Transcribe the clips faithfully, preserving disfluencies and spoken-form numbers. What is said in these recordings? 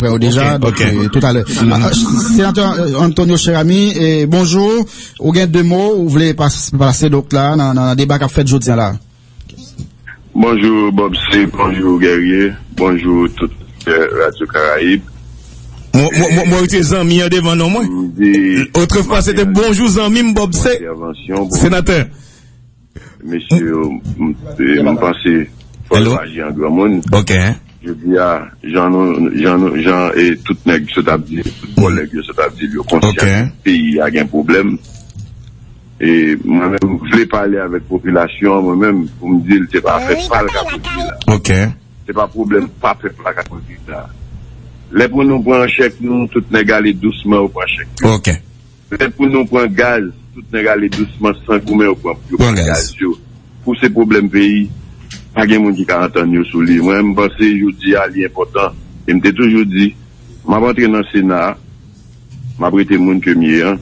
Prè yo deja, donk, euh, toutalè. Ah, ah, Senatè, euh, Antonio Cheramy, eh, bonjou. Ou gen de mo ou vle pas-, pase, donk, la, nan, nan, nan deba k ap fèt jodi a la? Bonjou, Bob C, bonjou, Guerrier, bonjou, tout, euh, Radio Caraïbe. Mwen, mwen, mwen, mwen rete zanmi an devan non mwen. Otrefwa, se te bonjou zanmi m, Bob C. Senatè. Mesye yo, m, m, m panse fò yo aji an granmoun. Ok. Jodi a, jan nou, jan nou, jan, e, tout nèg sot ap di, tout kòlèg yo sot ap di, yo konsyan peyi a gen pwoblèm. E mwen menm, m vle pale avèk popilasyon an, mwen menm, pou m di l se pa afè pa l k ap regle la. Ok. Se pa pwoblèm pa pèp la k ap regle la. Lè pou nou pran chèk nou, tout nèg ale dousman, yo pran chèk yo. Ok. Lè pou nou pran gaz, tout nèg ale dousman, san goumen, yo pran, yo pran gaz yo. Pou se pwoblèm peyi, pa gen moun ki ka antann yo sou li. Mwen, m panse jodi a, li enpòtan. E m te toujou di, m ap antre nan Sena a, m ap rete moun ke m ye an.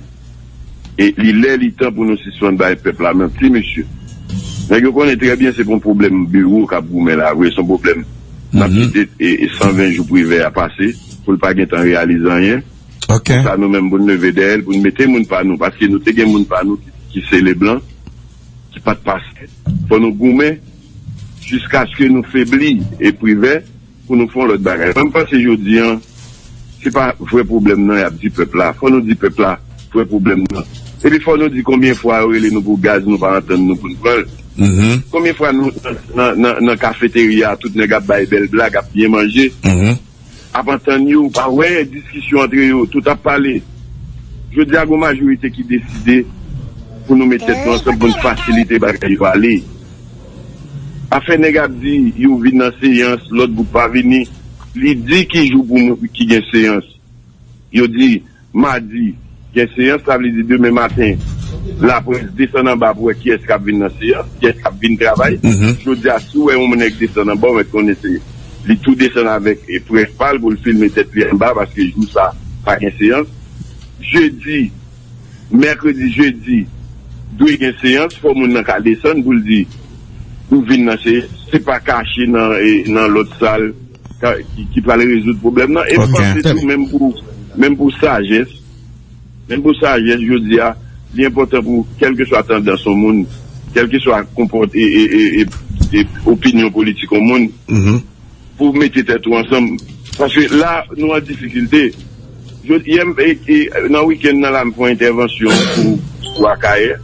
E li lè, li tan pou nou sispann bay pèp la manti, mesye. Nèg yo konnen trè byen se pou yon pwoblèm biwo k ap goumen la vre, se yon pwoblèm n ap kite e, e san ven jou Privè a pase, pou l pa gentan reyalize anyen. Ok. Sa nou menm pou n leve dèyè l, pou n mete moun pa nou, paske nou te gen moun pa nou ki, ki se Leblan, ki pa t pase. Fò nou goumen jiskaske nou febli e Privè pou nou fè yon lòt bagay. Mwen, m panse jodi a, se pa vrè pwoblèm nan y ap di pèp la. Fò nou di pèp la vrè pwoblèm nan. Epi fò nou di konbyen fwa yo rele nou pou gaz, nou pa antann nou pou n pran l. Konbyen fwa nou, nan, nan, nan, nan kafeterya, tout nèg ap bay bèl blag, ap byen manje. Ap antann yo, ou pa wè diskisyon antre yo, tout ap pale. Jodi a, gon majorite ki deside pou nou met tèt nou ansanm pou n fasilite bagay yo ale. Afè nèg ap di, yo vin nan seyans, lòt gwoup pa vini. Li di ki jou pou moun ki gen seyans. Yo di, madi, gen seyans, sa vle di demen maten, laprès desann anba pou wè kiyès k ap vin nan seyans, kiyès k ap vin travay. Jodi a, si w wè yon nèg desann anba, w mèt konnen se li tou desann avèk, e, près pa l pou l filme tèt li anba, paske jou sa, pa gen seyans. Jedi, mèkredi, jedi, dwe gen seyans, fò moun nan ka desann pou l di, ou vin nan seyans, se pa kache nan, e, nan lòt sal, ka, ki, ki pral rezoud pwoblèm nan. E m panse tou, menm pou, menm pou sajès, menm pou sajès, jodi a, li enpòtan pou, kèlkeswa tandans yon moun, kèlkeswa konpòt-, e, e, e, e, e opinyon politik yon moun, pou mete tèt ou ansanm. Paske la, nou an difikilte. Jodi, yè, m, e, e, nan wikenn nan la, m fè yon entèvansyon pou, pou Akayè.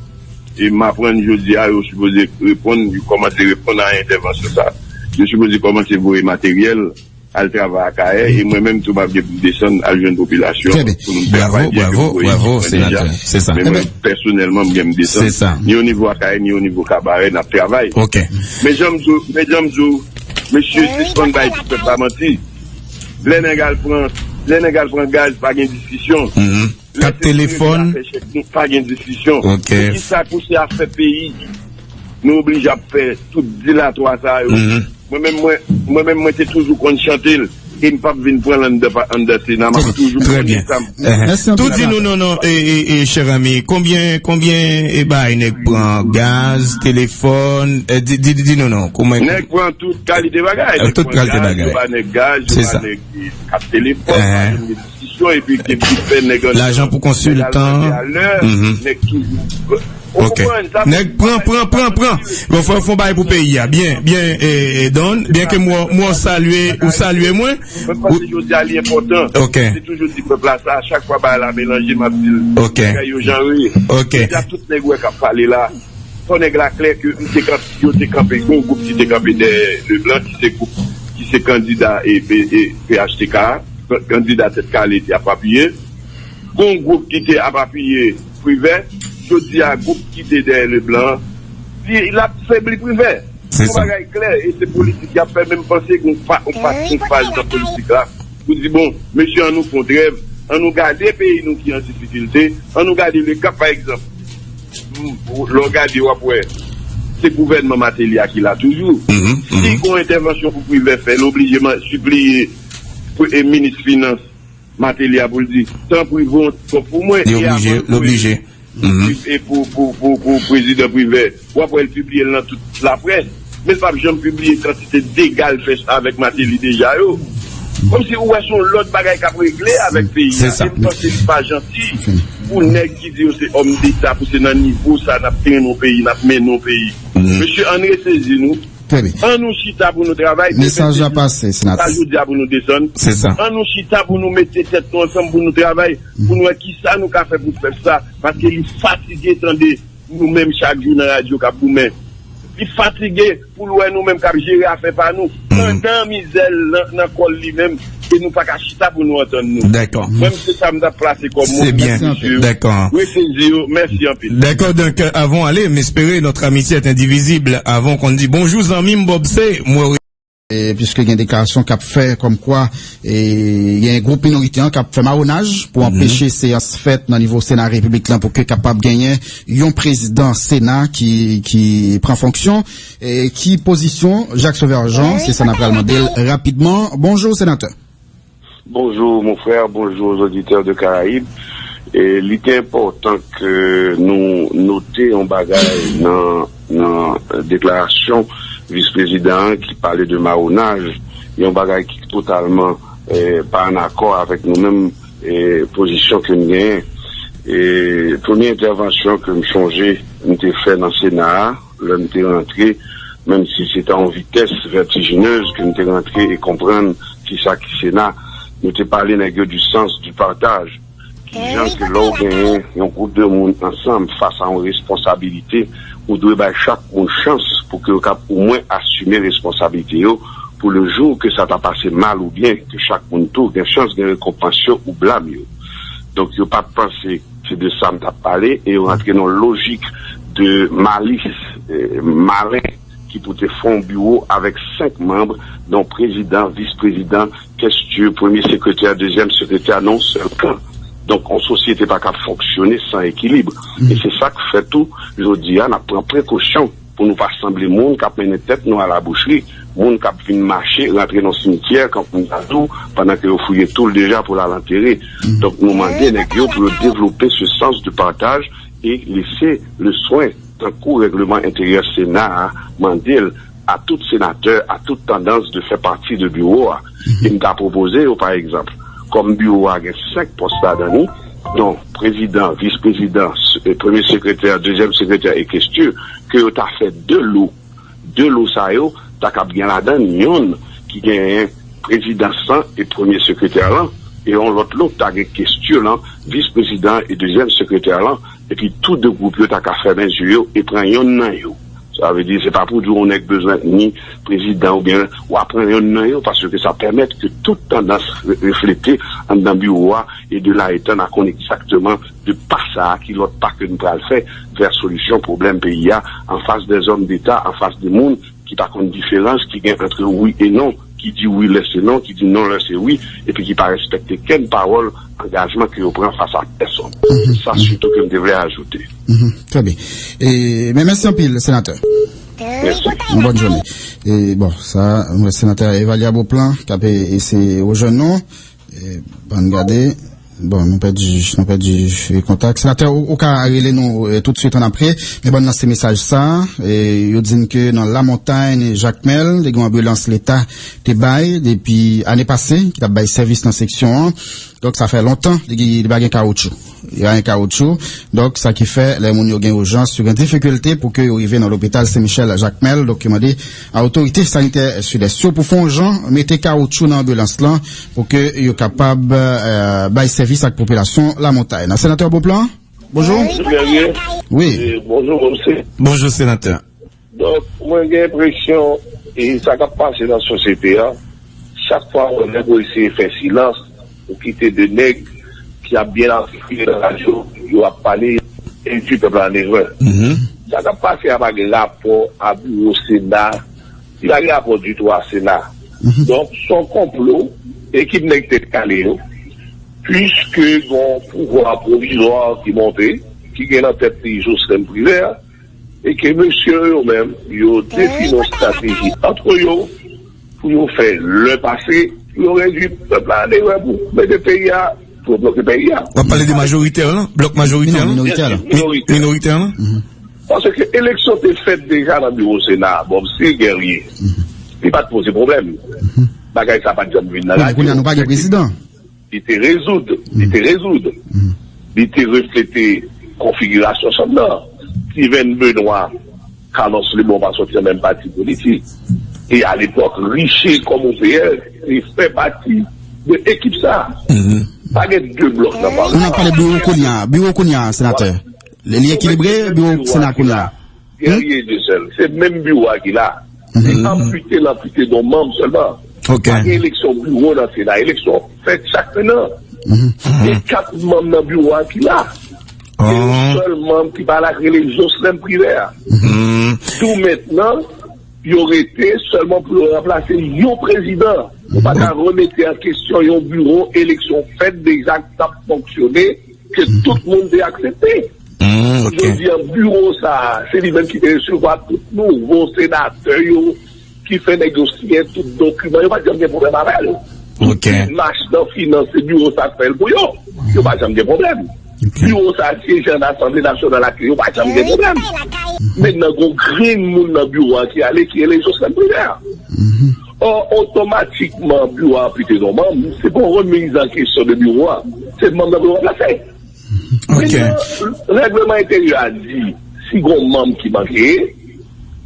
E m aprann jodi a, yo sipoze reponn, yo kòmanse reponn a entèvansyon sa. Yo sipoze kòmanse voye materyèl, al travay Akayè. E mwen menm tou, m ap gen pou m desann, al jwenn popilasyon an pou nou travay byen ke m voye ekip mwen deja. Men mwen, pèsonèlman, m gen m desann. Ni o nivo Akayè, ni o nivo Kabarè, n ap travay. Men jan m di w, men jan m di w, mesye, sispann bay ti pèp la manti. Lè nèg al pran, lè nèg al pran gaz, pa gen diskisyon. Kat telefòn. Lè se Privè a fè chèk nou, pa gen diskisyon. Poukisa pou se afè peyi, nou oblije ap fè tout dilatwa sa yo? Mwen menm, mwen, mwen menm, mwen te toujou konn chante l. E m p ap vin pran l anndan pa, anndan Sena, m ap toujou konnen sa m. Tou di nou non, non, e, e, e, chè zanmi, konbyen, konbyen, e, bagay nèg pran, gaz, telefòn, e, di, di, di nou non, kòman. Nèg pran tout kalite bagay. Tout kalite bagay. Yo ba nèg gaz, yo ba nèg, e, kat telefòn, pa janm gen diskisyon, epi te, te fè nèg an. Lajan pou konsiltan. Nèg toujou. Ok. Nèg pran, pran, pran, pran. Bon, fò, fò bay pou peyi a. Byen, byen, e, e, Don, byen ke mwen, mwen salye, ou salye mwen. Mwen panse jodi a li enpòtan. Ok. Se toujou di pèp la sa, chak fwa bagay la melanje, m ap di l. Ok. Bagay yo jan yo ye. Ok. Jodi a tout nèg wè k ap pale la. Fò nèg la klè ke m te kanpe, yo te kanpe, gon gwoup ki te kanpe dèyè Leblan, ki se gwoup, ki se kandida e, e, e P H T K a, kandida tèt kale te ap apiye. Gon gwoup ki te ap apiye Privè, jodi a gwoup ki te dèyè Leblan, li, l ap febli Privè. Se yon bagay klè, e se politik y ap fè, men m panse gon pa, gon pa, gon faz nan politik la pou di, bon, mesye, ann nou fè yon trèv, ann nou gade peyi nou ki an difikilte, ann nou gade Lekap, pa egzanp. Lè w gade, w ap wè, se gouvènman Martelly a ki la toujou. Si gon entèvansyon pou Privè fè, l oblije sipliye pou, e, minis finans Martelly a pou l di, tanpri, voye yon ti kòb pou mwen. Li oblije, li oblije. E pou, pou, pou, pou prezidan Privè, w ap wè l pibliye l nan tout laprès. Men l p ap janm pibliye kantite dega l fè avèk Martelly deja yo. Kòmsi ou wè se yon lòt bagay k ap regle avèk peyi a. E m panse li pa janti pou nèg ki di yo se òm deta, pou se nan nivo sa n ap trennen yon peyi, n ap mennen yon peyi. Mesye, ann resezi nou. Ann nou chita pou nou travay. Mesaj la pase, senatè. Jodi a pou nou desann. Ann nou chita pou nou mete tèt nou ansanm pou nou travay, pou nou wè kisa nou ka fè pou pèp sa, paske li fatige tande nou menm chak jou nan radyo k ap goumen. Li fatige pou l wè nou menm k ap jere afè pa nou, pandan mizè l nan, nan kò l li menm, e nou pa ka chita pou nou antann nou. Mwen, se sa m t ap plase kòm mo pou mesye yo. Resezi yo, mèsi anpil. D'accord, donc, euh, avant aller, mais espérer notre amitié est indivisible, avant qu'on dise bonjour, zanmi m Bob, se mwen. E, piske gen deklarasyon k ap fè kòmkwa, e, gen gwoup minorite an k ap fè mawonaj pou anpeche seyans fèt nan nivo Sena Repiblik lan pou ke kapab genyen yon prezidan Sena ki, ki pran fonksyon. E, ki pozisyon Jacques Sauver Jean? Se sa n ap pral mande l rapidman. Bonjou, senatè. Bonjour mon frère, bonjour aux auditeurs de Caraïbes. E li te enpòtan ke nou note yon bagay nan, nan deklarasyon vis prezidan an ki pale de mawonaj, yon bagay ki totalman, eh, pa an akò avèk nou menm, eh, pozisyon ke n genyen. E premye entèvansyon ke m chonje m te fè nan Sena a, lè m te rantre, menm si se te yon vitès vètijinez ke m te rantre e konprann kisa ki Sena, nou te pale nèg yo du sens du partage. Kijan ke lè w genyen yon gwoup de moun ansanm fas a yon responsabilite, ou dwe bay chak moun chans pou ke yo kab omwen asime responsabilite yo, pou le jou ke sa ta pase mal ou byen, ke chak moun tou gen chans gen rekonpans yo ou blam yo. Donk, yo pa t panse se de sa m t ap pale, e yo rantre nan lojik de malis, eh, malen, ki pou te fè yon biwo avèk senk manm, dont prezidan, vis prezidan, kestye, premye sekretè, dezyèm sekretè, nan yon sèl kan. Donk, yon sosyete pa kab fonksyone san ekilib. E se sa k fè tou, jodi a, n ap pran prekosyon pou nou pa sanble moun k ap mennen tèt nou a la bouchri, moun k ap vin mache, rantre nan simityè, kankou m ta di w, pandan ke yo fouye tou l deja pou l al antere. Donk, nou mande nèg yo pou yo devlope ce sens de partage et laisser le soin, tankou règleman enteryè Sena a mande l, à tout sénateur, à toute tendance de faire partie de biwo a. E m ta pwopoze yo, pa egzanp, kòm biwo a gen senk pòs ladan li, donk prezidan, vis prezidan, s-, e, premye sekretè, dezyèm sekretè e kestye, ke yo ta fè de lo. De lo sa yo, ta kab gen ladan l yonn ki genyen prezidan san e premye sekretè lan, e yon lòt lo ta gen kestye lan, vis prezidan e dezyèm sekretè lan, epi tou de gwoup yo ta ka fèmen zye yo e pran yonn nan yo. Sa vle di, se pa pou di yon nèg bezwen ni prezidan oubyen w a pran yonn nan yo, paske sa pèmèt ke tout tandans re-, reflete anndan biwo a, e de la etann a konn egzakteman de pa sa a ki lòt pa ke n pral fè vè solisyon pwoblèm peyi a, an fas dè zòm deta, an fas de moun ki pa konn diferans ki gen ant wi e non, ki di wi lè se non, ki di non lè se wi, epi ki pa respekte kenn pawòl angajman ke yo pran fas a pèsonn. Se sa sitou ke m te vle ajoute. Trè byen. E, men mèsi anpil, senatè. Mèsi. Yon bòn jounen. E, bon, sa, senatè Evalia Beauplan, k ap eseye rejwenn nou. E, ban n gade. Bon, nou pèdi, nou pèdi, e, kontak. Senatè, ou, ou ka rele nou, e, toutswit annapre. Men ban n lanse mesaj sa. E, yo di n ke nan Lamontany, Jakmèl, te gen yon anbilans Leta te bay depi ane pase, ki t ap bay sèvis nan seksyon an. Donk, sa fè lontan li, li pa gen kawoutchou. Li pa gen kawoutchou. Donk, sa ki fè, lè moun yo gen ijans, yo gen difikilte pou ke yo rive nan lopital Sen Michèl Jakmèl. Donk, yo mande a otorite sanitè Sidès yo pou fè yon jan mete kawoutchou nan anbilans lan pou ke yo kapab, eh, bay sèvis ak popilasyon Lamontany. Nan Senatè Beauplan, bonjou. Wi. Bonjou, Bonjou, senatè. Donk, mwen gen enpresyon, e sa k ap pase nan sosyete a, chak fwa yon nèg ou eseye fè silans, ou kite de nèg ki ap byen artikile nan radyo, yo ap pale, endui pèp la an erè. Sa k ap pase a pa gen rapò a biwo Sena, li pa gen rapò ditou a Sena. Donk, se yon konplo, ekip nèg tèt kale yo, piske gon pouvwa pwovizwa ki monte, ki gen nan tèt li Jocelyn Privert, e ke mesye yo menm, yo defini yon estrateji ant yo pou yo fè lè pase, pou yo redui pèp la an erè pou mete peyi a, pou yo bloke peyi a. W ap pale de majoritè lan, blòk majoritè lan? Non, minoritè lan. Mi-, minoritè lan? Paske eleksyon te fèt deja nan biwo Sena a, Bob, se Guerrier. Li pa t poze pwoblèm. Bagay sa pa t janm vin nan radyo. Kounye a nou pa gen prezidan. Li te rezoud, li te rezoud. Li te reflete konfigirasyon chanm nan. Steven Benoît, Carlos Lebon pa soti nan menm pati politik. E alepòk, Riché kòm O P S te fè pati de ekip sa. Pa gen de blòk nan palman. Nou ap pale biwo kounye a, biwo kounye a, senatè. Li, li ekilibre, biwo Sena kounye a. Guerrier de sèl. Se menm biwo a ki la. Li anpite, l anpite don manm sèlman. Pa gen eleksyon biwo nan Sena. Eleksyon fèt chak en an. Gen kat manm nan biwo a ki la. Gen yon sèl manm ki pa la, ki rele Jocelyn Privert. Tou mentnan, yo rete sèlman pou yo ranplase yon prezidan. Ou pa ka remete an kesyon yon biwo, eleksyon fèt deja k ap fonksyone, ke tout moun te aksepte. Jodi a, biwo sa a, se li menm ki te resevwa tout nouvo senatè yo, ki fè nèg yo siyen tout dokiman, yo pa t janm gen pwoblèm avè l. Tout mach nan finans, se biwo sa k fè l pou yo. Yo pa janm gen pwoblèm. Biwo sa a syeje an Asanble Nasyonal ak yo, yo pa janm gen pwoblèm. Men nan gon grenn moun nan biwo a ki ale, ki rele Jocelyn Privert. Ò, otomatikman, biwo a anpite non manm, se pa yon remiz an kesyon de biwo a. Se manm nan biwo a ranplase. Mentnan, règleman enteryè a di, si gon manm ki manke,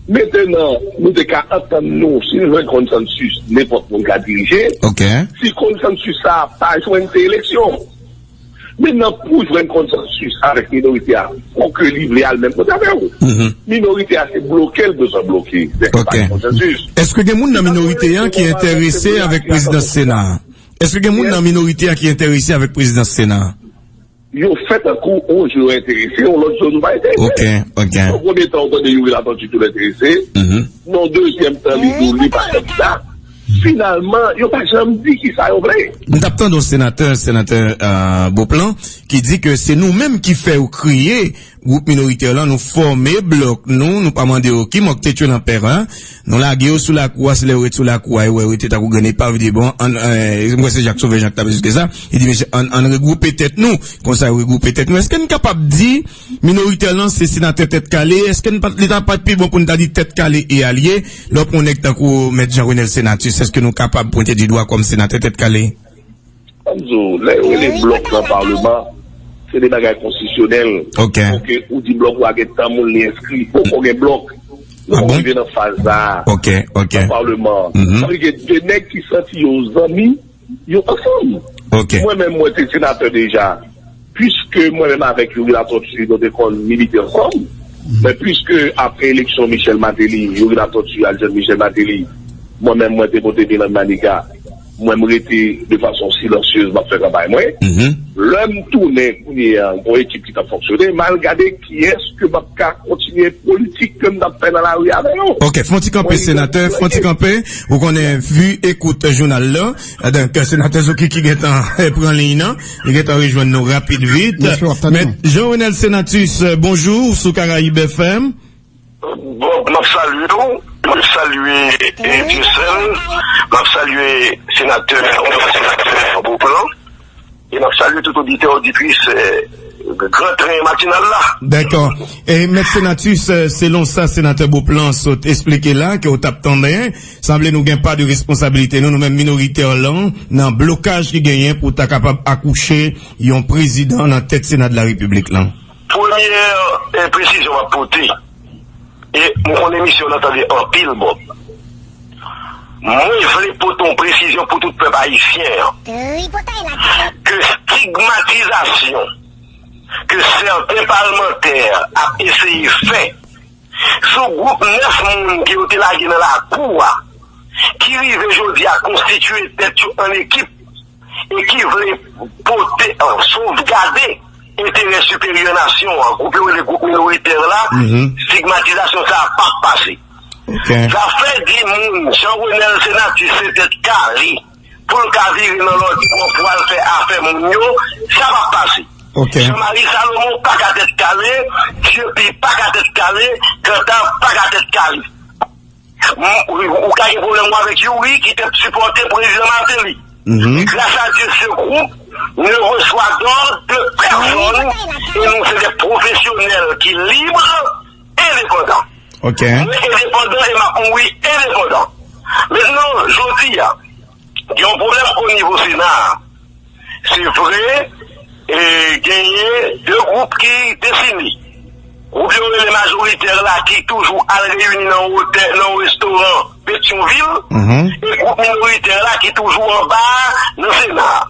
mentnan, nou te ka antann nou, si nou jwenn konsansis, nenpòt moun ka dirije. Si konsansis sa a pa jwenn, se eleksyon. Mentnan, pou jwenn konsansis avèk minorite a, fòk li vle al menm kote avè w. Minorite a, se bloke l bezwen bloke. Lè pa gen konsansis. Èske gen moun nan minorite a ki enterese avèk prezidans Sena a? Èske gen moun nan minorite a ki enterese avèk prezidans Sena a? Yo fè tankou yon jou yo enterese, yon lòt jou nou pa enterese. Ok, ok. Nan premye tan, ou tande Youri Latortue tou enterese. Nan dezyèm tan, li di w li pa kandida. Finalman, yo pa janm di kisa yo vle. M t ap tande yon senatè, senatè, euh, Beauplan, ki di ke se nou menm ki fè yo kreye gwoup minoritè lan, nou fòme blòk nou, nou pa mande yo ki mò k te tchwe nan pè a, nou lage yo sou lakou a, se lè yo ret sou lakou a, yo wè yo rete tankou grenn epav, yo di, bon, ann, eh, mwen se Jak Sovè Jan k t ap esplike sa, li di, mesye, ann, ann regwoupe tèt nou, konsa yo regwoupe tèt nou. Èske n kapab di, minoritè lan se senatè tèt kale, èske n pa, li ta pa t pi bon pou n ta di tèt kale e alye, lè w pran yon nèg tankou Mèt Jean Renel Senatus, èske nou kapab pwente di dwa kòm senatè tèt kale? Ann di w, lè yo rele blòk nan palman, se de bagay konstitisyonèl. Ok. Paske ou di blòk ou a gen tan moun li enskri. Poko gen blòk. Nou poko rive nan faz sa a. Ok, ok. Nan palman. Sa vle di gen de nèg ki santi yo zanmi, yo ansanm. Ok. Mwen menm, mwen te senatè deja. Piske mwen menm avèk Youri Latortue, nou te konn milite ansanm. Men piske apre eleksyon Michel Martelly, Youri Latortue al jwenn Michel Martelly, mwen menm, mwen te pote bilan Maniga. Mwen, m rete de fason silansyez, m ap fè kanpay mwen. Lè m tounen kounye a, gon ekip ki t ap fonksyone, m al gade kiyès ke m ap ka kontinye politik ke m t ap fè nan lari avè yo. Ok, fè yon ti kanpe, senatè, fè yon ti kanpe. Ou konnen, vu ekout jounal la, donk, senatè Zouki ki gentan pran liy nan, li gentan rejwenn nou rapid vit. Mèt Jean Renel Senatus, bonjou, sou Karayib F M. Bon, m ap salye w, m ap salye, eh, Dieuseul, m ap salye senatè, senatè Beauplan, e m ap salye tout oditè, oditris, eh, Gran Tren Matinal la. Dakò. E Mèt Senatus, eh, selon sa senatè Beauplan sot esplike la, ke w t ap tande, sanble nou gen pa de responsabilite nou, nou menm minoritè lan, nan blokaj ki genyen pou ta kapab akouche yon prezidan nan tèt Sena de la Repiblik lan. Premyè, eh, presizyon m ap pote, e m konnen misye w nan tande anpil, Bob. Mwen vle pote yon presizyon pou tout pèp ayisyen an. Ke stigmatizasyon ke sèten palmantè ap eseye fè sou gwoup nèf moun ke yo te lage nan lakou a, ki rive jodi a konstitye tèt yo an ekip, e ki vle pote, an, sovgade enterè siperyè nasyon an, gwoup yo rele gwoup minoritè la, stigmatizasyon sa a p ap pase. Zafè di moun Jean Renel Senatus se tèt kale, pou l ka vire nan lòt bò pou al fè afè moun yo, sa p ap pase. Jean Marie Salomon pa ka tèt kale, Dieupie pa ka tèt kale, Cantave pa ka tèt kale. M-, ou, ou ka gen pwoblèm ou avèk Youri ki te sipòte prezidan Martelly. Grâce à Dieu, ce groupe ne reçoit d'ordre de personne, e nou se de pwofesyonèl ki lib, endepandan. Mwen endepandan e m ap mouri endepandan. Mentnan, jodi a, Gen yon pwoblèm o nivo Sena a. Se vre, e, genyen de gwoup ki defini. Gwoup yo rele majoritè la ki toujou al reyini nan yon otèl, nan yon restoran Petyonvil, e gwoup minoritè la ki toujou anba a nan Sena a.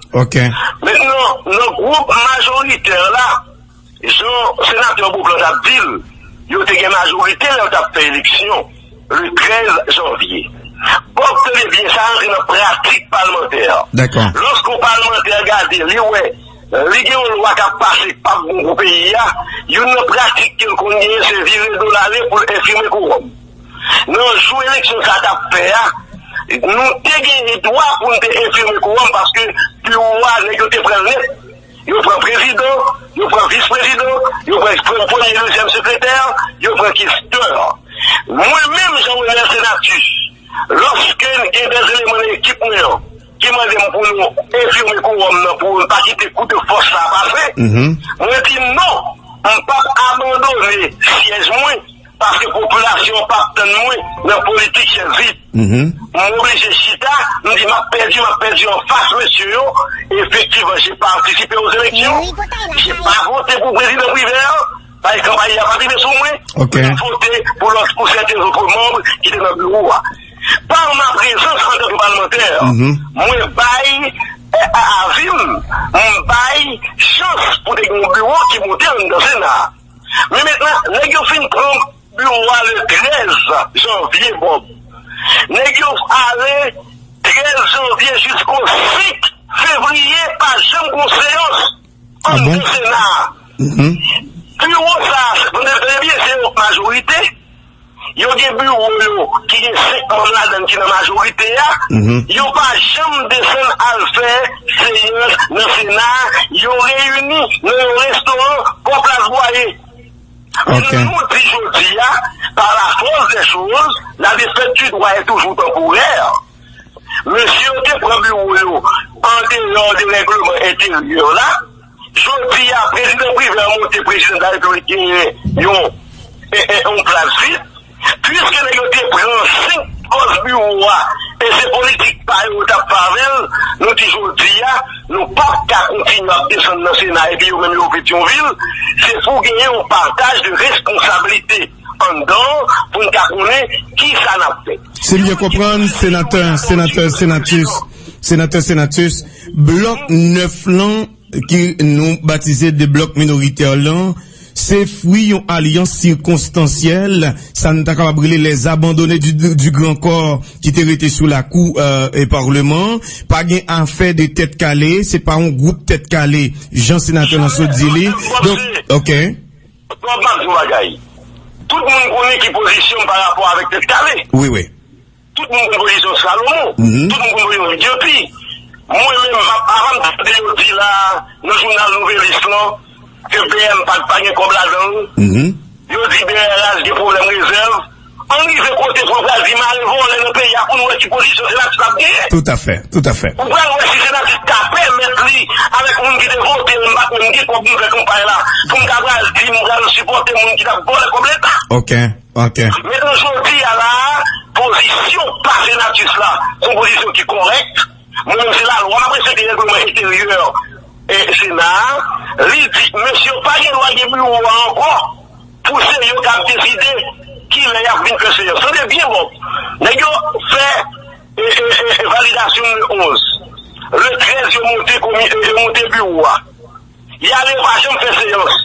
Mentnan, nan gwoup majoritè la, jan senatè Beauplan t ap di l, yo te gen majorite lè yo t ap fè eleksyon le trèz janvye. Bòb, tande byen, sa rantre nan pratik palmantè. Lòske yon palmantè gade, li wè, li gen yon lwa k ap pase k p ap bon pou peyi a, youn nan pratik ke l konn genyen, se vire do l ale pou l enfime kowòm. Nan jou eleksyon sa t ap fè a, nou te gen dwa pou n te enfime kowòm paske biwo a, nèg yo te pran l nèt. Yo pran prezidan, yo pran vis prezidan, yo pran pre- premye, dezyèm sekretè, yo pran kestè. Mwen menm, Jean Renel Senatus, lòske gen de eleman nan ekip mwen an ki mande m pou nou enfime kowòm nan, pou n pa kite kout fòs sa pase, mwen di non, m p ap abandone syèj mwen. Paske popilasyon an p ap tann mwen nan politik chèz vid. M oblije chita, m di m ap pèdi, m ap pèdi anfas mesye yo. Effectivement, j'ai participé aux élections. J'ai pas voté pour président Privert. Paske kanpay la pa rive sou mwen. Mwen vote pou lòt, pou sèten lòt manm ki te nan biwo a. Par ma prezans antanke palmantè, mwen bay, eh, avi m, m bay chans pou te gen yon biwo ki monte anndan Sena a. Men mentnan, nèg yo fin pran biwo a le trèz janvye, Bòb. Nèg yo ale trèz janvye jisko senk fevriye, pa janm gon seyans anndan Sena a. Biwo sa a, tande byen, se yon majorite. Yo gen biwo yo ki gen senk manm ladan l ki nan majorite a. Yo pa janm desann al fè seyans nan Sena a. Yo reyini nan yon restoran bò Plas Bwaye. Mentnan, nou di jodi a, pa la fòs dè choz, la défaite du droit est toujours temporaire. Mesye yo te pran biwo yo an deyò de règleman enteryè la. Jodi a, prezidan Privè monte, prezidan de la Repiblik genyen yon, e, e, yon plas vid. Piske nèg yo te pran senk pòs biwo a, e se politik pa yo yo t ap fè avè l, nou di jodi a, nou p ap ka kontinye ap desann nan Sena epi yo menm yo Petyonvil. Se pou genyen yon pataj de responsablite anndan pou n ka konnen kisa n ap fè. Si m byen konprann, senatè, senatè Senatus, senatè Senatus, blòk nèf lan, ki nou batize de blòk minoritè lan, se fwi yon alyans sikonstansyèl, sa n ta kapab rele les abandonnés du, du Grand Corps, ki te rete sou lakou, euh, e palman. Pa gen afè de tèt kale, se pa yon gwoup tèt kale, jan senatè lan sot di li. Donk, ok. Bòb, m ap di w bagay. Tout moun konnen ki pozisyon m pa rapò avèk tèt kale. Wi, wi. Tout moun konn pozisyon Salomon. Tout moun konn pozisyon Dyopi. Mwen menm, m ap, avan m tande yo di la, nan jounal Nouvelliste lan, ke B M pa, pa gen kòb ladan l. Yo di B R H gen pwoblèm rezèv. Ann rive kote pou yo pral di mare vòlè nan peyi a pou n wè ki pozisyon Senatus ap genyen. Toutafè, toutafè. Ou pral wè si Senatus ka pèmèt li, avèk moun ki te vote l, m pa t menm gen kòb m fè kanpay la, pou m ta pral di m pral sipòte moun ki t ap vòlè kòb Leta. Ok, ok. Mentnan, jodi a la a, pozisyon pa Senatus la, se yon pozisyon ki kòrèk. Mwen menm, se lalwa m ap respekte, règleman enteryè e Sena a. Li di, mesye yo pa gen dwa gen biwo a ankò pou se yo k ap deside kilè y ap vin fè seyans. Tande byen, Bòb. Nèg yo fè, e, e, e, e, validasyon le onz. Le trèz, yo monte komi-, e, yo monte biwo a. Y ale, yo pa janm fè seyans.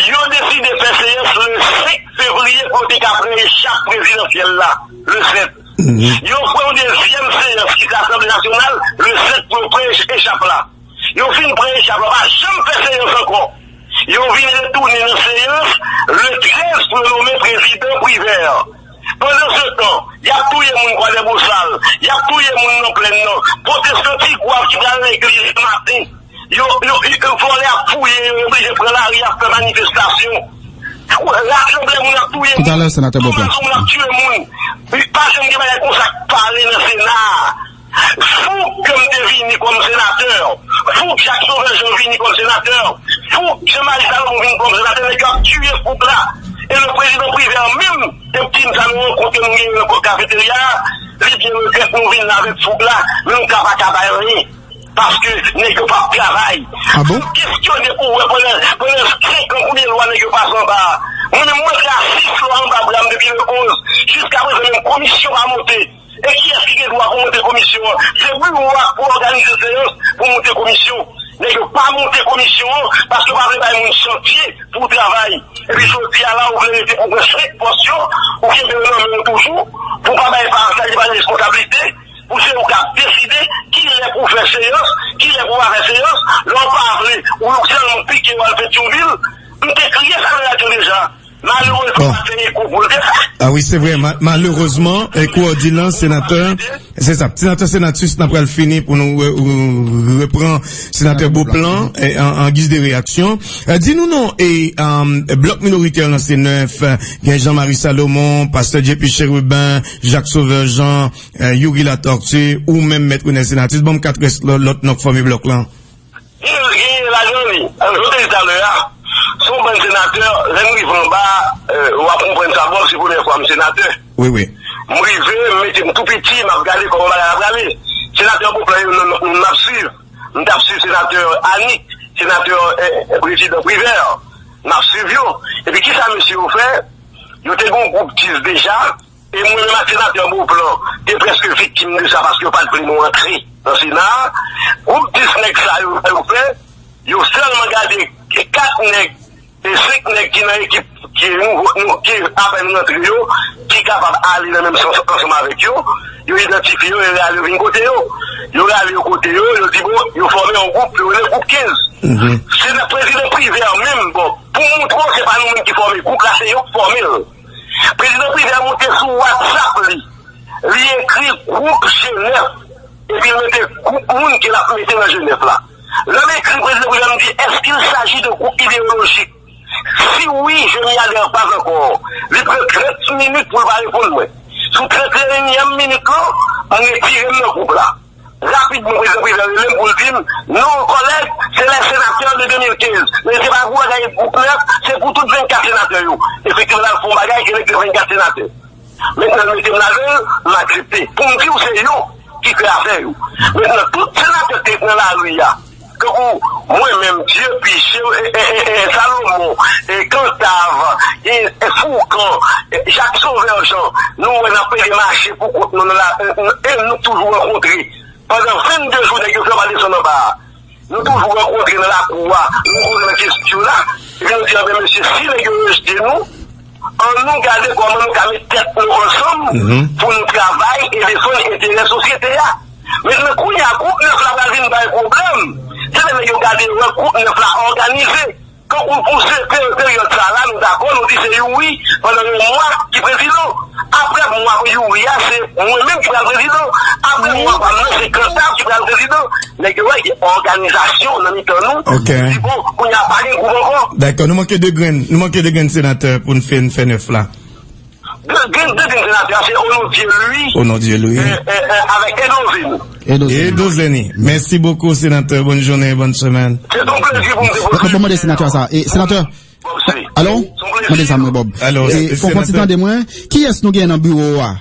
Yo deside fè seyans le senk fevriye pou yo te ka pran echap prezidansyèl la, le sèt. Yo pran yon dezyèm seyans ki se Asanble Nasyonal, le sèt pou yo pran ech-, echap la. Yo fin pran echap la, pa janm fè seyans ankò. Yo vin retounen nan seyans le trèz pou yo nonmen prezidan Privè. Pandansetan, y ap touye moun Kwadèbosal, y ap touye moun nan Plèn nan, pwotestan Tigwav ki pral legliz maten. Yo, yo, yo, vòlè ap fouye yo, yo oblije pran lari, y ap fè manifestasyon. Rasanble moun ap touye moun. Toutalè, senatè Beauplan. Moun ap tiye moun. Pa janm gen bagay konsa k pale nan Sena a. Fouk ke m te vini kòm senatè. Fouk Jacques Sauveur Jean vini kòm senatè. Fouk Jean Marie Salomon vini kòm senatè. Nèg yo ap tiye fouk la. E le prezidan Privè menm, te di m sa nan rankont ke nou genyen nan kafeterya a. Li byen regrèt nou vin la avèk foug la, men nou ka pa ka bay anyen. Paske nèg yo p ap travay. Ah bon? Fò w kesyone pou w wè pandan, pandan senk an konbyen lwa nèg yo pase anba a. Mwen menm mwen rasis lwa anba bra m depi le onz. Jiska prezan menm komisyon pa monte. E kiyès ki gen dwa pou monte komisyon an? Se biwo a pou òganize seyans pou monte komisyon. Nèg yo pa monte komisyon an paske yo pa vle bay moun chantye pou travay. Epi jodi a la, ou vle rete pou pran senk pòs yo, ou kenbe yo nan men w toujou, pou pa bay pa sa li pa gen responsablite, pou se ou k ap deside kilè pou fè seyans, kilè pou pa fè seyans, lè w pa vle, ou sèlman pike w al Petyonvil, m te kriye sa nan radyo deja. Malerezman, pa fè eko pou l te fè. Ah wi, se vre. Ma- malerezman, eko òdinans, senatè, se sa. Senatè Senatus, n ap pral fini pou nou re- re- repran senatè Beauplan eh, an, an giz de reyaksyon. Eh, di nou non, e um, blòk minoritè lan se nèf, eh, gen Jean Marie Salomon, pastè J P Chérubin, Jacques Sauveur Jean, eh, Youri Latortue, ou menm mèt Renel Senatus, ban m kat rès lò- lòt non k fòme blòk lan. Gen, gen ladan li. Jan m te di talè a, se yon bann senatè, lè m rive anba, eh, w ap konprann sa, bon, se premyè fwa m senatè. Wi, wi. M rive, m mete m tou piti, m ap gade kòman bagay la prale. Senatè Beauplan yo, nou, nou, nou ap swiv. M t ap swiv senatè Annick, senatè, eh, eh, prezidan Privert. M ap swiv yo. Epi kisa mesye yo fè? Yo te gen yon gwoup dis deja. E mwen menm ak senatè Beauplan te prèske viktim de sa paske yo pa t vle nou antre nan Sena a. Gwoup dis nèg sa yo, sa yo fè, yo sèlman gade kat nèg e senk nèg ki nan ekip ki nouvo, nou, ki apèn rantre yo, ki kapab ale nan menm sans ansanm avèk yo, yo idantifye yo e rale yo vin kote yo. Yo rale yo kote yo, yo di bon, yo fòme yon gwoup, yo rele gwoup kenz. Se nan prezidan Privert menm, bon, pou moutre w se pa nou menm ki fòme gwoup la, se yo k fòme l. Prezidan Privert monte sou WhatsApp li. Li ekri gwoup G nèf, epi l mete gwoup moun ke l ap mete nan G nèf la. Lè m ekri prezidan Privert, m di, est-ce qu'il s'agit de groupe idéologique? Si oui, je n'y adhère pas encore. Li pran trant minit pou l pa reponn mwen. Sou trant et unième minit lan, m retire m nan gwoup la. Rapidman, prezidan Privert rele m pou l di m, non, kòlèg, c'est les sénateurs de deux mille quinze. Men se pa pou bagay gwoup nèf, se pou tout vennkat senatè yo. Efektivman, l al fè yon bagay ki rete vennkat senatè. Mentnan, l mete m ladan l, m aksepte. Pou m di w, se yo ki fè afè yo. Mentnan, tout senatè k te nan lari a, tankou mwen menm, J P, Che- e, e, e, e, Salomon, e, Cantave, e, e, Fourcand, e, Jacques Sauveur Jean, nou wè n ap pede mache pou kont nou nan la, e, e, nou toujou rankontre. Pandan vennde jou, nèg yo fè pa desann anba a. Nou toujou rankontre nan lakou a, nou rankontre nan kesyon la, epi nou di, anben, mesye, si nèg yo rejte nou, ann nou gade kòman nou ka met tèt nou ansanm pou nou travay e defann enterè sosyete a. Mentnan, kounye a, gwoup nèf la pral vin bay pwoblèm. Se lè nèg yo gade yo wè gwoup nèf la òganize. Kankou pou se pe- peryòd sa la, nou dakò, nou di se Youri pandan yon mwa ki prezidan. Apre mwa Youri a, se mwen menm ki pral prezidan. Apre mwa pa m nan, se Cantave ki pral prezidan. Nèg yo wè gen òganizasyon nan mitan nou. Ok. Di bon, kounye a pa gen gwoup ankò. Dakò, nou manke de grenn, nou manke de grenn senatè pou n fè, n fè nèf la. De, gen de grenn senatè, se Au nom de Dieu, lui. Au nom de Dieu, lui. E, e, e, avèk Edo Zeni. Edo Zeni. Edo Zeni. Mèsi bokou, senatè. Bòn jounen, bòn semèn. Se yon plezi pou m te poze. Mwen mande senatè sa. E, senatè, alo? Mande sa mwen, Bob. Alo, e, fò w kontinye tande mwen. Kiyès nou gen nan biwo a?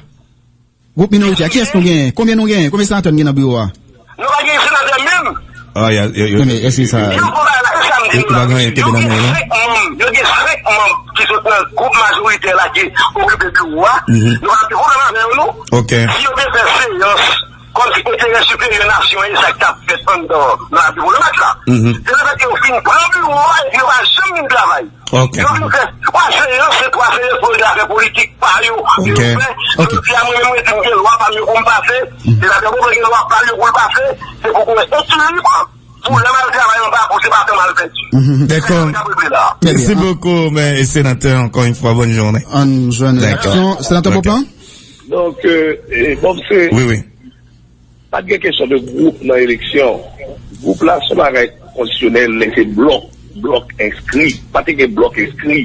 Gwoup minoritè, kiyès nou gen? Konbyen nou gen? Konbyen senatè n gen nan biwo a? Nou pa gen senatè menm. Ah, y a, y a, y a. Men èske sa. Yo pa gen anyen ki te nan men yo, non? Yo gen senk manm, yo gen senk manm ki sot nan gwoup majoritè la ki okipe biwo a. Nou pa gen pwoblèm avè yo, non. Ok. Si yo te fè seyans kòmsi enterè siperyè nasyon an, e sa k t ap fèt anndan nan lavi pwoblematik la. Se lefètke yo fin pran biwo a epi yo pa janm vin travay. Ok. Yo vin fè twa seyans, se twa seyans pou yo te fè politik pa yo. Ok. Yo fè, jodi a mwen menm mwen di m gen lwa pa m yo pou m pase, senatè Bobo gen lwa pa l yo pou l pase, se pou gen ekilib pou lè m al travay anba pou se pa tan m al pèdi. Dakò. Mèsi bokou, men, senatè, ankò yon fwa, bòn jounen. Ann jwenn reyaksyon. Senatè Bobo? Donk, euh, e, bon, se. Wi, wi. Pa t gen kesyon de gwoup nan eleksyon. Gwoup la se yon bagay kondisyonèl, men se blòk, blòk enskri. Pa te gen blòk enskri.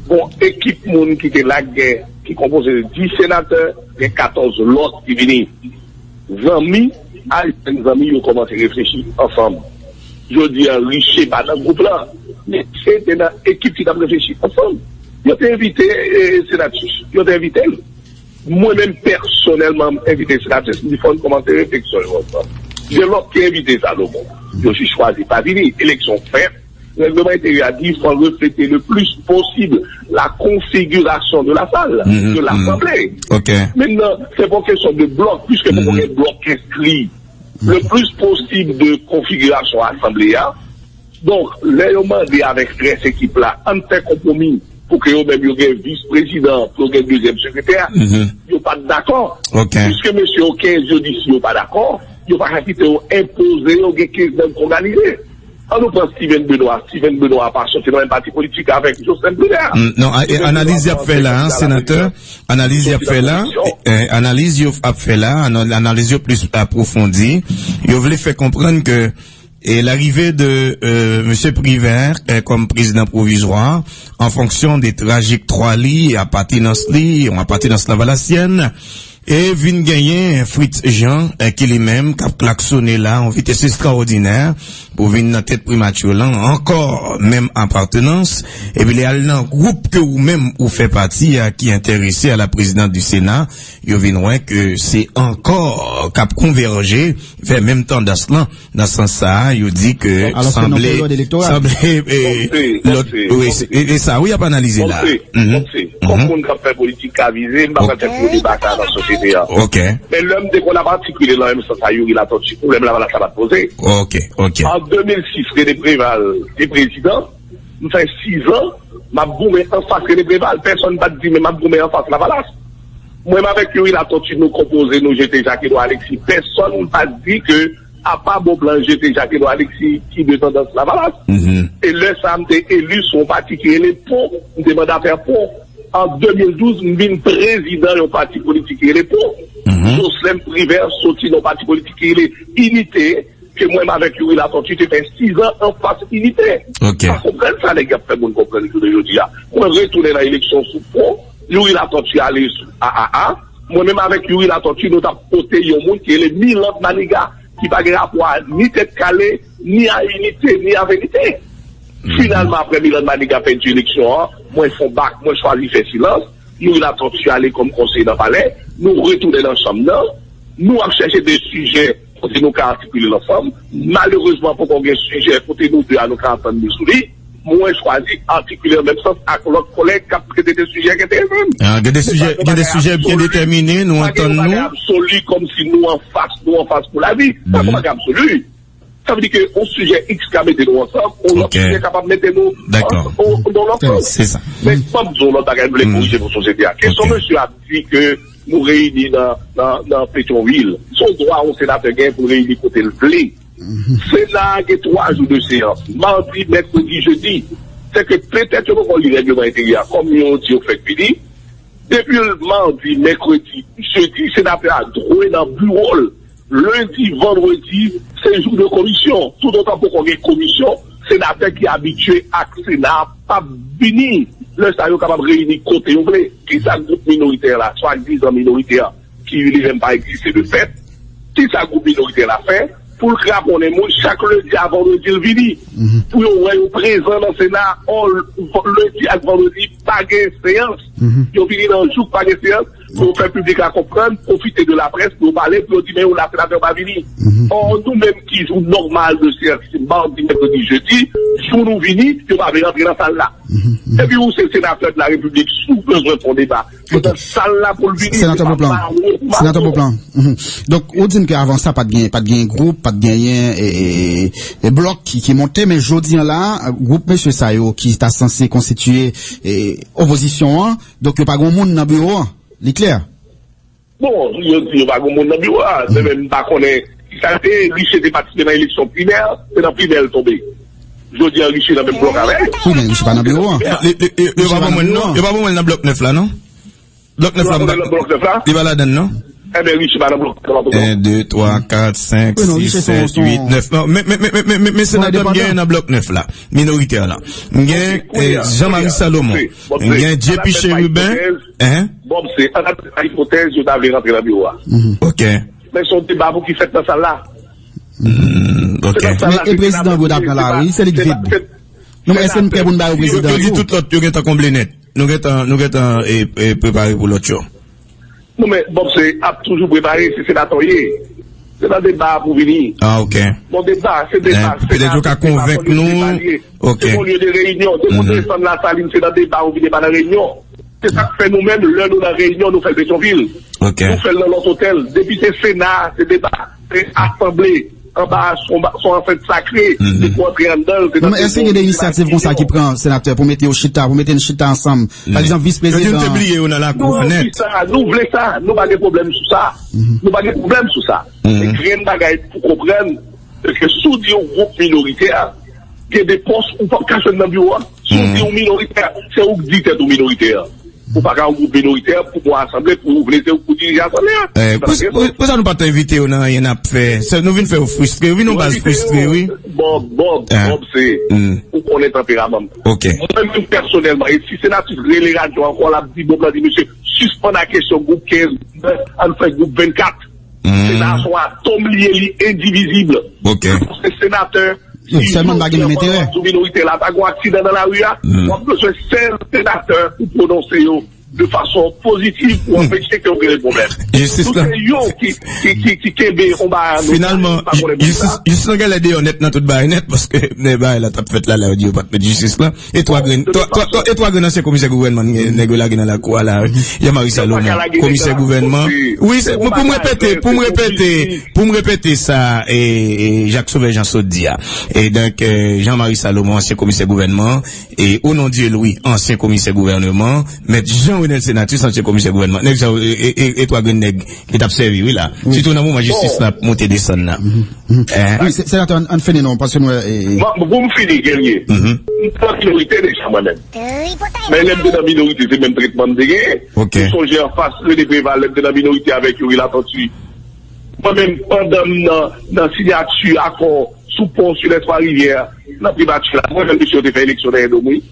Gon ekip moun ki te la k gen, ki konpoze de dis senatè, gen katòz lòt ki vini. Zanmi, al jwenn zanmi yo kòmanse reflechi ansanm. Jodi a, Riche pa nan gwoup la, men se te nan ekip ki t ap reflechi ansanm. Yo te envite, eh, Senatus, yo te envite l. Mwen menm pèsonèlman, m envite senatè Sylvie, fò n kòmanse refleksyon yo ansanm. Gen lòt ki envite Salomon. Yo jis chwazi pa vini. Eleksyon fèt. Règleman enteryè a di fò reflete le plus possible la configuration de la salle, de l'Assemblée. Mentnan, se pa yon kesyon de blòk, piske poko gen blòk enskri. Le plus possible de konfigirasyon asanble a. Donk, lè yo mande avèk rès ekip la, ann fè konpwomi pou ke yo menm yo gen vis prezidan, pou yo gen dezyèm sekretè, yo pa t dakò. Piske mesye yo kenz yo di si yo pa dakò, yo pa ka kite yo enpoze yo gen kenz nèg k òganize. An nou pran Steven Benoît. Steven Benoît pa soti nan menm pati politik avèk Jocelyn Privert. Non, analiz y ap fè la, senatè, analiz y ap fè la, analiz yo ap fè la, analiz yo plis apwofondi. Yo vle fè konprann ke e larive de euh, Mesye Privert euh, kòm prezidan pwovizwa an fonksyon de trajektwa li, apatenans li, yon apatenans lavalasyèn, e vin genyen Fritz Jean, eh, ki li menm k ap klaksone la, yon vitès estrawòdinè pou vin nan tèt primati lan, ankò menm apatenans, epi li al nan gwoup ke ou menm ou fè pati a, ki enterese a la prezidans di Sena, yo vin wè ke se ankò k ap konvèje vè menm tandans lan, nan sans sa a, yo di ke sanble, sanble, eh, lòt, wi, e sa, wi, y ap analize la. Kòm moun k ap fè politik ka vize, m pa pral fè gwo deba sa nan sosyete a. Men lè m te konn ap atikile nan menm sans sa Youri Latortue, pwoblèm Lavalas la pa t poze. An de mil sis, René Préval te prezidan, m fè sis an, m ap goumen anfas René Préval. Pèsonn pa t di men m ap goumen anfas Lavalas. Mwen menm avèk Youri Latortue, nou konpoze, nou jete Jak Edouard Alexis. Pèsonn pa t di ke, apa Bonplan jete Jak Edouard Alexis ki de tandans Lavalas. E lè sa a, m te eli sou yon pati ki rele Pon, m te mandatè Pon. An de mil douz, m vin prezidan yon pati politik ki rele Pon. Jocelyn Privert soti nan yon pati politik ki rele Inite, ke mwen menm avèk Youri Latortue te fè sis an anfas Inite. Pa konprann sa nèg y ap fè moun konprann jounen jodi a. Mwen retounen nan eleksyon sou Pon, Youri Latortue ale sou A A A. Mwen menm avèk Youri Latortue, nou t ap pote yon moun ki rele Milande Manigat, ki pa gen rapò a ni Tèt Kale, ni a Inite, ni a Verite. Finalman, apre Milande Manigat pèdi eleksyon an, mwen fè yon bak, mwen chwazi fè silans. Youri Latortue ale kòm konseye nan palè. Nou retounen nan chanm nan. Nou ap chèche de sijè kote nou ka atikile l ansanm. Malerezman, poko gen sijè kote nou de a nou ka antann nou sou li. Mwen chwazi atikile an menm sans ak lòt kòlèg k ap trete de sijè ki enterese m. Gen de sijè, gen de sijè byen detèmine, nou antann nou. Bagay absoli kòmsi nou anfas, nou anfas pou lavi. Sa se bagay absoli. Sa vle di ke yon sijè X ka mete nou ansanm, yon lòt sijè kapab mete nou nan lòt sans. Men fò m di yon lòt bagay, m vle korije pou sosyete a. Kesyon mesye a di ke nou reyini nan, nan, nan Petyonvil. Se yon dwa yon senatè gen pou l reyini kote l vle. Sena a gen twa jou de seyans, madi, mèkredi, jedi. Sèke petèt yo poko li règleman enteryè a, kòm yo di yo fèk vini. Depi madi, mèkredi, jedi, senatè a dwe nan biwo l. Lendi, vandredi, se jou de komisyon. Toutotan poko gen komisyon, senatè ki abitye ak Sena a p ap vini. Lè sa a, yo kapab reyini kote yo vle. Kisa gwoup minoritè la, swadizan minoritè, ki li menm pa egziste de fèt, kisa gwoup minoritè la fè pou l kraponnen moun chak lendi a vandredi l vini? Pou yo wè yo prezan nan Sena, ò, lendi ak vandredi pa gen seyans. Yo vini nan jou k pa gen seyans pou yo fè piblik la konprann, pwofite de laprès pou yo pale, pou yo di men yo la senatè pa vini. Ò, nou menm ki jou nòmal de seyans se madi, mèkredi, jedi, jou nou vini, yo pa vle rantre nan sal la. Epi ou se senatè de la repiblik, si w bezwen fè yon deba, se nan sal la pou l vini. Senatè Beauplan. Senatè Beauplan. Donk, ou di m ke avan sa, pa t gen, pa t gen gwoup, pa t genyen e, e, e blòk ki, ki monte, men jodi an la, gwoup mesye sa yo ki ta sanse konstitiye e, opozisyon an, donk yo pa gen moun nan biwo an. Li klè. Bon, yo di yo pa gen moun nan biwo a. Men m pa konnen kisa l te ye. Riche te patisipe nan eleksyon primè, se nan primè l tonbe. Jodi a, Riche nan menm blòk avè l. Wi, men Riche pa nan biwo a. Yo pa ban mwen l non. Yo pa ban mwen l nan blòk nèf la non. Blòk nèf la. Yo pa ban mwen l nan blòk nèf la. Li pa ladann non. Enben, Riche pa nan blòk nèf la. En, de, twa, kat, senk, sis, sèt, uit, nèf. Non, men, men, men senatè m gen nan blòk nèf la. Minoritè la. M gen Jean-Marie Salomon. M gen J P Chérubin. Hein? Bon, se, an ap fè ipotèz, yo ta vle rantre nan biwo a. Ok. Men se yon deba pou ki fèt nan sal la. Se nan sal la. Men e prezidan yo ta pran lari, se li k vid. Non, men èske n prè pou n ba yo prezidan tou? Yo di tout lòt yo gentan konble nèt. Nou gentan, nou gentan e, e prepare pou lòt yo. Non, men Bob se ap toujou prepare, se senatè w ye. Se nan deba pou vini. Ah, ok. Bon, deba, se deba. Eh, petèt yo ka konvenk nou. Ok. Se yon lye de reyinyon. Depi w desann Lasalin, se nan deba ou vin, e pa nan reyinyon. Se sa k fè nou menm, lè nou nan reyinyon, nou fè l Petyonvil. Ok. Nou fè l nan lòt otèl. Depi se Sena, se deba. Se asanble. Anba, se yon ba- se yon ansent sakre. Depi w antre anndan l, se nan. Men èske gen de inisyativ konsa ki pran, senatè, pou mete yo chita, pou mete n chita ansanm? Pa egzanp, vis prezidan. Yo di n te bliye yo nan lakou a nèt. Nou vle sa, nou vle sa. Nou pa gen pwoblèm sou sa. Nou pa gen pwoblèm sou sa. E grenn bagay pou konprann, se ke si w di yon gwoup minoritè, gen de pòs ou p ap ka jwenn nan biwo a. Si w di w minoritè, se ou k di tèt ou minoritè. Ou pa ka yon gwoup minoritè pou pran asanble, pou ou vle se ou pou dirije asanble a. Eh, pou, pou, pou sa nou pa t envite yo nan anyen n ap fè. Se, nou vin fè yo fristre, yo vin yon baz fristre, wi. Bob, Bob, Bob, se, ou konnen tanperaman m. Ok. Mwen menm pèsonèlman, e si senatris rele radyo ankò, l ap di, Bob la di, mesye, sispann a kesyon gwoup kenz, ann fè gwoup vennkat. Sena a se yon atòm li ye, li endivizib. Ok. Se senatè, si sèlman pa gen menm enterè. Sou minorite la, ta gon aksidan nan lari a, w ap bezwen sèl senatè pou pwononse yo de fason pozitiv pou anpeche ke yo gen pwoblèm. Jistis la. Nou se yo ki, ki, ki, ki kenbe anba nou. Finalman, jistis, jistis la genlè deyò nèt nan tout bagay nèt, paske nèg bagay la t ap fèt la, la yo di yo pa t met jistis la. E twa grenn, twa, twa, twa, e twa grenn ansyen komisè gouvènman nèg yo lage nan lakou a la, Jean Marie Salomon, komisè gouvènman. Wi, se pou, pou m repete, pou m repete, pou m repete sa, e, e Jacques Sauveur Jean sot di a. E donk, e, Jean Marie Salomon, ansyen komisè gouvènman, e Onon Dieu Louis, ansyen komisè gouvènman, mèt Jean Renel Senatus, ansyen komisè gouvènman. Nèg sa yo, e, e, e, e twa grenn nèg ki t ap sèvi, wi, la. Sitou nan moman jistis la ap monte desann la. Wi, se, senatè, ann, ann fini non, paske nou, e, e, bon, pou m fini, Guerrier, m nan minorite deja mwen menm. Men lè m te nan minorite, se menm tretman m te genyen. Ok. Ou sonje anfas René Préval, lè m te nan minorite avèk Youri Latortue. Mwen menm, pandan m nan, nan siyati akò sou pon Sud-Est Trois-Rivières, nan primati la, mwen menm, mesye yo te fè eleksyon dèyè do m, wi.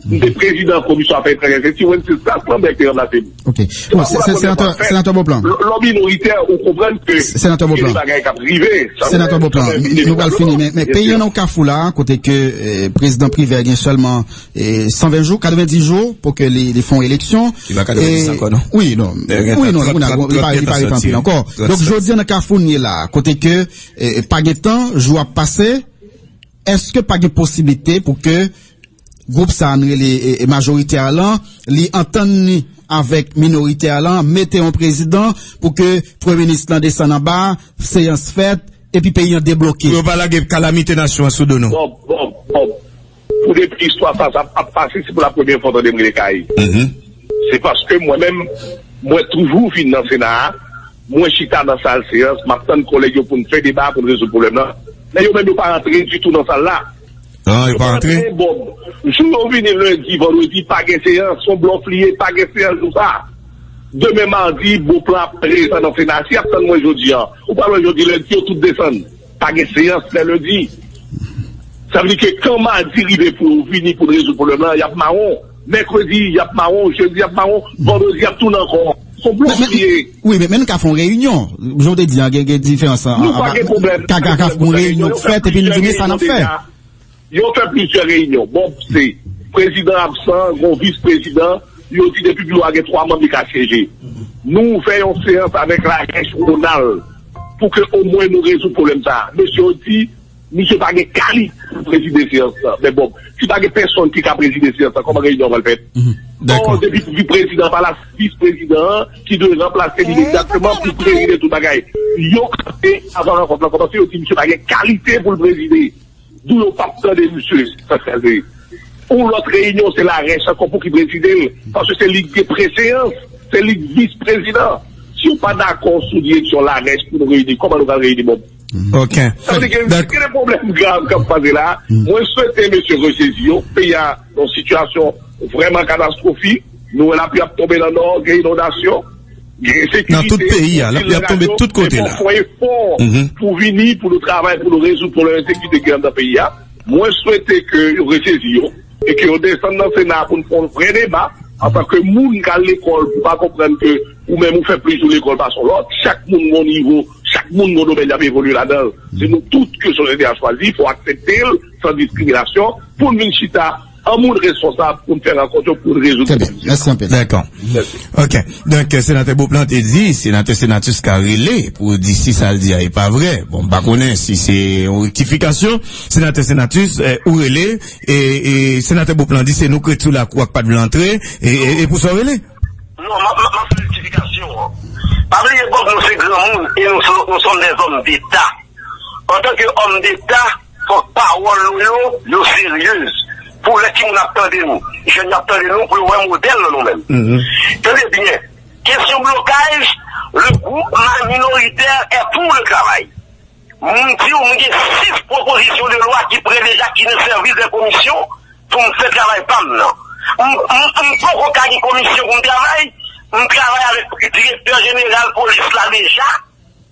M te prezidan komisyon afè etranjè. Se Ti Wences Stas Lambert ki te ranplase m. Ok. Bon, se, se, senatè, senatè Beauplan. Lè w minoritè, ou konprann ke gen de bagay k ap rive. Senatè Beauplan, nou pral fini, men, men peyi an nan yon kafou la, kote ke, eh, prezidan Privert gen sèlman, eh, san ven jou, katrevenndis jou pou ke li, li fè yon eleksyon. Li pa katrevenndis ankò, non? Wi, non. Wi, non, non, li pa, li pa ret anpil ankò. Donk, jodi an nan kafou n ye la, kote ke, eh, pa gen tan, jou ap pase, èske pa gen posiblite pou ke gwoup sa a n rele, e, e, majoritè a lan, li antann li avèk minoritè a lan, mete yon prezidan pou ke premye minis lan desann anba, seyans fèt, epi peyi an debloke. Pou yo pa lage kalamite nasyon an sou do nou. Bob, Bob, Bob. Pou depi istwa sa, sa ap pase, se pou la premyè fwa w tande m rele Kay. Se paske mwen menm, mwen toujou vin nan Sena a, mwen chita nan sal seyans, m ap tann kòlèg yo pou n fè deba, pou n rezoud pwoblèm nan. Men yo menm yo pa rantre ditou nan sal la. Ah, yo pa rantre? Yo pa rantre, Bob. Jou yo vini lendi, vandredi, pa gen seyans, se yon blòf li ye, pa gen seyans jou sa. Demen madi, Beauplan ap prezan nan Sena. Si y ap tann mwen jodi a, ou pral wè jodi lendi, yo tout desann. Pa gen seyans lè lendi. Sa vle di ke kan madi rive pou yo vini pou n rezoud pwoblèm lan, y ap mawon. Mèkredi, y ap mawon. Jedi, y ap mawon. Vandredi, y ap tounen ankò. Se yon blòf li ye. Wi, men, men nou ka fè yon reyinyon. Jan w te di a, gen, gen diferans an. Nou pa gen pwoblèm. Ka, ka, ka fè yon reyinyon k fèt, epi nou di, men sa n ap fè. Yo fè plizyè reyinyon. Bon, se prezidan absan, gon vis prezidan, yo di depi biwo a gen twa manm, li ka syeje. Nou ouvè yon seyans avèk Larèch, Ronald, pou ke omwen nou rezoud pwoblèm sa a. Mesye yo di, misye pa gen kalite pou prezide seyans lan. Men bon, si pa gen pèsonn ki ka prezide seyans lan, kòman reyinyon an pral fèt? Dakò. Bon, depi vis prezidan pa la, vis prezidan an, ki dwe ranplase li egzakteman pou prezide tout bagay. Yo kanpe avan rankont lan kòmanse, yo di misye pa gen kalite pou l prezide. D'où yo p ap tande misye, sa k pase. Yon lòt reyinyon, se Larèch ankò pou ki prezide l, paske se li k gen preseyans, se li k vis prezidan. Si w pa dakò sou direksyon Larèch pou nou reyini, kòman nou pral reyini, Bob? Ok. Sa vle di ke gen de pwoblèm grav k ap pase la. Mwen swete mesye resezi yo. Peyi a nan yon sitiyasyon vrèman katastwofik. Nou wè lapli ap tonbe nan Nò, gen inondasyon. Gen ensekirite. Nan tout peyi a, lapli ap tonbe tout kote la. Fò efò pou vini, pou nou travay, pou nou rezoud pwoblèm ensekirite ki anndan peyi a. Mwen swete ke yo resezi yo e ke yo desann nan Sena a pou n fè yon vrè deba. Antanke moun k al lekòl, pou pa konprann ke ou menm ou fè plis jou lekòl pase yon lòt. Chak moun gon nivo, chak moun gon domèn y ap evolye ladan l. Se nou tout ke sosyete a chwazi, fò aksepte l san diskriminasyon pou n vin chita an moun responsab pou n fè rankont yo pou n rezoud pwoblèm yo. Trè byen. Mèsi anpil. Dakò. Mèsi. Ok. Donk, euh, senatè Beauplan te di, senatè Senatus ka rele pou di si sa l di a e pa vrè. Bon, m pa konnen si se yon rektifikasyon. Senatè Senatus, euh, ou rele, e, e senatè Beauplan di se nou k ret sou lakou a k pa t vle antre, e, e, e pou sa w rele? Non, m ap, m ap, m ap fè rektifikasyon an. Pa bliye, Bob, nou se granmoun e nou, nou sommes des hommes d'État. Antanke òm deta, fòk pawòl nou yo, yo seryez. Pou lè timoun ap tande nou, jèn yo ap tande nou, pou yo wè modèl nan nou menm. Tande byen, kesyon blokaj, le groupe ma-, minoritaire est pour le travail. M di w, m gen sis pwopozisyon de lwa ki pre deja, ki nan sèvis de komisyon pou m fè travay pa m nan. M, m, m poko ka gen komisyon pou m travay, m travay avèk direktè jeneral polis la deja.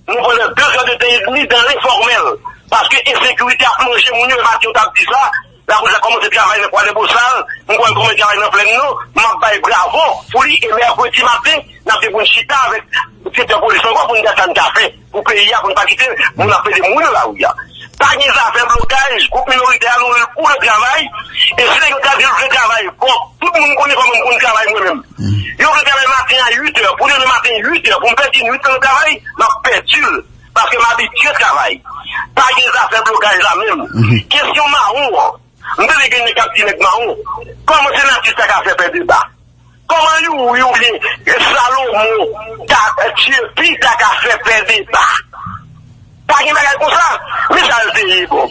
Nou pandan de zè de tan edmi dan lenfòmèl. Paske ensekirite ap manje moun yo, e maten yo t ap di sa, lapolis la kòmanse travay nan Kwadèbosal, m kwè l kòmanse travay nan Plèn Nò, m ap bay bravo pou li, e mèkredi maten, n ap gen pou n chita avèk direktè polis ankò pou n gad sa n ka fè pou peyi a, pou n pa kite moun ap pede moun nan lari a. Pa gen zafè blokaj, gwoup minoritè a nou rele pou le travay, e si nèg yo ta di l vle travay, bon, tout moun konnen kòman m konn travay mwen menm. Yo vle travay maten a uit è, pou demen maten uit è, pou m pèdi nwit lan nan travay, m ap pèdi l, paske m abitye travay. Pa gen zafè blokaj la menm. Kesyon mawon an, m tande gen nèg k ap di nèg mawon, kòman Senatus ta ka fè pè deba? Kòman Youri oubyen Salomo ta, Tyepi ta ka fè pè deba? Pa gen bagay konsa. Men sa l te ye, bon.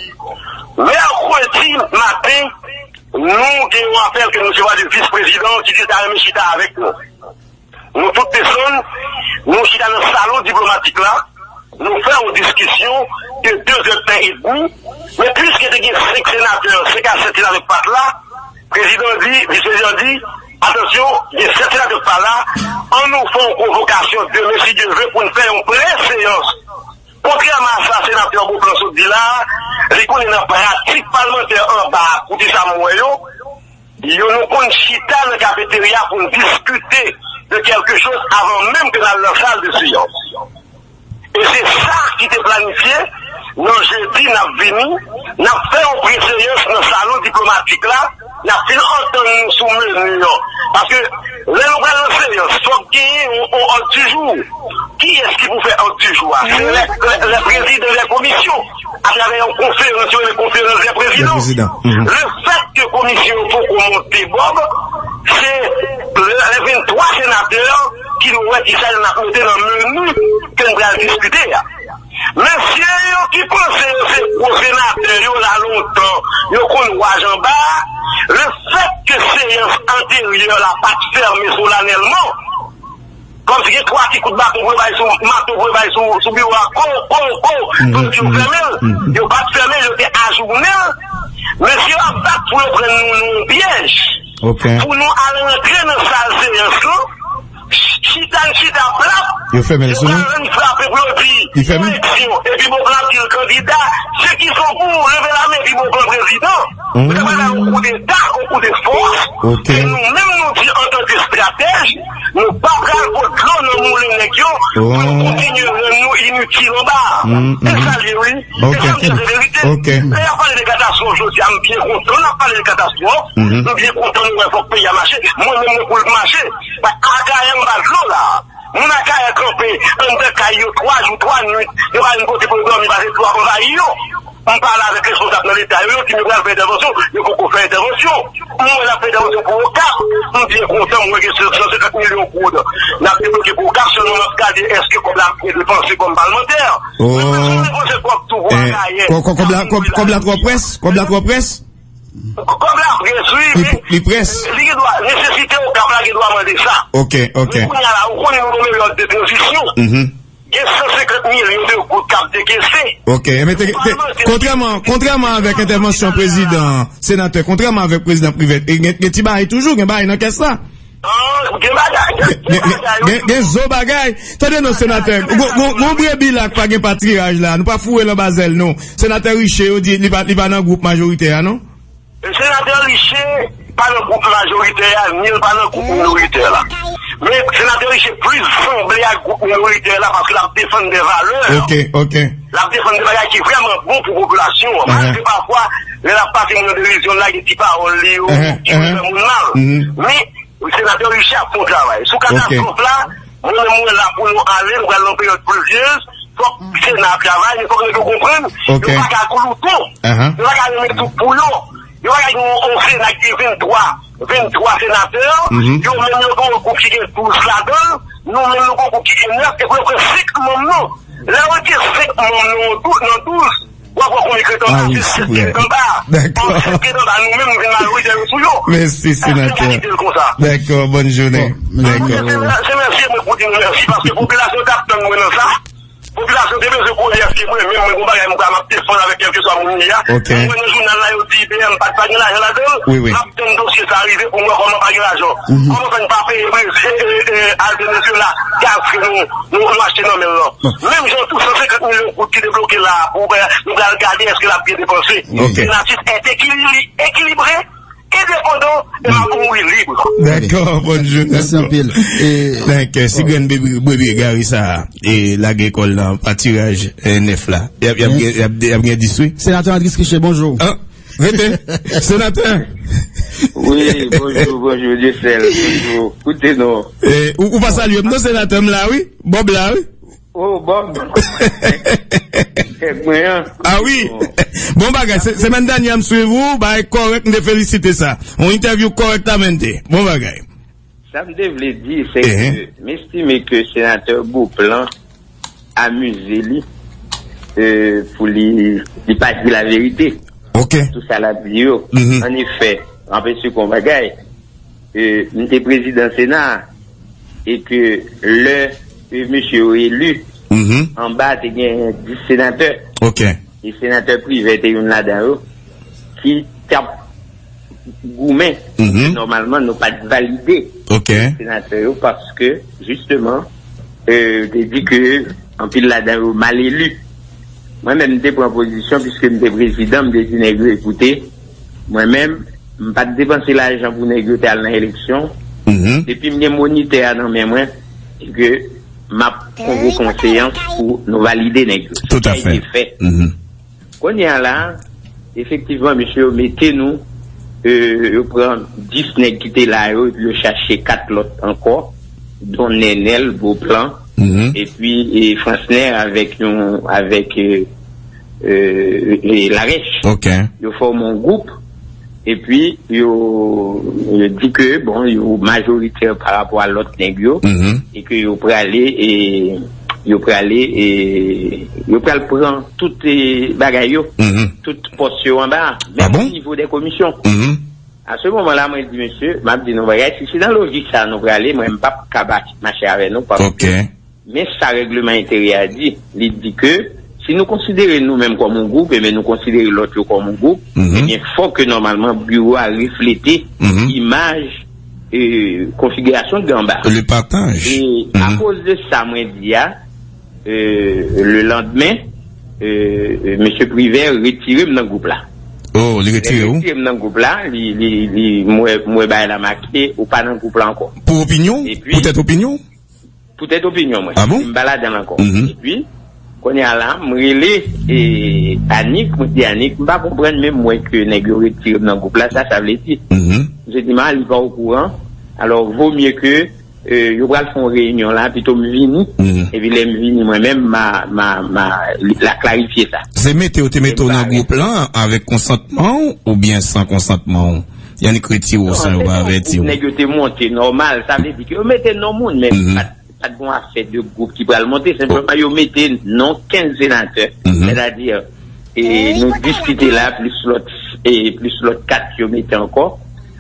Mèkredi maten, nou gen yon apèl ke nou resevwa de vis prezidan ki di l ta renmen chita avèk nou. Nou tout desann, nou chita nan salon diplomatik la, nou fè yon diskisyon de de zè tan edmi, men piske te gen senk senatè, senk a sèt senatè k pa t la, prezidan di, vis prezidan di, atansyon, gen sèt senatè k pa la, ann nou fè yon konvokasyon demen si Dye vle pou n fè yon pre-seyans. Kontrèman a sa senatè Beauplan sot di la a, li konnen nan pratik palmantè anba a, koute sa m wè yo, yo nou konn chita nan kafeterya pou n diskite de kèlke choz avan menm ke n al nan sal de seyans. E se sa ki te planifye, nan jedi n ap vini, n ap fè yon preseyans nan salon diplomatik la, n ap fin antann nou sou meni an. Paske lè nou pral nan seyans, fòk genyen yon, yon òd di jou. Kiyès ki pou fè òd di jou a? Se lè, lè, lè prezidan lè komisyon, atravè yon konferans, yo rele konferans dè prezidan. Dè prezidan. Mhm. Lefètke komisyon yo poko monte, Bob, se lè, lè venntwa senatè ki dwe wè kisa n ap mete nan meni ke n pral diskite a. Mesye yo ki panse yo se gwo senatè, yo la lontan, yo konn waj anba a, lefètke seyans anteryè la pa t fèmen solanèlman, kòmsi gen twa ti kout baton pou yo bay sou, mato pou yo bay sou, sou biwo a, ko, ko, ko, pou yo di yo fèmen l. Yo pa t fèmen l, yo te ajounen l. Mesye yo ap bat pou yo pran nou nan yon pyèj. Ok. Pou nou al rantre nan sal seyans lan, chita n chita plat. Yo fèmen l sou nou? Yo pral rann frape pou yo di eleksyon, epi Beauplan ap di l kandida. Se ki son pou leve lamen epi Beauplan prezidan? Ou ta pral bay yon koudeta, yon koudefòs. Ok. E nou menm nou di antanke estratèj, nou pa pral pot dlo nan moulen nèg yo pou yo kontinye rann nou initil anba a. E sa l ye, wi. Ok. E sa m di se verite. Ok. Lè y ap pale de katastwòf jodi a, m byen kontan n ap pale de katastwòf. M byen kontan nou wè fòk peyi a mache. Mwen menm mwen pou l mache. Akayè m ba dlo la. Moun Akayè kanpe anndan kay yo twa jou, twa nwit. Yo pa jwenn kote pou yo dòmi paske dlo ap anvayi yo. M pale avèk responsab nan Leta yo, yo di m yo pral fè entèvansyon, yo poko fè entèvansyon. M wè n ap fè entèvansyon pou Okap. M byen kontan, m wè gen san senkant milyon goud n ap debloke pou Okap, sèlman m ap gade èske kòb la ap byen depanse kòm palmantè. Men pa janm depanse kòb tou pou Akayè. Kòb la, kòb, kòb la twò près? Kòb la twò près? Kòb la près, wi, men li gen dwa, nesesite Okap la gen dwa mande sa. Ok, ok. Men kounye a la, ou konnen nou nan peryòd de tranzisyon. Gen san senkant milyon de goud k ap dekese. Ok, men te, te, kontrèman, kontrèman avèk entèvansyon prezidan, senatè, kontrèman avèk prezidan Privert, e gen, gen ti bagay toujou, gen bagay nan kès la. Ah, gen bagay, gen, gen bagay, wi. Gen, gen zo bagay. Tande non, senatè, gon, gon, gon brebi la k pa gen patiraj la, nou pa foure l anba zèl, non. Senatè Riché, yo di li pa, li pa nan gwoup majoritè a, non? Senatè Riché pa nan gwoup majoritè a, ni l pa nan gwoup minoritè la. Men senatè Riché plis sanble ak gwoup minoritè la paske l ap defann de valè. Ok, ok. L ap defann de bagay ki vrèman bon pou popilasyon an. Malgre pafwa, Lè l ap pase moun nan televizyon, l lage ti pawòl li yo, ki fè moun mal. Men, senatè Richard ap fè yon travay. Sou katastwòf la, mwen menm mwen la pou nou ale, nou pral nan peryòd plizyez, fòk Sena ap travay, men fòk nèg yo konprann, yo pa ka glouton, yo pa ka renmen tout pou yo. Yo pa ka gen yon, yon Sena ki gen venntwa, venntwa senatè, yo menm yo gen yon gwoup ki gen douz ladan l, nou menm nou gen yon gwoup ki gen nèf, epi yo pran senk manm nou. Lè yo retire senk manm nou nan douz, w ap wè konbyen k ret anba, se sèt k ret anba. Paske sèt k ret anba, nou menm nou vin mayorite yo sou yo. Mèsi, senatè. Dakò, bòn jounen. Dakò. Se mèsi mwen pou di nou mèsi, paske popilasyon t ap tann mwen nan sa. Popilasyon te bezwen konnen èske mwen menm mwen gon bagay m pral m ap defann avèk kèlkeswa moun li a. Mwen wè nan jounal la yo di I B M pa t pa gen lajan ladan l. M ap tann dosye sa a rive pou m wè kòman pa gen lajan. Kòman fè n pa peye Brezil, e, e, e, al Venezuela gaz ke nou, nou, nou achte nan men l lan. Menm jan tou san senkant milyon goud ki debloke la a pou nou pral gade èske l ap byen depanse. Senatus est équili-, équilibré, endepandan, e m ap mouri lib. Dakò, bòn jounen. Mèsi anpil. E, donk, si grenn brebi, brebi egare sa a, e lage kò l nan patiraj, e, nèf la, y ap, y ap, y ap, y ap gen dis wi. Senatè Andris Riché, bonjou. An, rete. Senatè. Wi, bonjou, bonjou, Dieuseul, bonjou. Koute non. E, ou, ou pa salye m non, senatè m la, wi. Bob la, wi. Oh, Bob. Nèg mwen an. Ah wi. Bon bagay, se, semèn dènyè m swiv ou, bagay kòrèk, m te felisite sa. Yon entèvyou kòrèktamente. Bon bagay. Sa m te vle di, se ke m estime ke senatè Beauplan amize li, e, pou li, li pa di laverite. Ok. Tout sa l ap di yo. An efè, anpese kon bagay, e, m te prezidan Sena a, e ke lè, e, mesye yo eli, anba te gen dis senatè. Ok. E senatè Privè te youn ladan yo, ki t ap goumen. Nòmalman, nou pa t valide senatè yo paske, jisteman, e, te di ke anpil ladan yo mal eli. Mwen menm, m te pran pozisyon, piske m te prezidan, m te di nèg yo, ekoute, mwen menm, m pa t depanse lajan pou nèg yo te al nan eleksyon. Depi m gen monitè a nan men mwen, e ke m ap konvoke yon seyans pou nou valide nèg yo. Tout à fait. Kounye a la, efektivman, mesye yo mete nou, e, yo pran dis nèg ki te la yo, epi yo chache kat lòt ankò, don Nenel, Beauplan, epi, e, Fransner avèk yon, avèk, e, e, e, Larèch. Ok. Yo fòme yon gwoup, epi yo, yo di ke, bon, yo majoritè pa rapò a lòt nèg yo, e ke yo prale, e, yo prale, e, yo pral pran tout, e, bagay yo, tout pòs yo anba, menm o nivo dè komisyon. A se moman la, mwen di, mesye, m ap di nou bagay, si se nan lojik sa nou prale, mwen, m p ap ka ba-, mache avè nou, paske men sa règleman enteryè a di. Li di ke si nou konsidere nou menm kòm yon gwoup, ebyen nou konsidere lòt yo kòm yon gwoup, ebyen fòk ke nòmalman biwo a reflete imaj, e, konfigirasyon ki anba. Le partage. E akoz de sa mwen di a, e, le landmen, e, e, mesye Privè retire m nan gwoup la. Oh, li retire ou? Retire m nan gwoup la, li, li, li, m wè, m wè bagay la make, ou pa nan gwoup la ankò. Pou opinyon? Poutèt opinyon? Poutèt opinyon mwen. Ah bon? M pa ladan l ankò. Epi, kounye a la, m rele, e, Anik, mwen di Anik, m pa konprann, men m wè ke nèg yo retire m nan gwoup la, sa, sa vle di. Misye di m, a, li pa okouran. Alò, vo mye ke, e, yo pral fè yon reyinyon la, pito m vini. Epi lè m vini, mwen menm, ma, ma, ma, l a klarifye sa. Se mete yo te mete w nan gwoup lan avèk konsantman w oubyen san konsantman w? Yannick retire w san yo pa avèti w. Nèg yo te monte nòmal, sa vle di ke yo mete non moun, men pa t, pa t gon afè de gwoup ki pral monte, senpleman yo mete non kenz senatè, sètadi, e, nou dis ki te la, plis lòt, e, plis lòt kat yo mete ankò.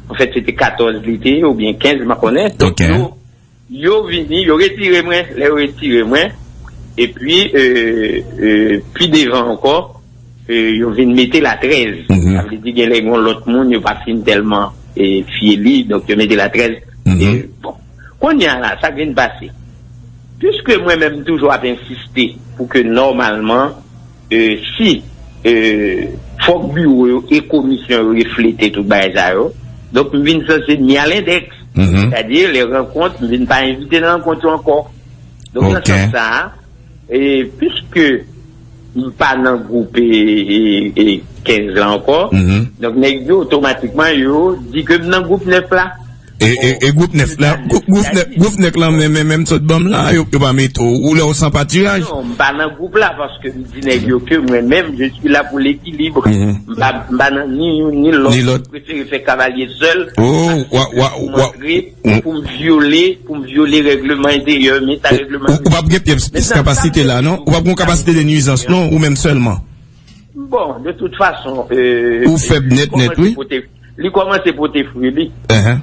Anfèt, se te katòz li te ye, oubyen kenz, m pa konnen. Donk, yo, yo vini, yo retire mwen, lè yo retire mwen, epi, e, e, pi devan ankò, e, yo vin mete la trèz. Sa vle di gen lè gen yon lòt moun, yo pa fin tèlman, e, fye li, donk yo mete la trèz. E, bon. Kounye a la, sa k vin pase. Piske mwen menm toujou ap ensiste pou ke nòmalman, e, si, e, fòk biwo yo e komisyon yo reflete tout bagay sa yo, donk m vin sanse mi a lendèks. Sètadi, lè rankont, m vin pa envite nan rankont yo ankò. Donk, nan sans sa a, e, piske m pa nan gwoup, e, e, e, kenz la ankò. Donk, nèg yo, otomatikman, yo di ke m nan gwoup nèf la. E, e, e gwoup nèf la, gwoup, gwoup nèf, gwoup nèf la, men, men, menm sot ban m la, yo, yo pa mete w, ou lè w san patiraj. Non, m pa nan gwoup la, paske m di nèg yo ke mwen menm, je suis là pour l'équilibre. M pa, m pa nan ni youn ni lòt. Ni lòt. M prefere fè kavalye sèl. Oh, wa, wa, wa. Pou m vyole, pou m vyole règleman enteryè, men sa règleman enteryè. Ou, ou p ap gen pyès, pyès kapasite la, non? Ou p ap gen kapasite de nuizans, non? Ou menm sèlman? Bon, de tout fason, euh, ou fèb nèt, nèt, wi. Li kòmanse pote fwi li.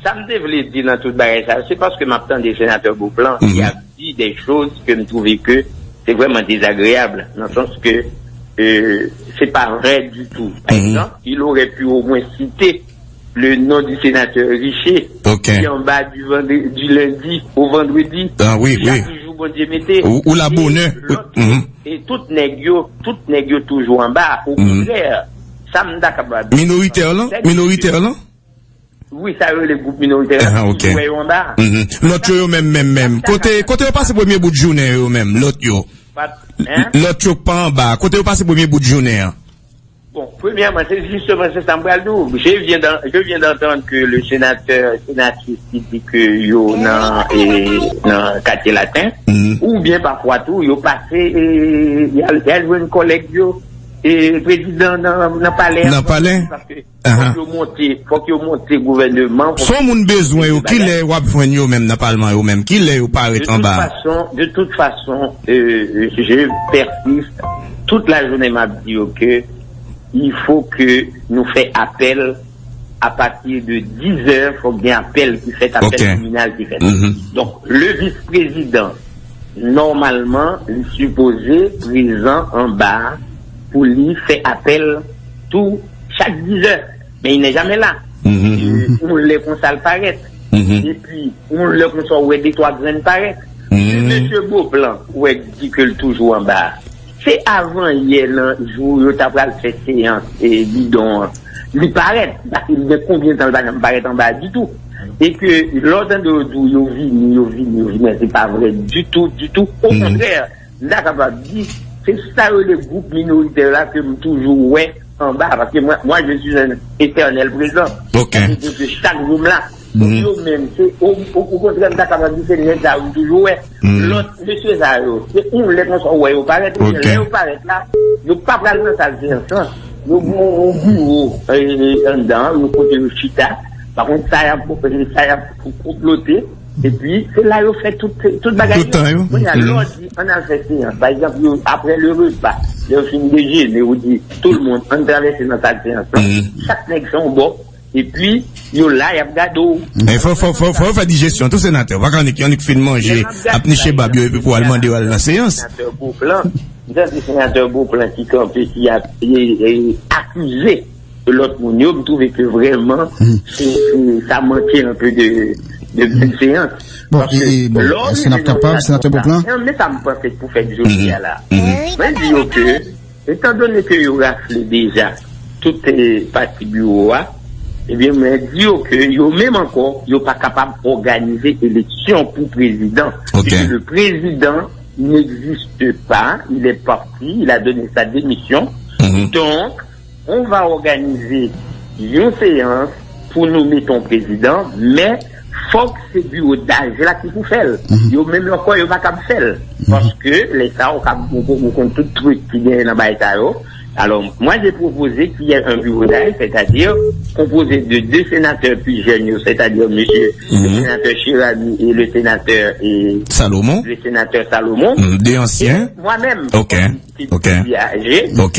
Sa m te vle di nan tout bagay sa, se paske m ap tande senatè Beauplan ki ap di de choz ke m twouve ke se vrèman dezagreyab, nan sans ke, euh, se pa vrè ditou. Pa egzanp, il aurait pu au moins citer le nom du sénateur Richer, ki anba du, vendre- du lundi au vendredi. Ah, wi, wi. Toujou Bondye mete. Ou, ou la bonè. E tout nèg yo, tout nèg yo toujou anba. Okontrè, sa m ta kapab di. Minoritè lan? Minoritè lan? Wi, sa yo rele gwoup minoritè lan, toujou wè yo anba. Lòt yo, yo menm, menm, menm. Kote, kote yo pase premye bout jounen yo menm, lòt yo? Lòt yo k pa anba, kote yo pase premye bout jounen an? Bon, premyèman, se jisteman se sa m pral di w. Je viens d'en- je viens d'entendre que le sénateur, sénatrice ki di ke yo nan, e, nan katye laten, oubyen pafwa tou, yo pase, e, y al, y al jwenn kòlèg yo, e, prezidan nan, nan palè a. Nan palè? Paske fòk yo monte, fòk yo monte gouvènman. Se yon moun bezwen yo, kilè w ap jwenn yo menm nan palman yo menm? Kilè yo parèt anba? De toute façon, de toute façon, euh, je persiste. Tout la jounen m ap di yo ke il faut que nou fè apèl à partir de dix heures, fòk gen apèl ki fèt, apèl tribinal ki fèt. Donk, le vis-prezidan, nòmalman, li sipoze prezan anba a pou li fè apèl tou chak dizè. Men li nè jamè la. Yon lè konsa l parèt. Epi, yon lè konsa w wè de twa grenn parèt. Si mesye Beauplan wè di ke l toujou anba a, se avan yè nan jou yo ta pral fè seyans e bidon an, li parèt. Paske li gen konbyen tan l pa janm parèt anba a ditou. E ke lè w tande yo di w yo vini, yo vini, yo vini, se pa vrè ditou, ditou. Okontrè, m ta kapab di, se sa yo rele gwoup minoritè la ke m toujou wè anba, paske mwen, moi, je suis un éternel présent. Sa vle di ke chak jou m la. Donk, yo menm, se, o, o, okontrè, m ta kapab di se nèg sa yo m toujou wè. Lòt mesye sa yo, se yon lè konsa w wè yo parèt, ebyen, lè yo parèt la, yo pa pral nan sal seyans lan. Yo gen yon, yon biwo, e, anndan, yo kote yo chita. Pa kont sa y ap, sa y ap konplote. Epi, se la yo fè tout, tout bagay yo. Kounye a, lè w di, ann al fè seyans. Pa egzanp, yo, apre le repa, lè yo fin dejene, ou di, tout le monde, ann travèse nan sal seyans lan. Chak nèg fè yon bò. Epi, yo la, y ap gade w. Men fò, fò, fò, fò yo fè dijesyon tou, senatè. Pa ka annik, annik fin manje, ap niche bab yo, epi pou al mande yo al nan seyans. Senatè Beauplan, m tande senatè Beauplan ki kanpe, ki ap, e, e, akize lòt moun yo, m twouve ke vrèman, se, se, sa manke anpe de, de bèl seyans. Bon, e, e, bon, èske n ap kapab, senatè Beauplan? Men sa m panse pou fèt jodi a la. Mwen di yo ke, etandone ke yo rafle deja tout, e, pati biwo a, ebyen, mwen di yo ke yo menm ankò, yo pa kapab òganize eleksyon pou prezidan. E ke le président n'existe pas, il est parti, il a donné sa démission. Donk, on va òganize yon seyans pou nou mete yon prezidan, men fòk se biwo daj la ki pou fè l. Yo menm ankò, yo pa kab fè l. Paske lè sa, ou kab, ou, ou konn tout trik ki genyen nan bagay sa yo. Alors, moi, j'ai proposé qu'il y ait un bureau d'âge, c'est-à-dire composé de deux sénateurs plus jeunes, c'est-à-dire monsieur le sénateur Cheramy et le sénateur, et Salomon. Le sénateur Salomon. Deux anciens. Et moi-même, qui suis âgé. Donc,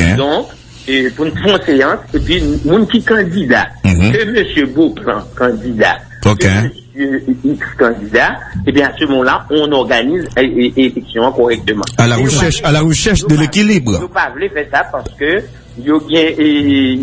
e, pou n fè yon seyans, epi moun ki kandida, ke mesye Beauplan kandida, ke mesye X kandida, ebyen, à ce moment-là, on organise, e, e, eleksyon an kòrèkteman. À la recherche, à la recherche de l'équilibre. Yo pa vle fè sa paske yo gen, e,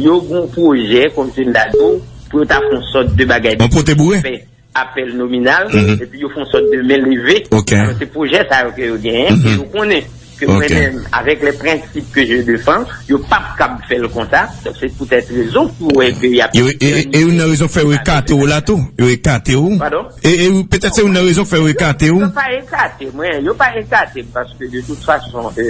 yo gen yon pwojè, kòm se m ta di w, pou yo ta fè yon sòt de bagay de apèl nominal, epi yo fè yon sòt de men leve. Alò, se pwojè sa yo ke yo genyen, ke yo konnen. ke mwen menm, avèk lè prensip ke je defann, yo p ap kab fè l konsa. Donk, se poutèt rezon ki wè ke y ap... E, e, e youn nan rezon k fè yo ekate w la tou. Yo ekate w. Padon? E, e petèt se youn nan rezon k fè yo ekate w. Yo pa ekate mwen, yo pa ekate m, paske de tout fason, e,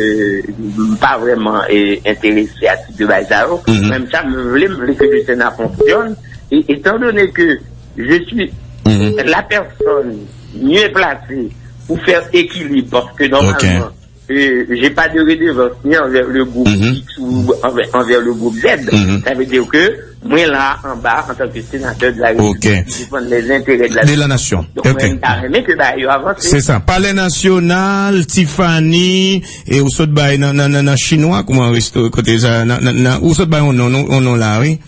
m pa vrèman, e, enterese a tip de bagay sa yo. Menm sa, m vle, m vle ke le Sénat fonctionne. Et étant donné que je suis la personne mieux placée pour faire équilibre, parce que normalement, euh, j'ai pas de redevance ni envers le groupe X ou envers, envers le groupe Z. Ça veut dire que mwen la anba an tan ke senatè de la République ki defann les intérêts de la, de la nation. Donk, mwen ta renmen ke bagay yo avanse. Se sa. Palè Nasyonal, Tiffany, e ou sot bay nan, nan, nan, nan Chinwa, kouman resto, kote sa, nan, nan, nan, ou sot bay yon non, yon non la, wi.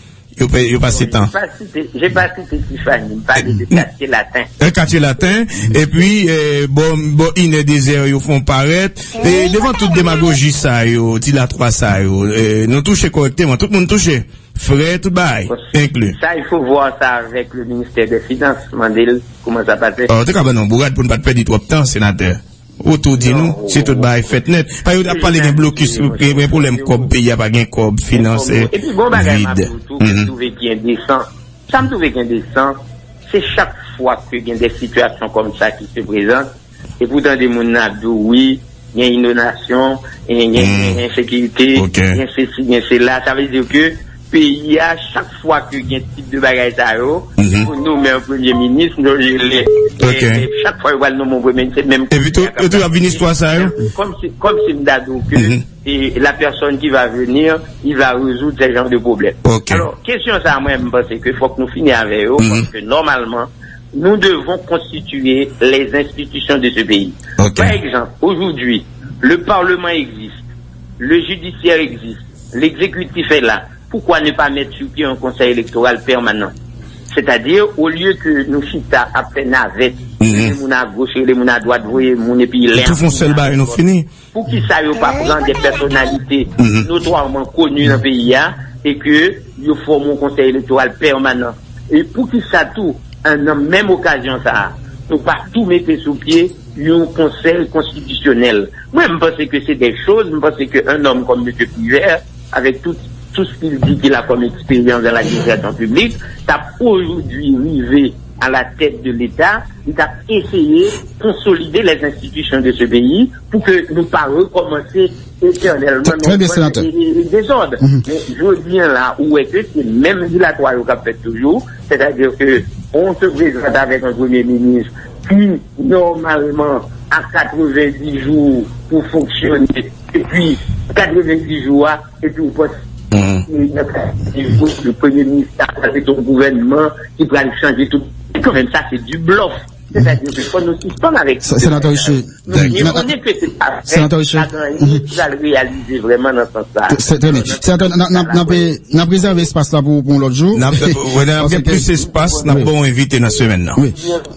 Yo pa, yo pase tan. J'ai pas cité, j'ai pas cité Tiffany, m pale de Katye Laten. E Katye Laten, epi, e, bò, bò inè dezè, yo fè w parèt. E devan tout demagoji sa yo, dilatwa sa yo, e, nou touche kòrèkteman, tout moun touche. Frè, tout bagay, enkli. Ça, il faut voir ça avec le ministère des Finances, mande l kouman sa pase. Ou te ka ban nou bourad pou n pa t pèdi twòp tan, senatè. Ou tou di nou, si tout bagay fèt nèt. Pa yo t ap pale gen blokis, gen, gen pwoblèm kòb peyi a, pa gen kòb, finans, e, vid. Epi, bon bagay, m ap di w tou, ke m twouve ki endesan. Sa m twouve ki endesan, se chak fwa ke gen de sitiyasyon kòm sa ki se prezante, epi w tande moun nan ap di w, wi, gen inondasyon, e gen, gen ensekirite, gen sesi, gen sela. Sa vle di ke peyi a, chak fwa ke gen tip de bagay sa yo, pou nonmen yon premye minis, nou rele, e, e chak fwa yo pral nonmen yon premye minis, se menm... Epi tou, yo tou ap vin istwa sa yo. Comme si, comme si m ta di w ke, e, la personne qui va venir, il va résoudre ce genre de problème. Alors, kesyon sa, mwen, m panse ke fòk nou fini avè yo, paske nòmalman, nous devons constituer les institutions de ce pays. Par exemple, aujourd'hui, le Parlement existe, le judiciaire existe, l'exécutif est là. Pourquoi ne pas mettre sur pied un conseil électoral permanent? C'est-à-dire, au lieu que nou chita ap fè navèt, rele moun a goch, rele moun a dwat, voye moun epi lè ap fini avèk lòt. Poukisa yo pa pran de pèsonalite notwaman koni nan peyi a e ke yo fòme yon konsèy elektoral pèmanan? E poukisa tou, an, nan menm okazyon sa a, nou pa tou mete sou pye yon konsèy konstitisyonèl? Mwen, m panse ke se de choz, m panse ke un homme comme Monsieur Privert, avec tout, tout ce qu'il dit qu'il a comme expérience dans l'administration publique, t ap aujourd'hui rive à la tête de l'État, li t ap eseye konsolide les institutions de ce pays pou ke nou pa rekòmanse etènèlman nan yon dezòd. Men jodi a la, ou wè ke se menm dilatwa yo k ap fèt toujou, sètadi ke on se prezante avèk yon premye minis ki nòmalman a katrevenndis jou pou fonksyone, epi katrevenndis jou a, epi ou panse ke nan katrevenndis jou, le premye minis la pral mete yon gouvènman ki pral chanje tout. E kanmenm, sa se du bluff. Sètadi ke fò nou sispann avèk... Senatè Riché, nou byen konnen ke se pa vre, pa gen anyen ki pral reyalize vrèman nan sans sa. Trè byen. Senatè, n ap, n ap, n ap rezève espas la pou, pou yon lòt jou. N ap, wè, n ap gen plis espas, n ap ba w envite nan semèn nan.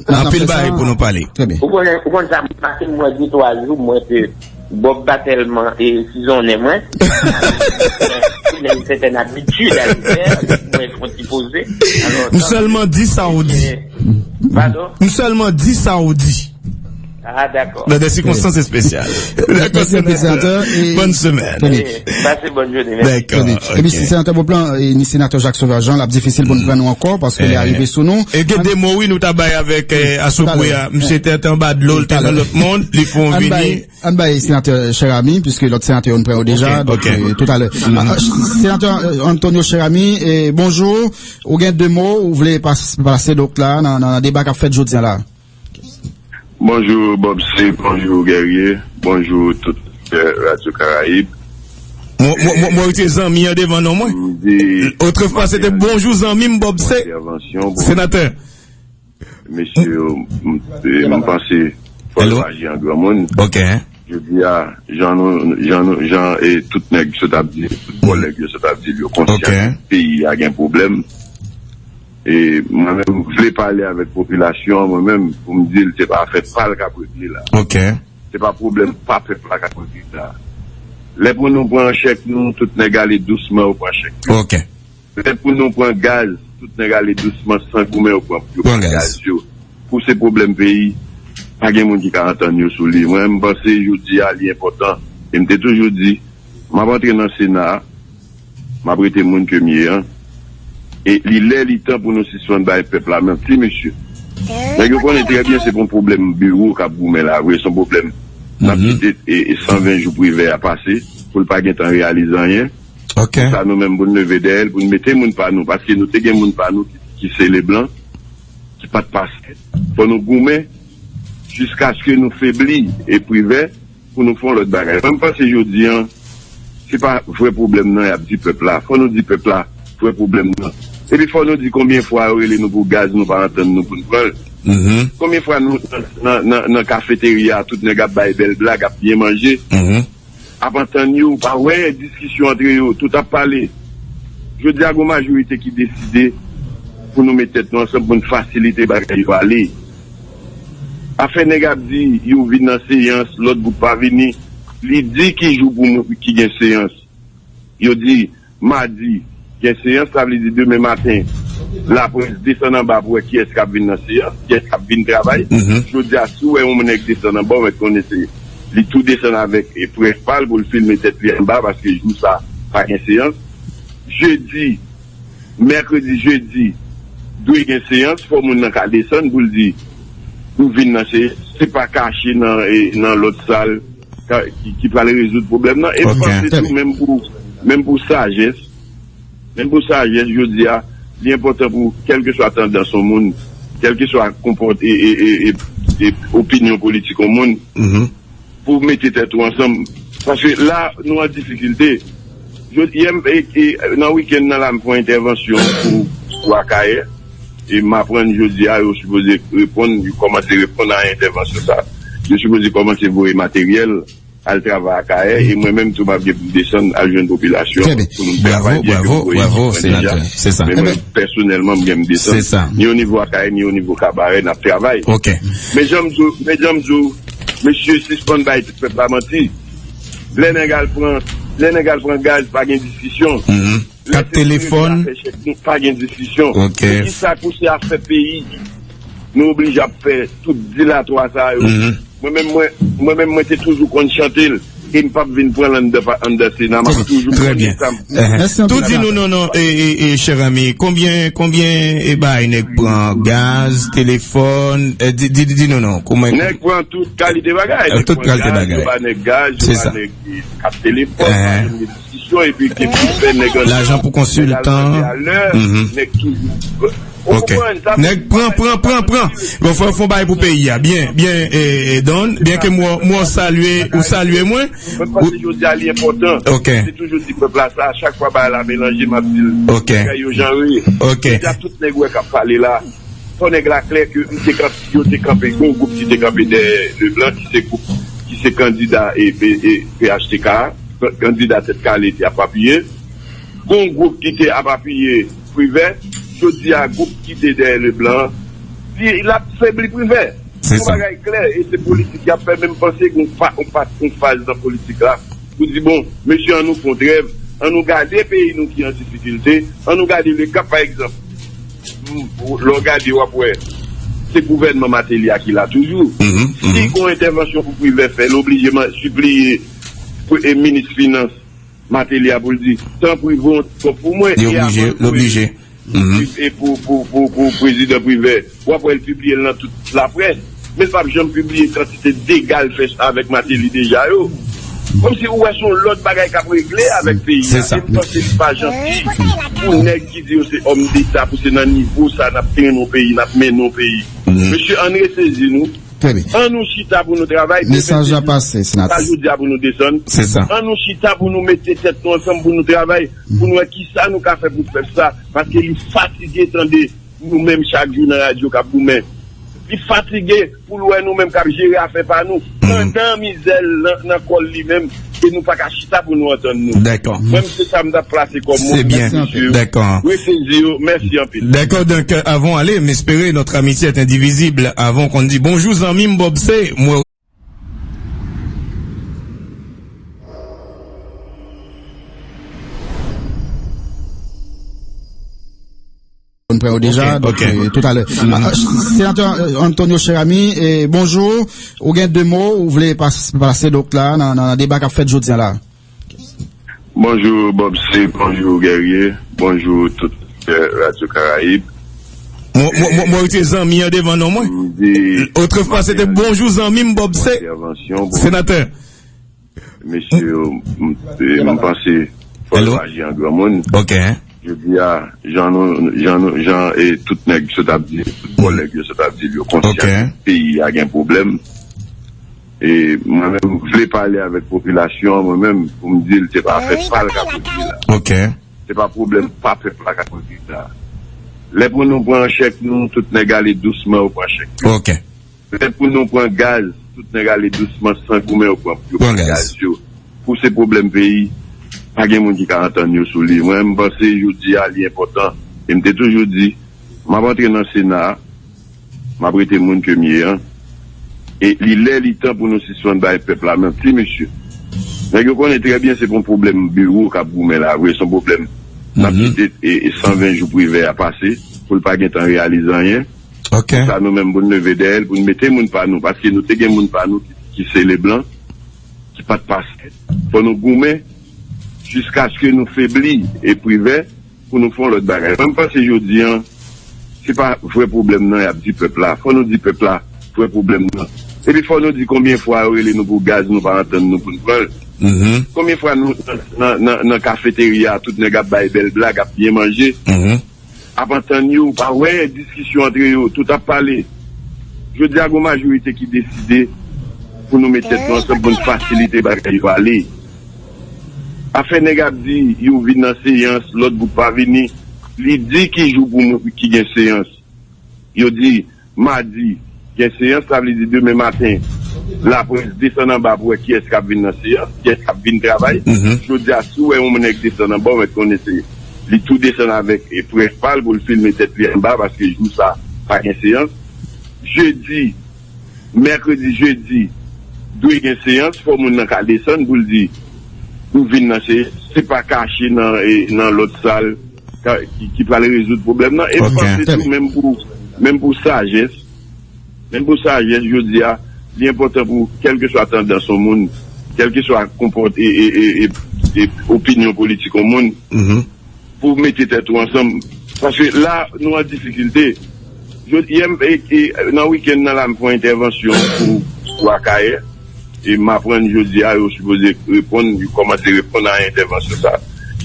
Anpil bagay pou nou pale. Trè byen. Ou konnen, ou konn sa, m pase mwen de twa jou, mwen ke Bob pa tèlman, e, sizonnen mwen. Mwen gen sètèn abitid a li fè, mwen fè yon ti poze. M sèlman di sa w di. Padon? M sèlman di sa w di. Ah, dakò. Nan de sikonstans espesyal. Dakò, senatè. Bòn semèn. Pase bòn jounen, mèsi. Dakò. Epi, senatè Beauplan, e, ni senatè Jacques Sauveur Jean, l ap difisil pou n pran nou ankò, paske lè a rive sou nou. E gen de mo, wi, nou ta bay avèk, e, asopwe a. Misye te anba dlo, l te nan lòt mond, li fè yon vini. Ann bay senatè Cheramy, piske lòt senatè yo n pran yo deja, donk, e, toutalè. Senatè, e, Antonio Cheramy, e, bonjou. Ou gen de mo ou vle pas-, pase, donk, la, nan, nan deba k ap fèt jodi a la? Bonjou, Bob C, bonjou, Guerrier, bonjou, tout, e, Radio Caraïbe. Mwen, mwen, mwen, mwen rete zanmi an devan non mwen. Otrefwa, se te bonjou, zanmi m, Bob C. Senatè. Mesye yo, m, m, m panse fò yo aji an granmoun. Jodi a, jan nou, jan nou, jan, e, tout nèg sot ap di, tout kòlèg yo sot ap di, yo konsyan ke peyi a gen pwoblèm. E mwen menm, m vle pale avèk popilasyon an, mwen menm, pou m di l se pa afè pa l k ap regle la. Se pa pwoblèm pa pèp la k ap regle la. Lè pou nou pran chèk nou, tout nèg ale dousman, yo pran chèk yo. Petèt pou nou pran gaz, tout nèg ale dousman, san goumen, yo pran, yo pran gaz yo. Pou se pwoblèm peyi, pa gen moun ki ka antann yo sou li. Mwen, m panse jodi a, li enpòtan E m te toujou di, m ap antre nan Sena a, m ap rete moun ke m ye an. E li lè, li tan pou nou sispann bay pèp la manti, mesye. Nèg yo konnen trè byen se pou yon pwoblèm biwo k ap goumen la vre, se yon pwoblèm n ap kite e, e san ven jou Privè a pase, pou l pa gentan reyalize anyen. Sa nou menm pou n leve dèyè l, pou n mete moun pa nou, paske nou te gen moun pa nou ki, ki se Leblan, ki pa t pase. Fò nou goumen jiskaske nou febli e Privè pou nou fè yon lòt bagay. Mwen, m panse jodi an, se pa vrè pwoblèm nan y ap di pèp la. Fò nou di pèp la vrè pwoblèm nan. Epi fò nou di konbyen fwa yo rele nou pou gaz, nou pa antann nou pou n pran l. Konbyen fwa nou nan, nan, nan, nan kafeterya, tout nèg ap bay bèl blag, ap byen manje, ap antann yo, ou pa wè diskisyon antre yo, tout ap pale. Jodi a, gon majorite ki deside pou nou met tèt nou ansanm pou n fasilite bagay yo ale. Afè nèg ap di yo vin nan seyans, lòt gwoup pa vini. Li di ki jou pou moun ki gen seyans. Yo di madi gen seyans, sa vle di demen maten laprès desann anba pou wè kiyès k ap vin nan seyans, kiyès k ap vin travay. Jodi a, si w wè yon nèg desann anba, w mèt konnen se li tou desann avèk e près pa l pou l filme tèt li anba, paske jou sa pa gen seyans. Jedi, mèkredi, jedi, dwe gen seyans, fò moun nan ka desann pou l di, pou vin nan seyans, se pa kache nan, e, nan lòt sal, ka, ki, ki pral rezoud pwoblèm nan. E m panse tou, menm pou, menm pou sajès, menm pou sajès, jodi a, li enpòtan pou, kèlkeswa tandans yon moun, kèlkeswa konpòt-, e, e, e, e, e opinyon politik yon moun, pou mete tèt ou ansanm. Paske la, nou an difikilte. Jodi, yè, m, e, e, nan wikenn nan la, m fè yon entèvansyon pou, pou Akayè. E m aprann jodi a, yo sipoze reponn, yo kòmanse reponn a entèvansyon sa. Yo sipoze kòmanse voye materyèl, al travay Akayè. E mwen menm tou, m ap gen pou m desann, al jwenn popilasyon pou nou travay byen ke m voye ekip mwen deja. Men mwen, pèsonèlman, m gen m desann. Ni o nivo Akayè, ni o nivo Kabarè, n ap travay. Men jan m di w, men jan m di w, mesye, sispann bay pèp la manti. Lè nèg al pran, lè nèg al pran gaz, pa gen diskisyon. Lè kat telefòn, pa gen diskisyon. Men kisa pou se afè peyi, nou oblije ap fè tout dilatwa sa yo. Mwen menm, mwen, mwen menm, mwen te toujou konn chante l. E m p ap vin pran l anndan, anndan Sena. M ap toujou konn sa m. Tou di nou non, non, e, e, e, chè ami, konbyen, konbyen, e, bay nèg pran gaz, telefòn, e, di, di, di, di nou non. Kòman nèg pran tout kalite bagay. Tout kalite bagay. Yo ba nèg gaz, yo ba nèg kat telefòn, ba nèg diskisyon, epi ke pou fè nèg an lajan pou konsiltan. Nèg toujou. Ok. Nèg pran, pran, pran, pran. Bon, fò, fò bay pou peyi a. Byen, byen, e, e, Don, byen ke mwen, mwen salye, ou salye mwen. Mwen panse jodi a li enpòtan. Ok. Se toujou di pèp la sa, chak fwa bagay la melanje, m ap di l. Ok. Bagay yo jan yo ye. Ok. Jodi a tout nèg wè k ap pale la. Fò nèg la klè ke m te kanpe, yo te kanpe, gon gwoup ki te kanpe dèyè Leblan, ki se gwoup, ki se kandida e, e, e P H T K a, kandida Tèt Kale te ap apiye. Gon gwoup ki te ap apiye Privè, jodi a gwoup ki te dèyè Leblan, li, l ap febli Privè. Se yon bagay klè, e se politik y ap fè, men m panse gon pa, on pa, on faz nan politik la, pou di, bon, mesye, an nou fè on trèv, an nou gade peyi nou ki an difikilte, an nou gade Lekap, pa egzanp. Lè w gade, w ap wè, se gouvènman Mateli a ki la toujou. Si gon entèvansyon pou Privè fè, l oblije sipliye pou, e, minis finans Mateli a pou l di, tanpri, voye yon kòb pou mwen. Li oblije, li oblije. E pou, pou, pou, pou prezidan Privè, w ap wè l pibliye l nan tout laprès. Men l p ap janm pibliye kantite dega l fè avèk Mateli deja yo. Kòmsi ou wè se yon lòt bagay k ap regle avèk peyi a. E m panse li pa janti pou nèg ki di yo se òm deta, pou se nan nivo sa n ap trennen yon peyi, n ap mennen yon peyi. Mesye, ann resezi nou. Trè byen. An nou chita pou nou travay. Mesaj la pase, senatè. Sa jodi a pou nou desann. Se sa. An nou chita pou nou mete tèt nou ansanm pou nou travay, pou nou wè kisa nou ka fè pou pèp sa, paske li fatige tande nou menm chak jou nan radyo k ap goumen. Li fatige pou l wè nou menm k ap jere afè pa nou. Pandan mizè l nan, nan kò l li menm, e nou pa ka chita pou nou antann nou. Dakò. Mwen, se sa m t ap plase kòm mo pou mesye yo. Dakò. Resezi yo, mèsi anpil. Dakò, donk, euh, avant d'aller, m espere notre amitié est indivisible. Avant qu'on dise bonjour, zanmi m Bob, se mwen. Prè yo deja, donk, euh, toutalè. Ah, ah, Senatè, euh, Antonio Cheramy, eh, bonjou. Ou gen de mo ou vle pas- pase, donk, la, nan, nan deba k ap fèt jodi a la? Bonjou, Bob C, bonjou, Guerrier, bonjou, tout, euh, Radio Caraïbe. Mwen, mwen, mwen, mwen rete zanmi an devan non mwen. Otrefwa, se te bonjou zanmi m, Bob C. Senatè. Mesye yo, m, m, m panse fò yo aji an granmoun. Ok. Jodi a, jan nou, jan nou, jan, e, tout nèg sot ap di, tout kòlèg yo sot ap di, yo konsyan peyi a gen pwoblèm. E mwen menm, m vle pale avèk popilasyon an, mwen menm, pou m di l se pa afè pa l k ap regle la. Ok. Se pa pwoblèm pa pèp la k ap regle la. Lè pou nou pran chèk nou, tout nèg ale dousman, yo pran chèk yo. Ok. Lè pou nou pran gaz, tout nèg ale dousman, san goumen, yo pran, yo pran gaz yo. Pou se pwoblèm peyi, pa gen moun ki ka antann yo sou li. Mwen, m panse jodi a, li enpòtan. E m te toujou di, m ap antre nan Sena a, m ap rete moun ke m ye an. E li lè, li tan pou nou sispann bay pèp la manti, mesye. Nèg yo konnen trè byen se pa yon pwoblèm biwo k ap goumen la vre, se yon pwoblèm n ap kite e, e san ven jou Privè a pase, pou l pa gentan reyalize anyen. Ok. Sa nou menm pou n leve dèyè l, pou n mete moun pa nou, paske nou te gen moun pa nou ki, ki se Leblanc, ki pa t pase. Fò nou goumen jiskaske nou febli e Privè pou nou fè yon lòt bagay. Mwen, m panse jodi a, se pa vrè pwoblèm nan y ap di pèp la. Fò nou di pèp la vrè pwoblèm nan. Epi fò nou di konbyen fwa yo rele nou pou gaz, nou pa antann nou pou n pran l. Konbyen fwa nou nan, nan, nan, nan kafeterya, tout nèg ap bay bèl blag, ap byen manje. Ap antann yo, ou pa wè diskisyon antre yo, tout ap pale. Jodi a, gon majorite ki deside pou nou met tèt nou ansanm pou n fasilite bagay yo ale. Afè nèg ap di yo vin nan seyans, lòt gwoup pa vini, li di ki jou pou moun ki gen seyans. Yo di, madi, gen seyans, sa vle di demen maten, laprès desann anba pou wè kiyès k ap vin nan seyans, kiyès k ap vin travay. Jodi a, si w wè yon nèg desann anba, w mèt konnen se li tou desann avèk e près pa l pou l filme tèt li anba, paske jou sa pa gen seyans. Jedi, mèkredi, jedi, dwe gen seyans, fò moun nan ka desann pou l di, ou vin nan seyans, se pa kache nan, e, nan lòt sal, ka, ki, ki pral rezoud pwoblèm nan. E m panse tou, menm pou, menm pou sajès, menm pou sajès, jodi a, li enpòtan pou, kèlkeswa tandans yon moun, kèlkeswa konpòt-, e, e, e, e, e opinyon politik yon moun, pou mete tèt ou ansanm. Paske la, nou an difikilte. Jodi, yè, m, e, e, nan wikenn nan la, m fè yon entèvansyon pou, pou Akayè. E m aprann jodi a, yo sipoze reponn, yo kòmanse reponn a entèvansyon sa.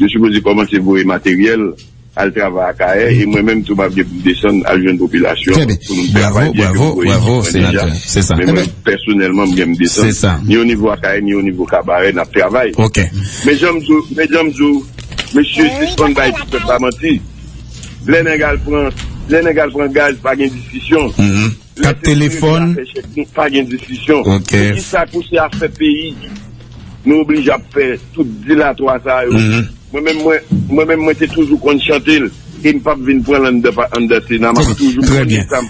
Yo sipoze kòmanse voye materyèl, al travay Akayè. E mwen menm tou, m ap gen pou m desann, al jwenn popilasyon an pou nou fè travay byen ke m voye jwenn deja. Men mwen, pèsonèlman, m gen m desann. Ni o nivo Akayè, ni o nivo Kabarè, n ap travay. Men jan m di w, men jan m di w, mesye, sispann bay ti pèp la manti. Lè nèg al pran, lè nèg al pran gaz, pa gen diskisyon. Kat telefòn. Lè se prive afè chèk nou, pa gen diskisyon. Ok. Poukisa pou se afè peyi, nou oblije ap fè tout dilatwa sa yo? Mwen menm, mwen, mwen menm, mwen te toujou konn chante l. E m p ap vin pran l anndan pa, anndan Sena, m ap toujou konn sa m.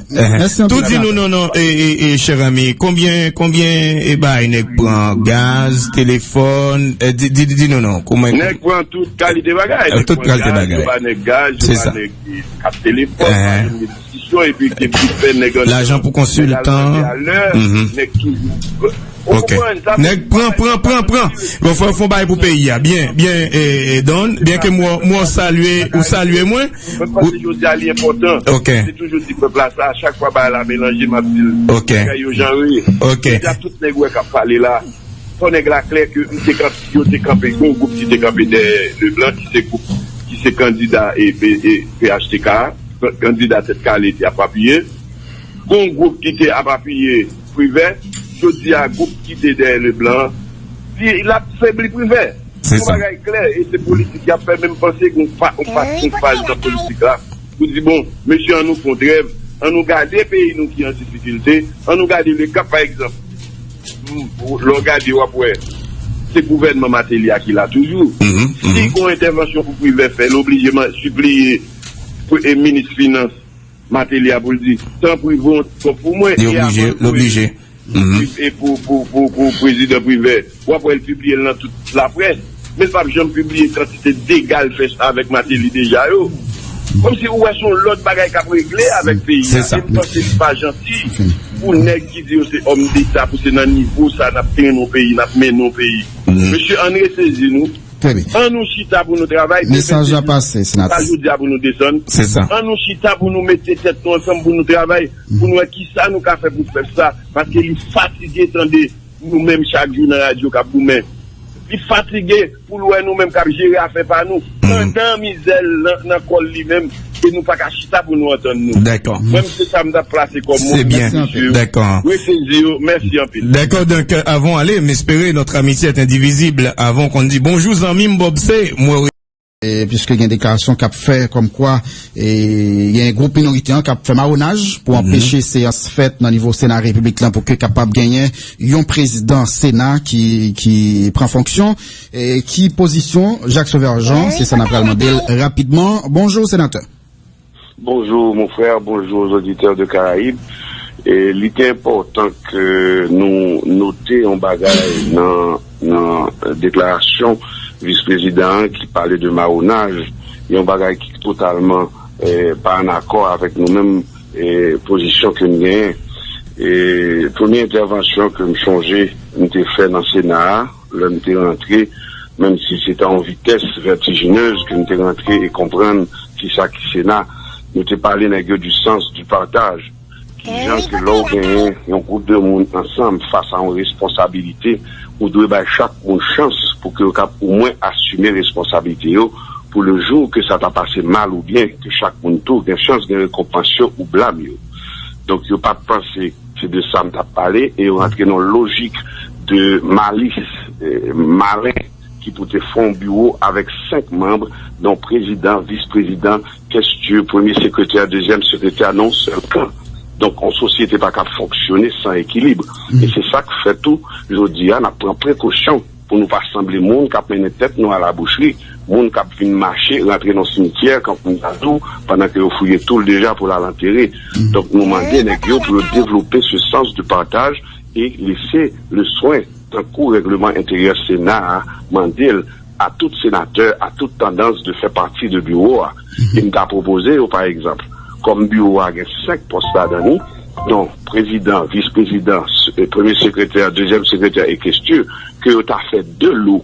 Tou di nou non, non, e, e, e, chè zanmi, konbyen, konbyen, e, bagay nèg pran, gaz, telefòn, e, di, di, di, di nou non, kòman. Nèg pran tout kalite bagay. Tout kalite bagay. Yo ba nèg gaz, yo ba nèg, e, kat telefòn, pa janm gen diskisyon, epi ke vit fè nèg an. Lajan pou konsiltan. Nèg toujou. Ok. Nèg pran, pran, pran, pran. Bon, fò, fò bay pou peyi a. Byen, byen, e, e, Don, byen ke mwen, mwen salye, ou salye mwen. Mwen panse jodi a li enpòtan. Ok. Se toujou di pèp la sa, chak fwa bagay la melanje, m ap di l. Ok. Bagay yo jan yo ye. Ok. Jodi a tout nèg wè k ap pale la. Fò nèg la klè ke m te kanpe, yo te kanpe, gon gwoup ki te kanpe dèyè Leblanc, ki se gwoup, ki se kandida e, e, e P H T K a, kandida tèt kale te ap apiye. Gon gwoup ki te ap apiye Privè, jodi a gwoup ki te dèyè Leblanc an, li, l ap febli Privè. Se sa. Yon bagay klè, e se politik y ap fè, men m panse gon pa, yon pa, yon faz nan politik la. Pou di, bon, mesye, ann nou fè yon trèv, ann nou gade peyi nou ki an difikilte, ann nou gade le Cap, pa egzanp. M, lè w gade, w ap wè, se gouvènman Martelly a ki la toujou. Si gon entèvansyon pou Privè fè, l oblije man-, sipliye pou, e, minis finans Martelly a pou l di, tanpri, voye yon ti kòb pou mwen. Li oblije, l oblije. E pou, pou, pou, pou prezidan Privè, w ap wè l pibliye l nan tout laprès. Men l p ap janm pibliye kantite dega l fè avèk Martelly deja yo. Kòmsi ou wè se yon lòt bagay k ap regle avèk peyi a. Se sa. E m panse li pa janti pou nèg ki di yo se òm deta, pou se nan nivo sa n ap trennen yon peyi, n ap mennen yon peyi. Mesye, ann resezi nou. Trè byen. Ann nou chita pou nou travay. Mesaj la pase, senatè. Pa jodi a pou nou desann. Se sa. Ann nou chita pou nou mete tèt nou ansanm pou nou travay, pou nou wè ki sa nou ka fè pou pèp sa, paske li fatige tande nou menm chak jou nan radyo k ap goumen. Li fatige pou l wè nou menm k ap jere afè pa nou, pandan mizè l nan, nan kò l li menm, e nou pa ka chita pou nou antann nou. Dakò. Mwen, se sa m t ap plase kòm mo. Se byen. Mesye yo. Dakò. Resezi yo, mèsi anpil. Dakò, donk, euh, avant d'aller, m espere notre amitié est indivisible. Avant qu'on dise bonjour, zanmi m Bob, se mwen. E, piske gen deklarasyon k ap fè kòmkwa, e, gen gwoup minorite an k ap fè mawonaj pou anpeche seyans fèt nan nivo Sena Repiblik lan pou ke kapab genyen yon prezidan Sena ki, ki pran fonksyon. E, ki pozisyon Jacques Sauveur Jean? Se sa n ap pral mande l rapidman. Bonjou, senatè. Bonjour mon frère, bonjour aux auditeurs de Caraïbes. E, li te enpòtan ke nou note yon bagay nan, nan deklarasyon vis prezidan an ki pale de mawonaj, yon bagay ki totalman, eh, pa an akò avèk nou menm, eh, pozisyon ke n genyen. E premye entèvansyon ke m chonje m te fè nan Sena a, lè m te rantre, menm si se te yon vitès vètijinez ke m te rantre e konprann kisa ki Sena, nou te pale nèg yo du sens du partage. Kijan ke lè w genyen yon gwoup de moun ansanm fas a yon responsabilite, ou dwe bay chak moun chans pou ke yo kab omwen asime responsabilite yo, pou le jou ke sa ta pase mal ou byen, ke chak moun tou gen chans gen rekonpans yo ou blam yo. Donk, yo pa t panse se de sa m t ap pale, e yo rantre nan lojik de malis, eh, malen, ki pou te fè yon biwo avèk senk manm, dont prezidan, vis prezidan, kestye, premye sekretè, dezyèm sekretè, nan yon sèl kan. Donk, yon sosyete pa kab fonksyone san ekilib. E se sa k fè tou, jodi a, n ap pran prekosyon pou nou pa sanble moun k ap mennen tèt nou a la bouchri, moun k ap vin mache, rantre nan simityè, kankou m ta di w, pandan ke yo fouye tou l deja pou l al antere. Donk, nou mande nèg yo pou yo devlope ce sens de partage et laisser le soin, tankou règleman enteryè Sena a mande l, à tout sénateur, à toute tendance de faire partie de biwo a. E m ta pwopoze yo, pa egzanp, kòm biwo a gen senk pòs ladan li, donk prezidan, vis prezidan, s-, e premye sekretè, dezyèm sekretè e kestye, ke yo ta fè de lo.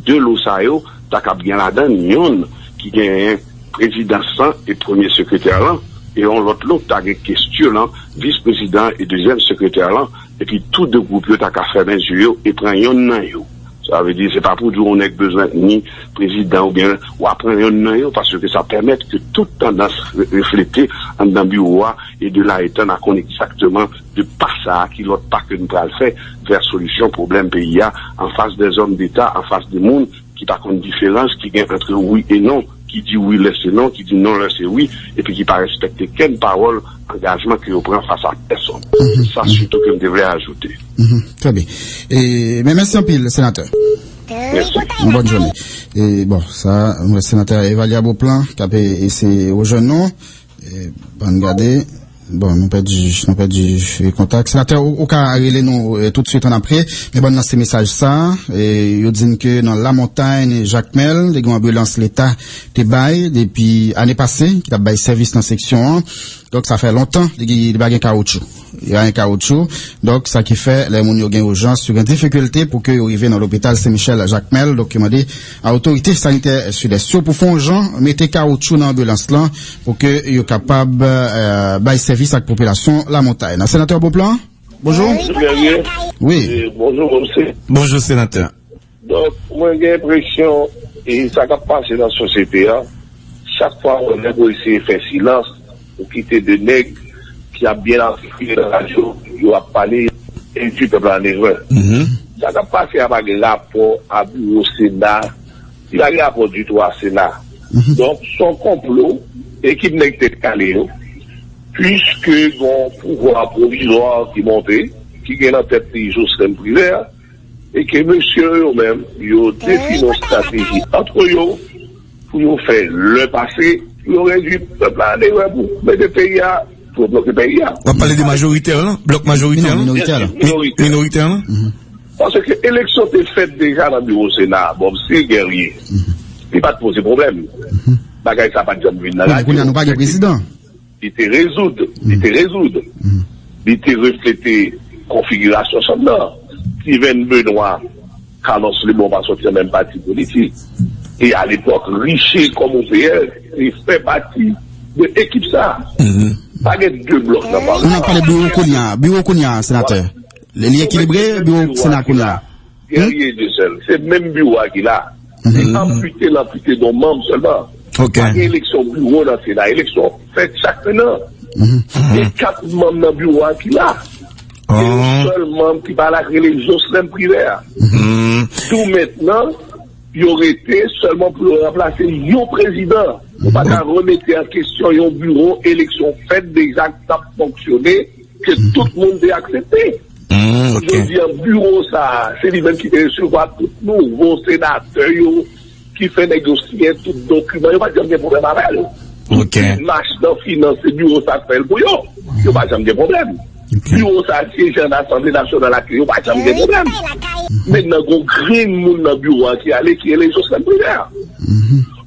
De lo sa yo, ta kab gen ladan l yonn ki genyen prezidans lan e premye sekretè lan, e yon lòt lo ta gen kestye lan, vis prezidan e dezyèm sekretè lan, epi tou de gwoup yo ta ka fèmen zye yo e pran yonn nan yo. Sa vle di, se pa pou di yon nèg bezwen ni prezidan oubyen w a pran yonn nan yo, paske sa pèmèt ke tout tandans re-, reflete anndan biwo a, e de la etan a konn egzakteman de pa sa a ki lòt pa ke n pral fè vè solisyon pwoblèm peyi a, an fas dè zòm deta, an fas de moun ki pa konn diferans ki gen antre wi e non, ki di wi lè se non, ki di non lè se wi, epi ki pa respekte kenn pawòl angajman ke yo pran fas a pèsonn. Se sa sitou ke m te vle ajoute. Trè byen. E, men mèsi anpil, senatè. Mèsi. Yon bòn jounen. E, bon, sa, mwen, senatè Evalia Beauplan, k ap e, e se rejwenn nou. E, ban n gade. Bon, nou pèdi, nou pèdi, e, kontak. Senatè, ou, ou ka rele nou, e, toutswit annapre. Men ban n lanse mesaj sa. E, yo di n ke nan Lamontagne, Jakmèl, te gen yon anbilans Leta te bay depi ane pase, ki t ap bay sèvis nan seksyon an. Donk, sa fè lontan, li, li pa gen kawoutchou. Li pa gen kawoutchou. Donk, sa ki fè, lè moun yo gen ijans, yo gen difikilte pou ke yo rive nan lopital Sen Michèl Jakmèl. Donk, yo mande a otorite sanitè Sidès yo pou fè yon jan mete kawoutchou nan anbilans lan pou ke yo kapab, eh, bay sèvis ak popilasyon Lamontagne. Senatè Beauplan, bonjou. Wi. Eh, bonjou, Bonjou, senatè. Donk, mwen gen enpresyon, e sa k ap pase nan sosyete a, chak fwa yon nèg ou eseye fè silans, ou kite de nèg ki ap byen artikile nan radyo, yo ap pale, e di pèp la an erè. Sa k ap pase a pa gen rapò a biwo Sena, li pa gen rapò ditou a Sena. Donk, se yon konplo, ekip nèg tèt kale yo, piske gon pouvwa pwovizwa ki monte, ki gen nan tèt li Jocelyn Privert, e ke mesye yo menm, yo defini yon estrateji ant yo pou yo fè lè pase, pou yo redui pèp la an erè pou mete peyi a, pou yo bloke peyi a. W ap pale de majoritè lan, blòk majoritè lan? Non, minoritè lan. Mi-, minoritè lan? Paske eleksyon te fèt deja nan biwo Sena a, Bob, si Guerrier, li pa t poze pwoblèm. Bagay sa pa t janm vin nan radyo. Kounye a nou pa gen prezidan. Li te rezoud, li te rezoud. Li te reflete konfigirasyon chanm nan. Steven Benoît, Carlos Lebon pa soti nan menm pati politik. E alepòk, Riché kòm O P S te fè pati de ekip sa. Pa gen de blòk nan pale. Nou ap pale biwo kounye a, biwo kounye a, senatè. Li, li ekilibre, biwo Sena kounye a. Guerrier de sèl. Se menm biwo a ki la. Se anpite l anpite don manm sèlman. Pa gen eleksyon biwo nan Sena. Eleksyon fèt chak fen an. E kat manm nan biwo a ki la. Gen yon sèl manm ki pa la k rele Jocelyn Privert. Tou mentnan, yo rete sèlman pou yo ranplase yon prezidan. Yo pa ka remete an kesyon yon biwo eleksyon fèt deja k ap fonksyone ke tout moun te aksepte. Jodi a, biwo sa a, se li menm ki te resevwa tout nouvo senatè yo, ki fè nèg yo siyen tout dokiman. Yo pa t janm gen pwoblèm avè l. Tout mach nan finans, se biwo sa k fè l pou yo. Yo pa janm gen pwoblèm. Biwo sa a syeje an Asanble Nasyonal ak yo, yo pa janm gen pwoblèm. Mentnan, gon grenn moun nan biwo a ki ale, ki rele Jocelyn Privert.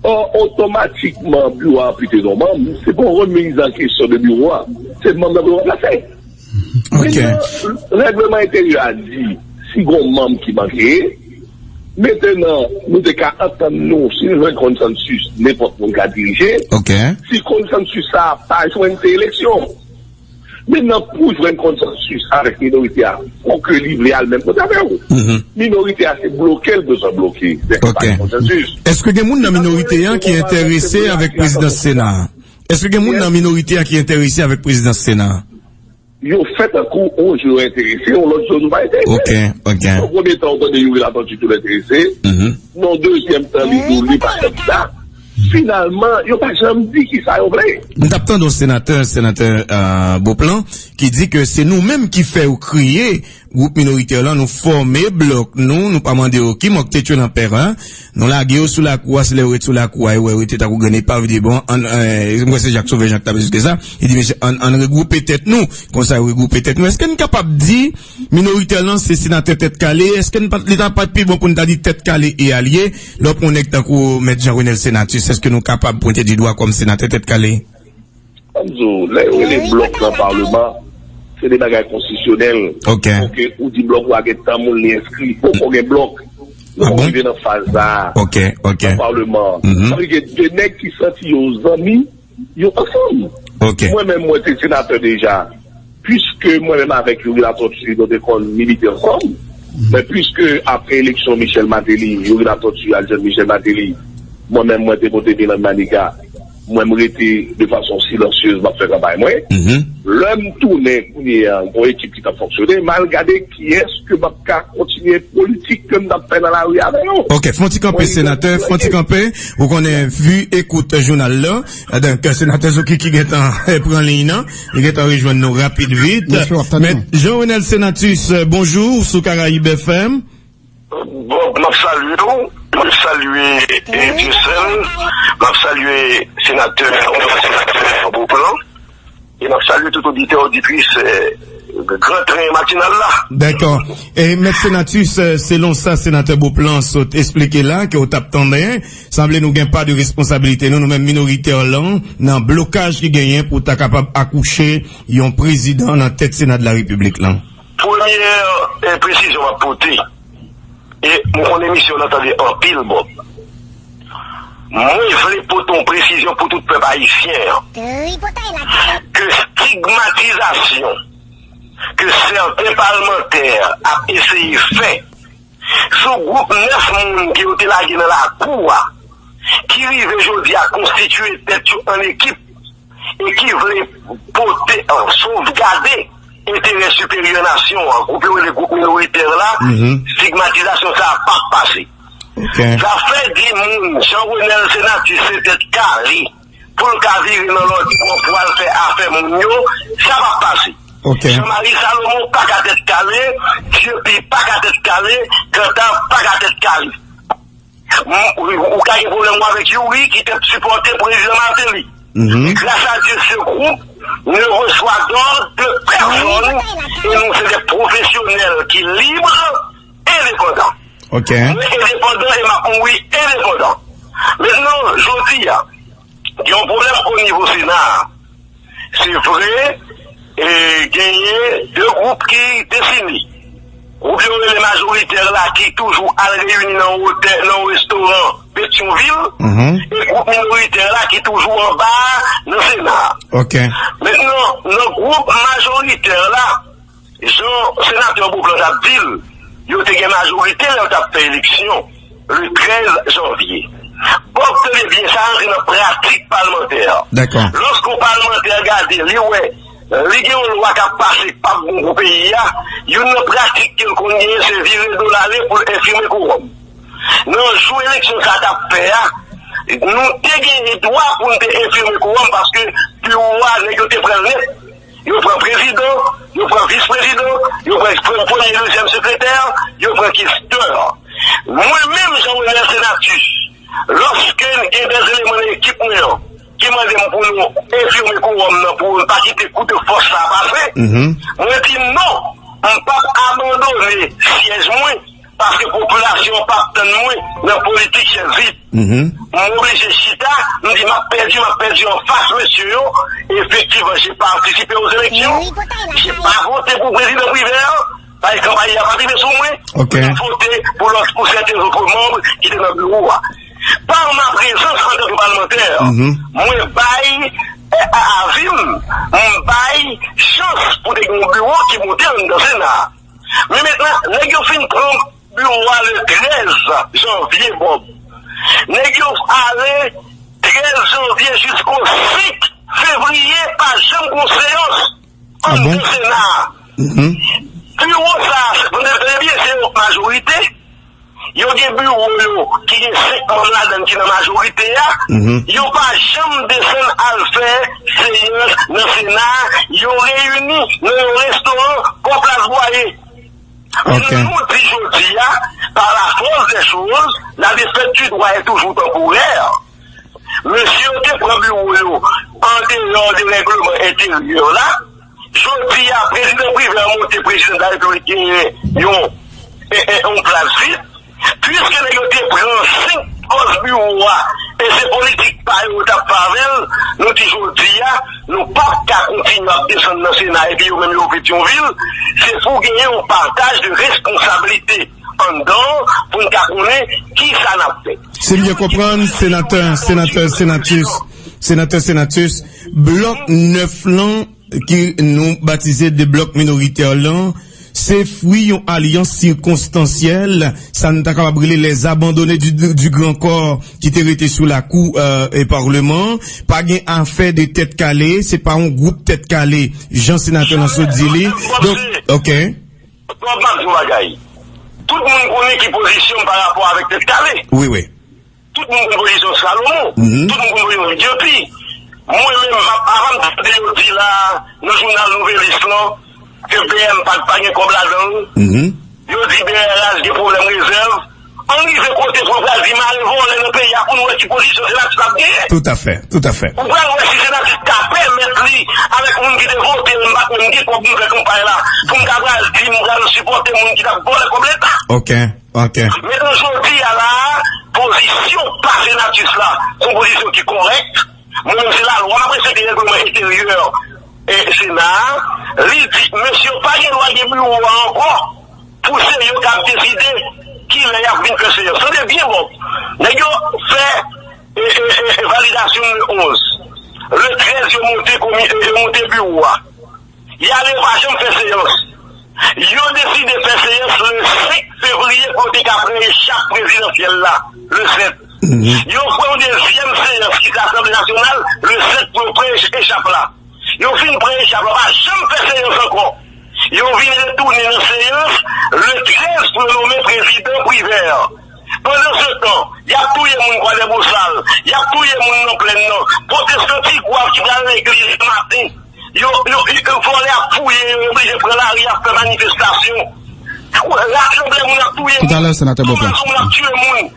Ò, otomatikman, biwo a anpite don manm, se pa yon remiz an kesyon de biwo a. Se manm nan biwo a plase. Mentnan, règleman enteryè a di, si gon manm ki manke, mentnan, nou te ka antann nou, si nou jwenn konsansis, nenpòt moun ka dirije. Si konsansis sa a pa jwenn, se eleksyon. Mentnan, pou jwenn konsansis avèk minorite a, fòk li vle al menm kote avè w. Minorite a, se bloke l bezwen bloke. Lè ke pa gen konsansis. Èske gen moun nan minorite a ki enterese avèk prezidans Sena a? Èske gen moun nan minorite a ki enterese avèk prezidans Sena a? Yo fè tankou yon jou yo enterese, yon lòt jou nou pa enterese. Ok, ok. Nan premye tan, ou tande Youri Latortue tou enterese. Nan dezyèm tan, li di w li pa kandida. Finalman, yo pa janm di kisa yo vle. M t ap tande yon senatè, senatè, euh, Beauplan, ki di ke se nou menm ki fè yo kreye gwoup minoritè lan, nou fòme blòk nou, nou pa mande yo ki mò k te tchwe nan pè a, nou lage yo sou lakou a, se lè yo ret sou lakou a, yo wè yo rete tankou grenn epav, yo di, bon, ann, euh, m kwè se Jak Sovè Jan k t ap esplike sa, li di, mesye, ann, ann regwoupe tèt nou, konsa yo regwoupe tèt nou. Èske n kapab di, minoritè lan se senatè Tèt Kale, èske n pa, li ta pa t pi bon pou n ta di Tèt Kale e alye, lè w pran yon nèg tankou Mèt Jean Renel Senatus, èske nou kapab pwente di dwa kòm senatè Tèt Kale? Ann di w, lè yo rele blòk nan palman, se de bagay konstitisyonèl. Ok. Fòk ou di blòk ou a gen tan moun li enskri. Poko gen blòk. Nou poko rive nan faz sa a. Ok, ok. Nan palman. Sa vle di gen de nèg ki santi yo zanmi, yo ansanm. Ok. Mwen menm, mwen te senatè deja. Piske mwen menm avèk Youri Latortue, nou te konn milite ansanm. Men piske apre eleksyon Michel Martelly, Youri Latortue al jwenn Michel Martelly, mwen menm, mwen te pote bilan Maniga. Mwen, m rete de fason silansyez, m ap fè kanpay mwen. Lè m tounen kounye a, gon ekip ki t ap fonksyone, m al gade kiyès ke m ap ka kontinye politik ke m t ap fè nan lari avè yo. Ok, fè yon ti kanpe, senatè, fè yon ti kanpe. Ou konnen, vu écoute jounal la, donk, senatè Zouki ki gentan pran liy nan, li gentan rejwenn nou rapid vit. Mèt Jean Renel Senatus, bonjou, sou Karayib F M. Bob, m ap salye w. M ap salye, eh, Dieuseul. M ap salye senatè, senatè Beauplan. E m ap salye tout oditè, oditris, eh, Gran Tren Matinal la. Dakò. E Mèt Senatus, eh, selon sa senatè Beauplan sot esplike la, ke w t ap tande, sanble nou gen pa de responsabilite nou, nou menm minoritè lan, nan blokaj ki genyen pou ta kapab akouche yon prezidan nan tèt Sena de la Repiblik lan. Premyè, eh, presizyon m ap pote, e m konnen misye w nan tande anpil, Bob. Mwen vle pote yon presizyon pou tout pèp ayisyen an. Ke stigmatizasyon ke sèten palmantè ap eseye fè sou gwoup nèf moun ke yo te lage nan lakou a, ki rive jodi a konstitye tèt yo an ekip, e ki vle pote, sovgade enterè siperyè nasyon an, gwoup yo rele gwoup minoritè la, stigmatizasyon sa a p ap pase. Zafè di moun Jean Renel Senatus se tèt kale, pou l ka vire nan lòt bò pou al fè afè moun yo, sa p ap pase. Jean Marie Salomon pa ka tèt kale, Dieupie pa ka tèt kale, Cantave pa ka tèt kale. M-, ou, ou ka gen pwoblèm ou avèk Youri ki te sipòte prezidan Martelly. Grâce à Dieu, ce groupe ne reçoit d'ordre de personne, e nou se de pwofesyonèl ki lib, endepandan. Mwen endepandan e m ap mouri endepandan. Mentnan, jodi a, Gen yon pwoblèm o nivo Sena a. Se vre, e, genyen de gwoup ki defini. Gwoup yo rele majoritè la ki toujou al reyini nan wotè, nan yon restoran Petyonvil, e gwoup minoritè la ki toujou anba a nan Sena a. Mentnan, nan gwoup majoritè la, jan senatè Beauplan t ap di l, yo te gen majorite lè yo t ap fè eleksyon le trèz janvye. Bòb, tande byen, sa rantre nan pratik palmantè. Lòske yon palmantè gade, li wè, li gen yon lwa k ap pase k p ap bon pou peyi a, youn nan pratik ke l konn genyen, se vire do l ale pou l enfime kowòm. Nan jou eleksyon sa t ap fè a, nou te gen dwa pou n te enfime kowòm paske biwo a, nèg yo te pran l nèt. Yo pran prezidan, yo pran vis prezidan, yo pran, pran premye, dezyèm sekretè, yo pran kestè. Mwen menm, Jean Renel Senatus, lòske gen de eleman nan ekip mwen an ki mande m pou nou enfime kowòm nan, pou n pa kite kout fòs sa pase, mwen di non, m p ap abandone syèj mwen. Paske popilasyon an p ap tann mwen nan politik chèz vid. M oblije chita, m di m ap pèdi, m ap pèdi anfas mesye yo. Effectivement, j'ai participé aux élections. J'ai pas voté pou prezidan Privert, paske kanpay la pa t rive sou mwen. Mwen vote pou lòt, pou sèten lòt manm ki te nan biwo a. Par ma prezans antanke palmantè, mwen bay, eh, avi m, m bay chans pou te gen yon biwo ki monte anndan Sena a. Men mentnan, nèg yo fin pran biwo a le trèz janvye, Bòb. Nèg yo ale trèz janvye jisko senk fevriye, pa janm gon seyans anndan Sena a. Biwo sa a, tande byen, se yon majorite. Yo gen biwo yo ki gen senk manm ladan l ki nan majorite a. Yo pa janm desann al fè seyans nan Sena a. Yo reyini nan yon restoran bò Plas Bwaye. Mentnan, nou di jodi a, pa la fòs dè choz, la défaite du droit est toujours temporaire. Mesye yo te pran biwo yo an deyò de règleman enteryè la. Jodi a, prezidan Privè monte, prezidan de la Repiblik genyen yon, e, e, yon plas vid. Piske nèg yo te pran senk pòs biwo a, e se politik pa yo yo t ap fè avè l, nou di jodi a, nou p ap ka kontinye ap desann nan Sena epi yo menm yo Petyonvil. Se pou genyen yon pataj de responsablite anndan an pou n ka konnen kisa n ap fè. Si m byen konprann, senatè, senatè Senatus, senatè Senatus, blòk nèf lan, ke nou batize de blòk minoritè lan, se fwi yon alyans sikonstansyèl, sa n ta kapab rele les abandonnés du, du Grand Corps, ki te rete sou lakou, euh, e palman. Pa gen afè de tèt kale, se pa yon gwoup tèt kale, jan senatè lan sot di li. Donk, ok. Bòb, m ap di w bagay. Tout moun konnen ki pozisyon m pa rapò avèk tèt kale. Wi, wi. Tout moun konn pozisyon Salomon. Tout moun konn pozisyon Dyopi. Mwen menm, m ap, avan m tande yo di la, nan jounal Nouvelliste lan, ke B M pa, pa gen kòb ladan l. Yo di B R H gen pwoblèm rezèv. Ann rive kote pou yo pral di mare vòlè nan peyi a pou n wè ki pozisyon Senatus ap genyen. Toutafè, toutafè. Ou pral wè si Senatus ka pèmèt li, avèk moun ki te vote l, m pa t menm gen kòb m fè kanpay la, pou m ta pral di m pral sipòte moun ki t ap vòlè kòb Leta. Ok, ok. Mentnan jodi a la a, pozisyon pa Senatus la, se yon pozisyon ki kòrèk. Mwen menm se lalwa, m ap respekte règleman enteryè e Sena a. Li di, mesye yo pa gen dwa gen biwo a ankò. Pou se yo k ap deside kilè y ap vin fè seyans. Tande byen, Bòb. Nèg yo fè, e, e, e, e, validasyon le onz. Le trèz, yo monte komi-, e, yo monte biwo a. Y ale, yo pa janm fè seyans. Yo deside fè seyans le senk fevriye pou yo te ka pran echap prezidansyèl la, le sèt. Yo pran yon dezyèm seyans ki se Asanble Nasyonal, le sèt pou yo pran ech-, echap la. Yo fin pran echap la, pa janm fè seyans ankò. Yo vin retounen nan seyans le trèz pou yo nonmen prezidan Privè. Pandansetan, y ap touye moun Kwadèbosal, y ap touye moun nan Plèn nan, pwotestan Tigwav ki pral legliz maten. Yo, yo, yo, vòlè ap fouye yo, yo oblije pran lari ap fè manifestasyon. Rasanble moun ap touye moun. Toutalè, senatè Beauplan. Moun ap tiye moun.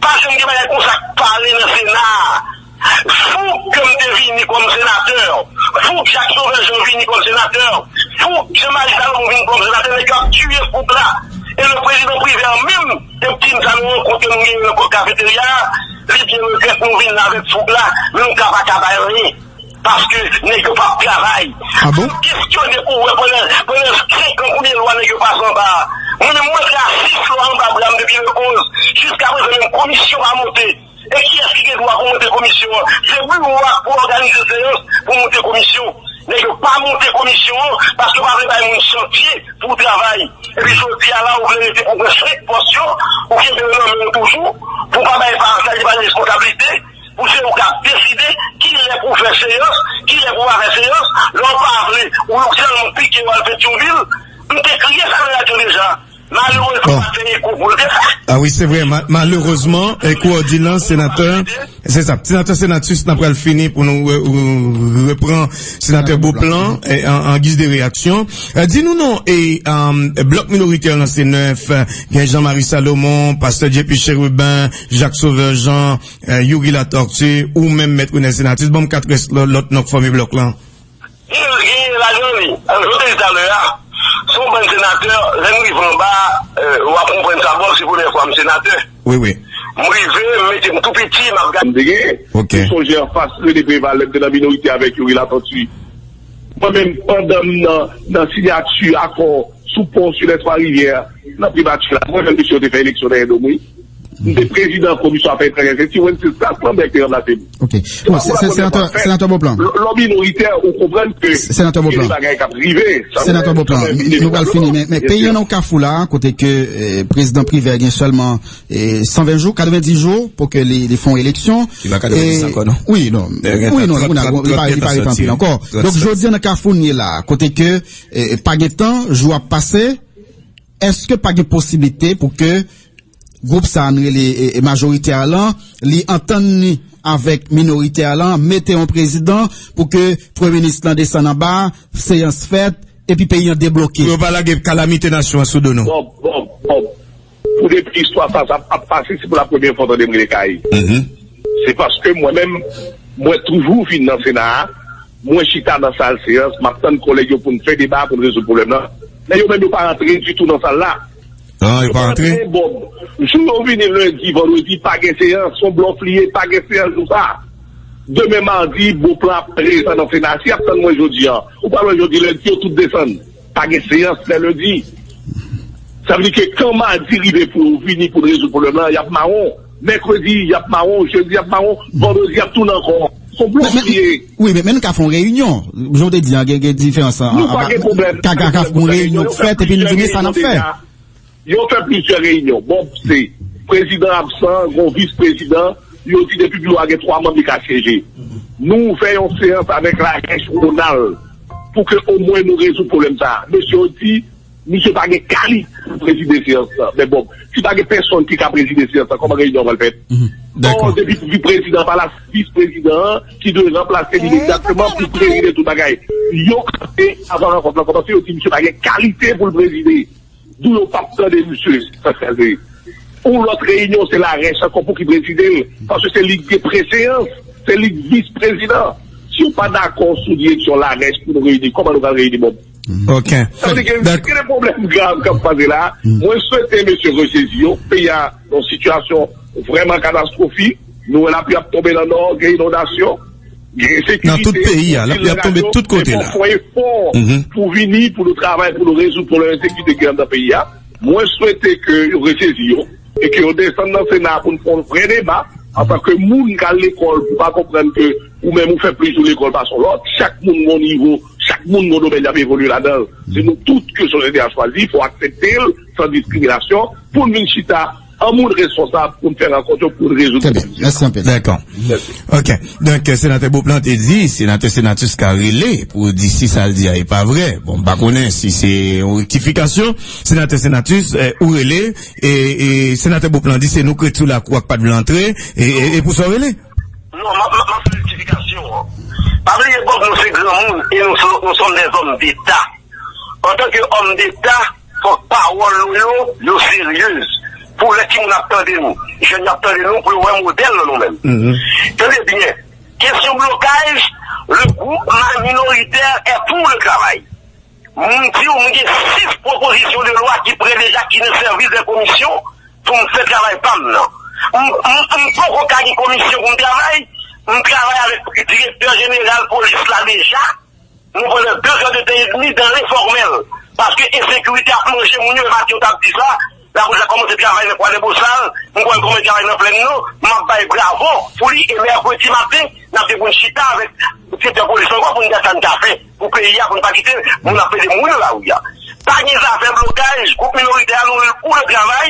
Pa janm gen bagay konsa k pale nan Sena a. Fou ke m te vini kòm senatè. Fou k Jak Sovè Jan vini kòm senatè. Fou k Jan Mari Salomon vini kòm senatè. Nèg yo ap tiye fou la. E le prezidan Privè menm, te di Moun sa nou rankontre, nou genyen nan kafeterya a, li byen regrèt nou vin la avèk foug la, men nou ka pa ka bay anyen. Paske nèg yo p ap travay. Ah bon? Kestyone pou w wè pandan, pandan senk an konbyen lwa nèg yo pase anba a. Mwen menm mwen rasis lwa anba bra m depi Lekoz. Jiska prezan menm komisyon pa monte. E kiyès ki gen dwa pou monte komisyon an? Se biwo a k pou òganize seyans pou monte komisyon. Nèg yo pa monte komisyon an paske yo pa vle bay moun chantye pou travay. Epi jodi a la, ou vle rete pou w pran senk pòs yo, ou kenbe yo nan men w toujou, pou w pa bay pa, sa li pa gen responsablite, pou se ou k ap deside kilè pou w fè seyans, kilè pou w pa fè seyans, lè w pa vle, ou sèlman pike w al Petyonvil, m te kriye sa nan radyo deja. Malerezman, pa fè eko pou l te fè. Ah wi, se vre. Ma- malerezman, eko òdinans, senatè, se sa. Senatè Senatus, n ap pral fini pou nou re- re- repran senatè Beauplan, eh, an, an giz de reyaksyon. Eh, di nou non, e, um, blòk minoritè lan se nèf, eh, gen Jean Marie Salomon, pastè J P Chérubin, Jacques Sauveur Jean, eh, Youri Latortue, ou menm mèt Renel Senatus, ban m kat rès lò- lòt non k fòme blòk lan. Gen, gen lajan li. Jan w te di talè a, se yon bann senatè, lè m rive anba, eh, w ap konprann sa, bon, se premyè fwa m senatè. Wi, wi. M rive, m mete m tou piti, m ap gade. M te gen. Ok. M sonje anfas René Préval, lè m te nan minorite avèk Youri Latortue. Mwen menm, pandan m nan, nan siyati akò sou pon Sud-Est Trois-Rivières, nan primati la, mwen menm, mesye yo te fè eleksyon dèyè do m, wi. M te prezidan komisyon afè etranjè. Se Ti Wences Clark Lambert ki te ranplase m. Ok. Bon, se- se- senatè, senatè Beauplan. Lè w minoritè, ou konprann ke gen de bagay k ap rive. Senatè Beauplan, nou pral fini, men, men peyi an nan kafou la, kote ke, eh, prezidan Privert gen sèlman, eh, san ven jou, katrevenndis jou pou ke li, li fè yon eleksyon. Li pa katrevenndis ankò, non? Wi, non. Wi, non, li pa, li pa ret anpil ankò. Donk, jodi an nan kafou n ye la, kote ke, eh, pa gen tan, jou ap pase, èske pa gen posiblite pou ke gwoup sa a n rele, e, e, majoritè a lan, li antann li avèk minoritè a lan, mete yon prezidan pou ke premye minis lan desann anba, seyans fèt, epi peyi an debloke. Pou yo pa lage kalamite nasyon an sou do nou. Bon, bon, bon. Pou depi istwa sa, sa ap pase, se pou la premyè fwa w tande m rele Kay. Se paske mwen menm, mwen toujou vin nan Sena a, mwen chita nan sal seyans, m ap tann kòlèg yo pou n fè deba, pou n rezoud pwoblèm nan. Men yo menm yo pa rantre ditou nan sal la. Non, yo pa rantre. Bòb, jou yo vini lendi, vandredi, pa gen seyans, se yon blòf li ye, pa gen seyans jou sa. Demen madi, Beauplan ap prezan nan Sena. Si y ap tann mwen jodi a, ou pral wè jodi lendi, yo tout desann. Pa gen seyans lè lendi. Sa vle di ke kan madi rive pou yo vini pou n rezoud pwoblèm nan, y ap mawon. Mèkredi, y ap mawon. Jedi, y ap mawon. Vandredi, y ap tounen ankò. Se yon blòf li ye. Wi, men, men nou ka fè yon reyinyon. Jan w te di a, gen, gen diferans an. Nou pa gen pwoblèm. Ka, ka, ka fè yon reyinyon k fèt, epi nou di, men sa n ap fè. Yo fè plizyè reyinyon. Bon, se prezidan absan, gon vis prezidan, yo di depi biwo a gen twa manm li ka syeje. Nou fè yon seyans avèk Larèch Ronald pou ke omwen nou rezoud pwoblèm sa a. Mesye yo di, misye pa gen kalite pou prezide seyans lan. Men bon, si pa gen pèsonn ki ka prezide seyans lan, kòman reyinyon an pral fèt? Bon, depi vis prezidan pa la, vis prezidan an ki dwe ranplase li egzakteman pou prezide tout bagay. Yo kanpe avan rankont lan kòmanse, yo di misye pa gen kalite pou l prezide. D'où yo p ap tande misye, sa k pase. Yon lòt reyinyon, se Larèch ankò pou ki prezide l, paske se li k gen preseyans, se li k vis prezidan. Si yo pa dakò sou direksyon Larèch pou nou reyini, kòman nou pral reyini, Bòb? Ok. Sa vle di gen, gen de pwoblèm grav k ap pase la. Mwen swete mesye resezi yo. Peyi a nan yon sitiyasyon vrèman katastwofik. Nou wè lapli ap tonbe nan Nò, gen inondasyon. Nan tout peyi a, lapli ap tonbe tout kote la. Fò efò pou vini, pou nou travay, pou nou rezoud pwoblèm ensekirite ki anndan peyi a. Mwen swete ke yo resezi yo e ke yo desann nan Sena pou n fè yon vrè deba antanke moun k al lekòl pou pa konprann ke ou menm ou fè plis jou lekòl pase yon lòt. Chak moun gon nivo, chak moun gon domèn y ap evolye ladan l. Se nou tout ke sosyete a chwazi, fò aksepte l san diskriminasyon pou n vin chita an moun responsab pou n fè rankont yo, pou n rezoud pwoblèm. Trè byen. Mèsi anpil. Dakò. Ok. Donk, senatè Beauplan te di, senatè Senatus ka rele pou di si sa l di a e pa vre. Bon, m pa konnen si se yon rektifikasyon. Senatè Senatus, eh, ou rele, e, e senatè Beauplan di se nou k ret sou lakou a k pa t vle antre, e, e, e pou sa w rele? Non, m ap, m ap, m ap fè rektifikasyon an. Pa bliye, Bòb, nou se granmoun e nou, nou sommes des hommes d'État. Antanke òm deta, fòk pawòl nou yo, yo seryez. Pou lè timoun ap tande nou, jèn yo ap tande nou, pou yo wè modèl nan nou menm. Tande byen, kesyon blokaj, le groupe minoritaire est pour le travail. M di w, m gen sis pwopozisyon de lwa ki prè deja, ki nan sèvis de komisyon, pou m fè travay pa m nan. M, m, m poko ka gen komisyon pou m travay. M travay avèk direktè jeneral polis la deja. Nou pandan de zè de tan edmi dan lenfòmèl. Paske ensekirite ap manje moun yo, e maten yo t ap di sa. Lapolis la kòmanse travay nan Kwadèbosal, m kwè l kòmanse travay nan Plèn Nò, m ap bay bravo pou li, e mèkredi maten, n ap gen pou n chita avèk direktè polis la ankò pou n gad sa n ka fè pou peyi a, pou n pa kite moun ap pede mouri nan lari a. Pa gen zafè blokaj, gwoup minoritè a nou kou de travay,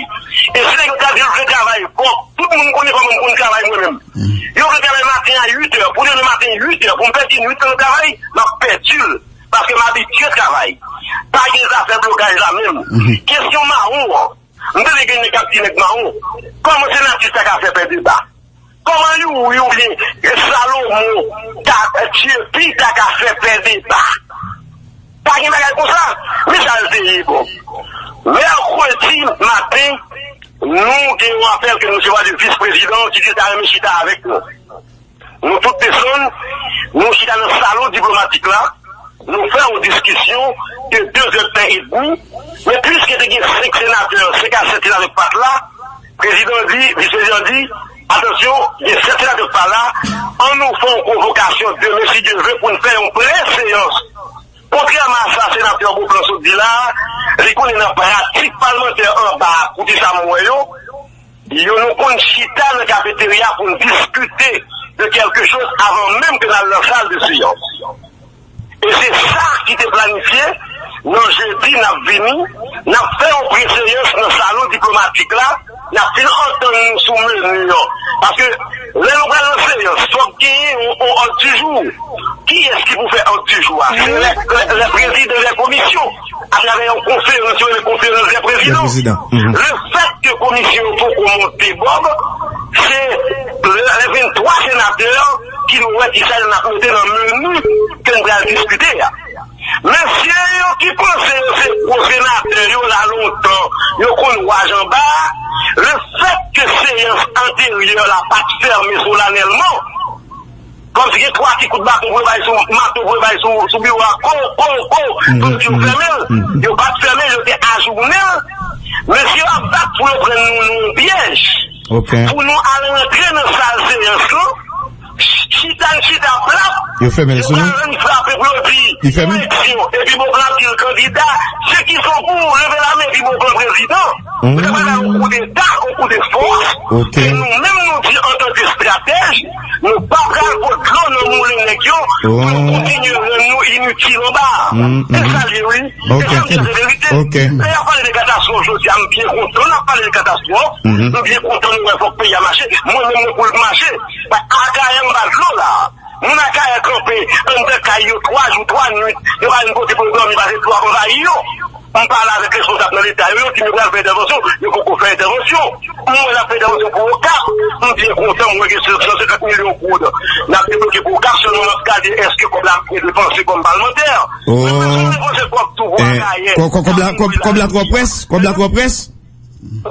e si nèg yo ta di yo vle travay, bon, tout moun konnen kòman m konn travay mwen menm. Yo vle travay maten a uit è, pou demen maten uit è, pou m pèdi nwit lan nan travay, m ap pèdi l, paske m abitye travay. Pa gen zafè blokaj la menm. Kesyon mawon an, m tande gen nèg k ap di nèg mawon. Kòman senatè ta ka fè pè deba? Kòman Youri oubyen Salomo ta, Tyepi ta ka fè pè deba? Pa gen bagay konsa. Men sa l te ye, bon. Mèkredi maten, nou gen yon apèl ke nou resevwa de vis prezidan ki di l ta renmen chita avèk nou. Nou tout desann, nou chita nan salon diplomatik la, nou fè yon diskisyon de de zè de tan edmi, men piske te gen senk senatè, senk a sèt senatè k pa t la, prezidan di, vis prezidan di, atansyon, gen sèt senatè k pa la, ann nou fè yon konvokasyon demen, si Dye vle, pou n fè yon prè seyans. Kontrèman a sa senatè Beauplan sot di la, li konnen nan pratik palmantè anba a, koute sa m wè yo, yo nou konn chita nan kafeterya pou n diskite de kèlke choz avan menm ke n al nan sal de seyans. E se sa ki te planifye, nan jedi n ap vini, n ap fè yon preseyans nan salon diplomatik la, n ap fin antann nou sou meni an. Paske lè nou pral nan seyans, fòk genyen yon, yon òd di jou. Kiyès ki pou fè òd di jou a? Se lè, lè, lè prezidan lè komisyon, atravè yon konferans, yo rele konferans dè prezidan. Dè prezidan. Mhm. Le fèt ke komisyon yo poko monte, Bob, se lè, lè venntwa senatè ki nou wè kisa n ap mete nan meni ke n pral diskite a. Mesye yo ki panse yo se gwo senatè, yo la lontan, yo konn waj anba a, le fèt ke seyans anteryè la pa t fèmen solanèlman, kòmsi gen twa ti kout baton pou yo bay sou, mato pou yo bay sou, sou biwo a, ko, ko, ko, pou yo di yo fèmen l. Yo pa t fèmen l, yo te ajounen l. Mesye yo ap bat pou yo pran nou nan yon pyèj. Ok. Pou nou al rantre nan sal seyans lan, chita n chita plap, yo fèmen l sou nou. Yo pral rann frape pou yo di, li fèmen? Eleksyon. Epi Beauplan di l kandida. Se ki son pou leve lamen epi Beauplan prezidan. Yo ta pral bay yon koudeta, yon koudefòs. Ok. E nou menm nou di antanke estratèj, nou pa pral pot dlo nan moulen nèg yo pou yo kontinye rann nou initil anba a. E sa l ye, wi. Ok. E sa m di se verite. Ok. Lè y ap pale de katastwòf jodi a, m byen kontan n ap pale de katastwòf. M byen kontan nou wè fòk peyi a mache. Mwen menm mwen pou l mache. Akayè m ba dlo la. Moun Akayè kanpe anndan kay yo twa jou, twa nuit. Yo pa jwenn kote pou yo dòmi, pase dlo ap anvayi yo. M pale avèk responsab nan Leta yo, yo di m yo pral fè entèvansyon, yo poko fè entèvansyon. M wè n ap fè entèvansyon pou Okap, m byen kontan, m wè gen san senkant milyon goud n ap debloke pou Okap, sèlman m ap gade èske kòb la ap byen depanse kòm palmantè. Men bezwen depanse kòb tou pou Akayè. Kòb la twò près? Kòb la twò près?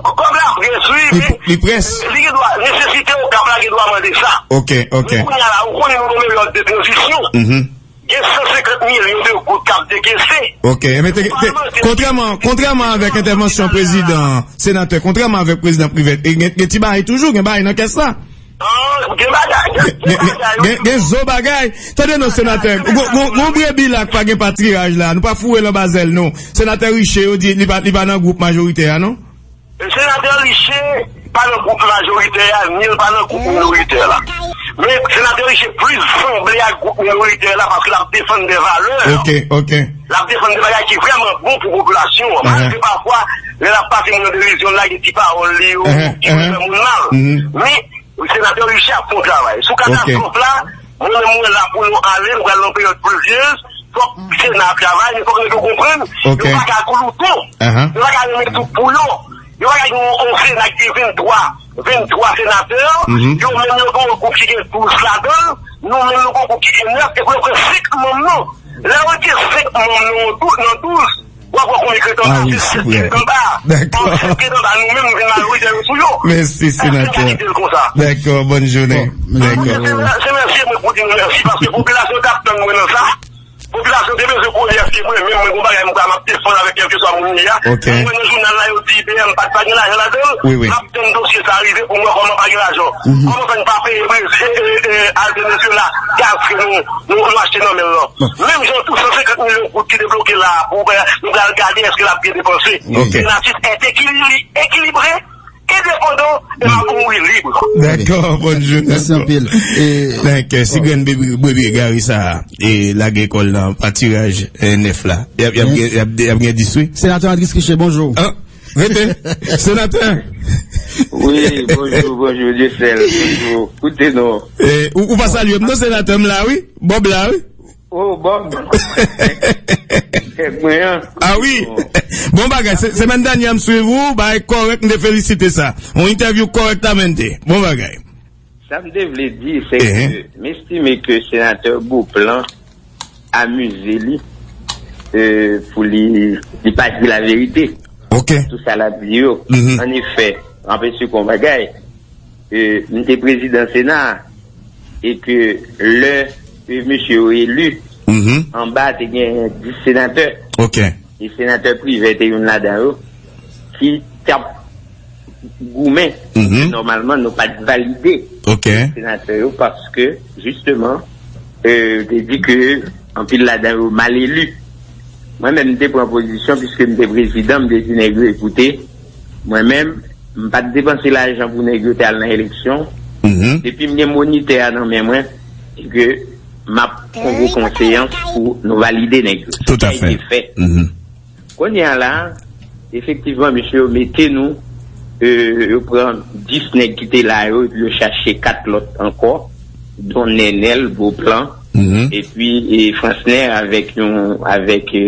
Kòb la près, wi, men li gen dwa, nesesite Okap la gen dwa mande sa. Ok, ok. Men kounye a la, ou konnen nou nan peryòd de tranzisyon. Gen san senkant milyon de goud k ap dekese. Ok, men te, te, kontrèman, kontrèman avèk entèvansyon prezidan, senatè, kontrèman avèk prezidan Privert, e gen, gen ti bagay toujou, gen bagay nan kès la. Ah, gen bagay, gen, gen bagay, wi. Gen zo bagay. Tande non, senatè, gon, gon, gon brebi la k pa gen patiraj la, nou pa foure l anba zèl nou. Senatè Riché, yo di li pa, li pa nan gwoup majoritè a, non? Senatè Riché pa nan gwoup majoritè a, ni l pa nan gwoup minoritè la. Men senatè Riché plis sanble ak gwoup minoritè la paske l ap defann de valè. Ok, ok. L ap defann de bagay ki vrèman bon pou popilasyon an. Malgre pafwa, lè l ap pase moun nan televizyon, l lage ti pawòl li yo ki pou fè moun mal. Men senatè Riché ap fè yon travay. Sou katastwòf la, mwen menm mwen la pou nou ale, nou pral nan peryòd plizyez, fòk Sena a travay, men fòk nèg yo konprann, yo pa ka glouton. Yo pa ka renmen tout pou yo. Yo pa ka gen yon, yon Sena ki gen venntwa, venntwa senatè, yo menm yo gen yon gwoup ki gen douz ladan l, nou menm nou gen yon gwoup ki gen nèf, epi yo pran senk manm nou. Lè yo retire senk manm nou nan dou-, nan douz, w ap wè konbyen k ret anba, se sèt k ret anba. Dakò. Sèt k ret anba, nou menm nou vin majoritè yo sou yo. Mèsi, senatè. Èske n ka kite l konsa? Dakò, bòn jounen. Dakò. Se, se mèsi mwen pou di nou mèsi, paske popilasyon t ap tann mwen nan sa. Popilasyon te bezwen konnen èske mwen menm mwen gon bagay mwen pral m ap defann avèk kèlkeswa moun li a. Ok. Mwen wè nan jounal la yo di I B M pa t pa gen lajan ladan l. Wi, wi. M ap tann dosye sa a rive pou m wè kòman pa gen lajan. Mhm. Kòman fè n pa peye prezi e, e, e, al Venezuela gaz ke nou, nou, nou achte nan men l lan. Bon. Menm jan tou san senkant milyon goud ki debloke la a pou wè nou pral gade èske l ap byen depanse. Ok. Senatus est équili-, équilibré, endepandan e m ap mouri lib. Dakò, bonjou. Mèsi anpil. E, donk, si grenn bebe, bebe egare sa a, e lage kò l nan patiraj, e, nèf la, y ap, y ap, y ap, y ap gen dis wi. Senatè Andris Riché, bonjou. An, rete. Senatè. Wi, bonjou, bonjou, Dieuseul, bonjou. Koute non. E, ou, ou pa salye m non, senatè, m la wi. Bob la wi. Oh, Bob. Kèk mwen an. Ah wi. Bon bagay, se, semèn dènyè m swiv ou, bagay kòrèk, m te felisite sa. Yon entèvyou kòrèktamente. Bon bagay. Sa m te vle di, se ke m estime ke senatè Beauplan amize li, e, pou li, li pa di laverite. Ok. Tout sa l ap di yo. Mhm. An efè, anpese kon bagay, e, m te prezidan Sena a, e ke lè, e, mesye yo eli, mhm, anba te gen dis senatè. Ok. E senatè Privè te youn ladan yo, ki t ap goumen. Mhm. Nòmalman, nou pa t valide, ok, senatè yo, paske, jisteman, e, te di ke anpil ladan yo mal eli. Mwen menm, m te pran pozisyon, piske m te prezidan, m te di nèg yo, ekoute, mwen menm, m pa t depanse lajan pou nèg yo te al nan eleksyon. Mhm. Depi m gen monitè a nan men mwen, e ke m ap konvoke yon seyans pou nou valide nèg yo. Tout à fait. Sa a été fait. Mhm. Kounye a la, efektivman, mesye yo mete nou, e, yo pran dis nèg ki te la yo, epi yo chache kat lòt ankò, don Nènèl, Beauplan, mhm, epi, e, Fransnè avèk yon, avèk, e,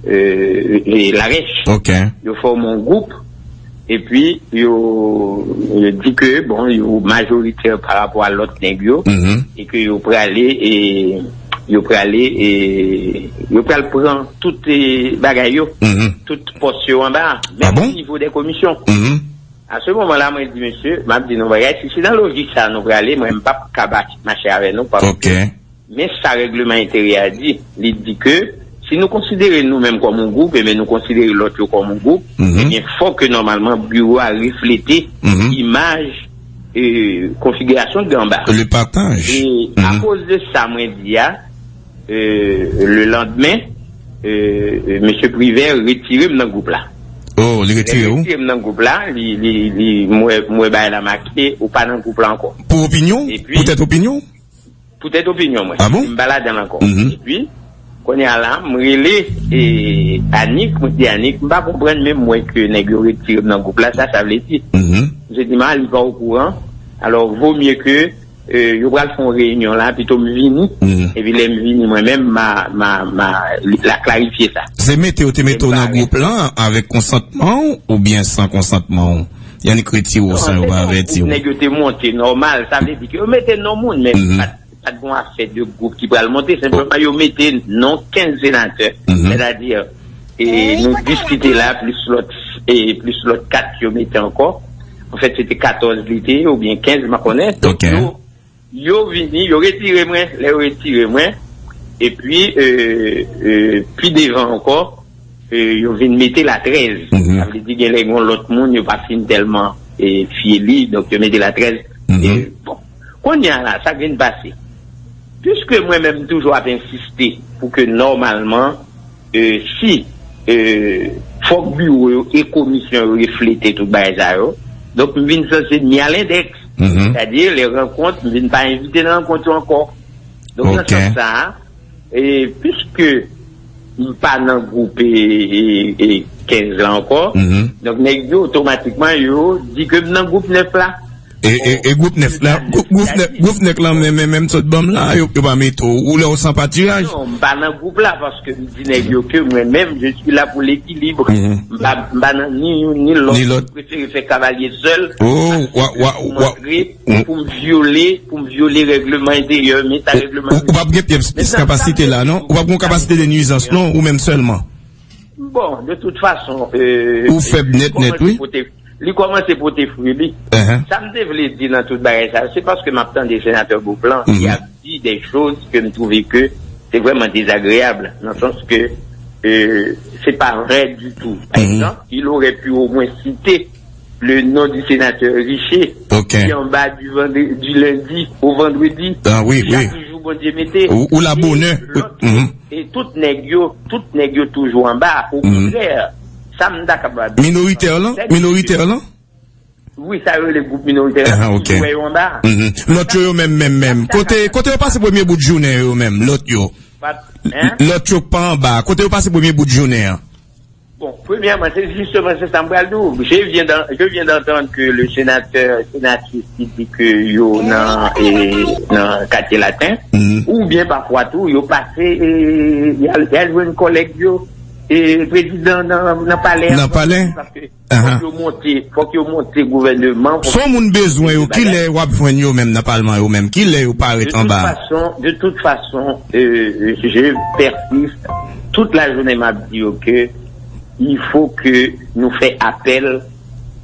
e, e, Larèch. Ok. Yo fòme yon gwoup, epi yo, yo di ke, bon, yo majoritè pa rapò a lòt nèg yo, mhm, e ke yo prale, e, yo prale, e, yo pral pran tout, e, bagay yo, mhm, tout pòs yo anba a, ah menm bon? O nivo dè komisyon. Mhm. A se moman la, mwen di, mesye, m ap di nou bagay, si se nan lojik sa a nou prale, mwen, m p ap ka ba-, mache avè nou, paske, ok, men sa règleman enteryè a di, li di ke si nou konsidere nou menm kòm yon gwoup, ebyen nou konsidere lòt yo kòm yon gwoup, mhm, ebyen fòk ke nòmalman biwo a reflete, mhm, imaj, e, konfigirasyon ki anba. Le partage. E, mhm, akoz de sa mwen di a, e, le landmen, e, e, mesye Privè retire m nan gwoup la. Oh, li retire ou? Li retire m nan gwoup la, li, li, li, m wè, m wè bagay la make, ou pa nan gwoup la ankò. Pou opinyon? Epi, poutèt opinyon? Poutèt opinyon mwen. Ah bon? M pa ladan l ankò. Mhm. Epi, kounye a la, m rele, e, Anik, mwen di Anik, m pa konprann, men m wè ke nèg yo retire m nan gwoup la, sa, sa vle di. Mhm. Misye di m, a, li pa okouran, alò, vo mye ke, e, yo pral fè yon reyinyon la, pito m vini, mhm, epi lè m vini mwen menm, ma, ma, ma, la klarifye sa. Se mete yo te mete w nan gwoup lan avèk konsantman w oubyen san konsantman w? Yannick retire w san yo pa avèti w. Nèg yo te monte nòmal, sa vle di ke yo mete non moun, men, mhm, pa t, pa t gon afè de gwoup ki pral monte, senpleman yo mete non kenz senatè, mhm, sètadi, e, nou dis ki te la, plis lòt, e, plis lòt kat yo mete ankò. Anfèt, se te katòz li te ye, oubyen kenz, m pa konnen. Donk, ok, yo, yo vini, yo retire mwen, lè yo retire mwen, epi, e, e, pi devan ankò, e, yo vin mete la trèz. Mhm. Sa vle di gen lè gen lòt moun, yo pa fin tèlman, e, fye li, donk yo mete la trèz. Mhm. E, bon, kounye a la, sa k vin pase. Piske mwen menm toujou ap ensiste pou ke nòmalman, e, si, e, fòk biwo yo e komisyon yo reflete tout bagay sa yo, donk m vin sanse ni a lendèks. Mhm. Sètadi, lè rankont, m vin pa envite nan rankont yo ankò. Donk, nan, ok, sans sa a, e, piske m pa nan gwoup, e, e, e, kenz la ankò, mhm, donk nèg yo otomatikman yo di ke m nan gwoup nèf la. E, e, e gwoup nèf la, gwoup, gwoup nèf, gwoup nèf lan, men, men, menm sot ban m la, yo, yo pa mete w, ou lè w san patiraj. Non, m pa nan gwoup la, paske m di nèg yo ke mwen menm, je suis là pour l'équilibre. Mhm. M pa, m pa nan ni youn ni lòt. Ni lòt. M prefere fè kavalye sèl. Oh, wa, wa, wa. Antre, pou m vyole, pou m vyole règleman enteryè, men sa règleman enteryè. Ou, ou p ap gen pyès, pyès kapasite la, non? Ou p ap gen kapasite de nuizans, non? Ou menm sèlman? Bon, de tout fason, euh, ou fèb nèt, nèt, wi. Li kòmanse pote, li kòmanse pote fwi li. Sa m te vle di nan tout bagay sa, se paske m ap tande senatè Beauplan, li ap di de choz ke m twouve ke C'est vraiment désagréable, dans le sens que euh, c'est pas vrai du tout. Par exemple, il aurait pu au moins citer le nom du sénateur Richer, qui est en bas du, vendredi, du lundi au vendredi. Ah oui, chaque jour, Bondye mete. Ou, ou la bonè. E tout nèg yo, tout nèg yo toujou anba. Okontrè, sa m ta kapab di. Minoritè lan? Minoritè lan? Wi, sa yo rele gwoup minoritè la, ah, ok, ki wè yo anba. Lòt yo, yo menm, menm, menm. Kote, kote yo pase premye bout jounen yo menm, lòt yo? Lòt yo k pa anba, kote yo pase premye bout jounen an? Bon, premièrement, c'est justement c'est ça, je viens d'en- je viens d'entendre que le sénateur, sénatrice qui dit que yo dans, et, dans quartier latin, ou bien parfois tout, yo passé et il y a une collègue yo, et président dans, dans palais. Nan palè? Parce que Fòk yo monte, fòk yo monte gouvènman. Fòk yo monte. Son moun bezwen yo, kilè w ap jwenn yo menm nan palman yo menm? Kilè yo parèt anba? De toute façon, de toute façon, euh, je persiste. Toute la journée, m ap di yo ke il faut que nou fè apèl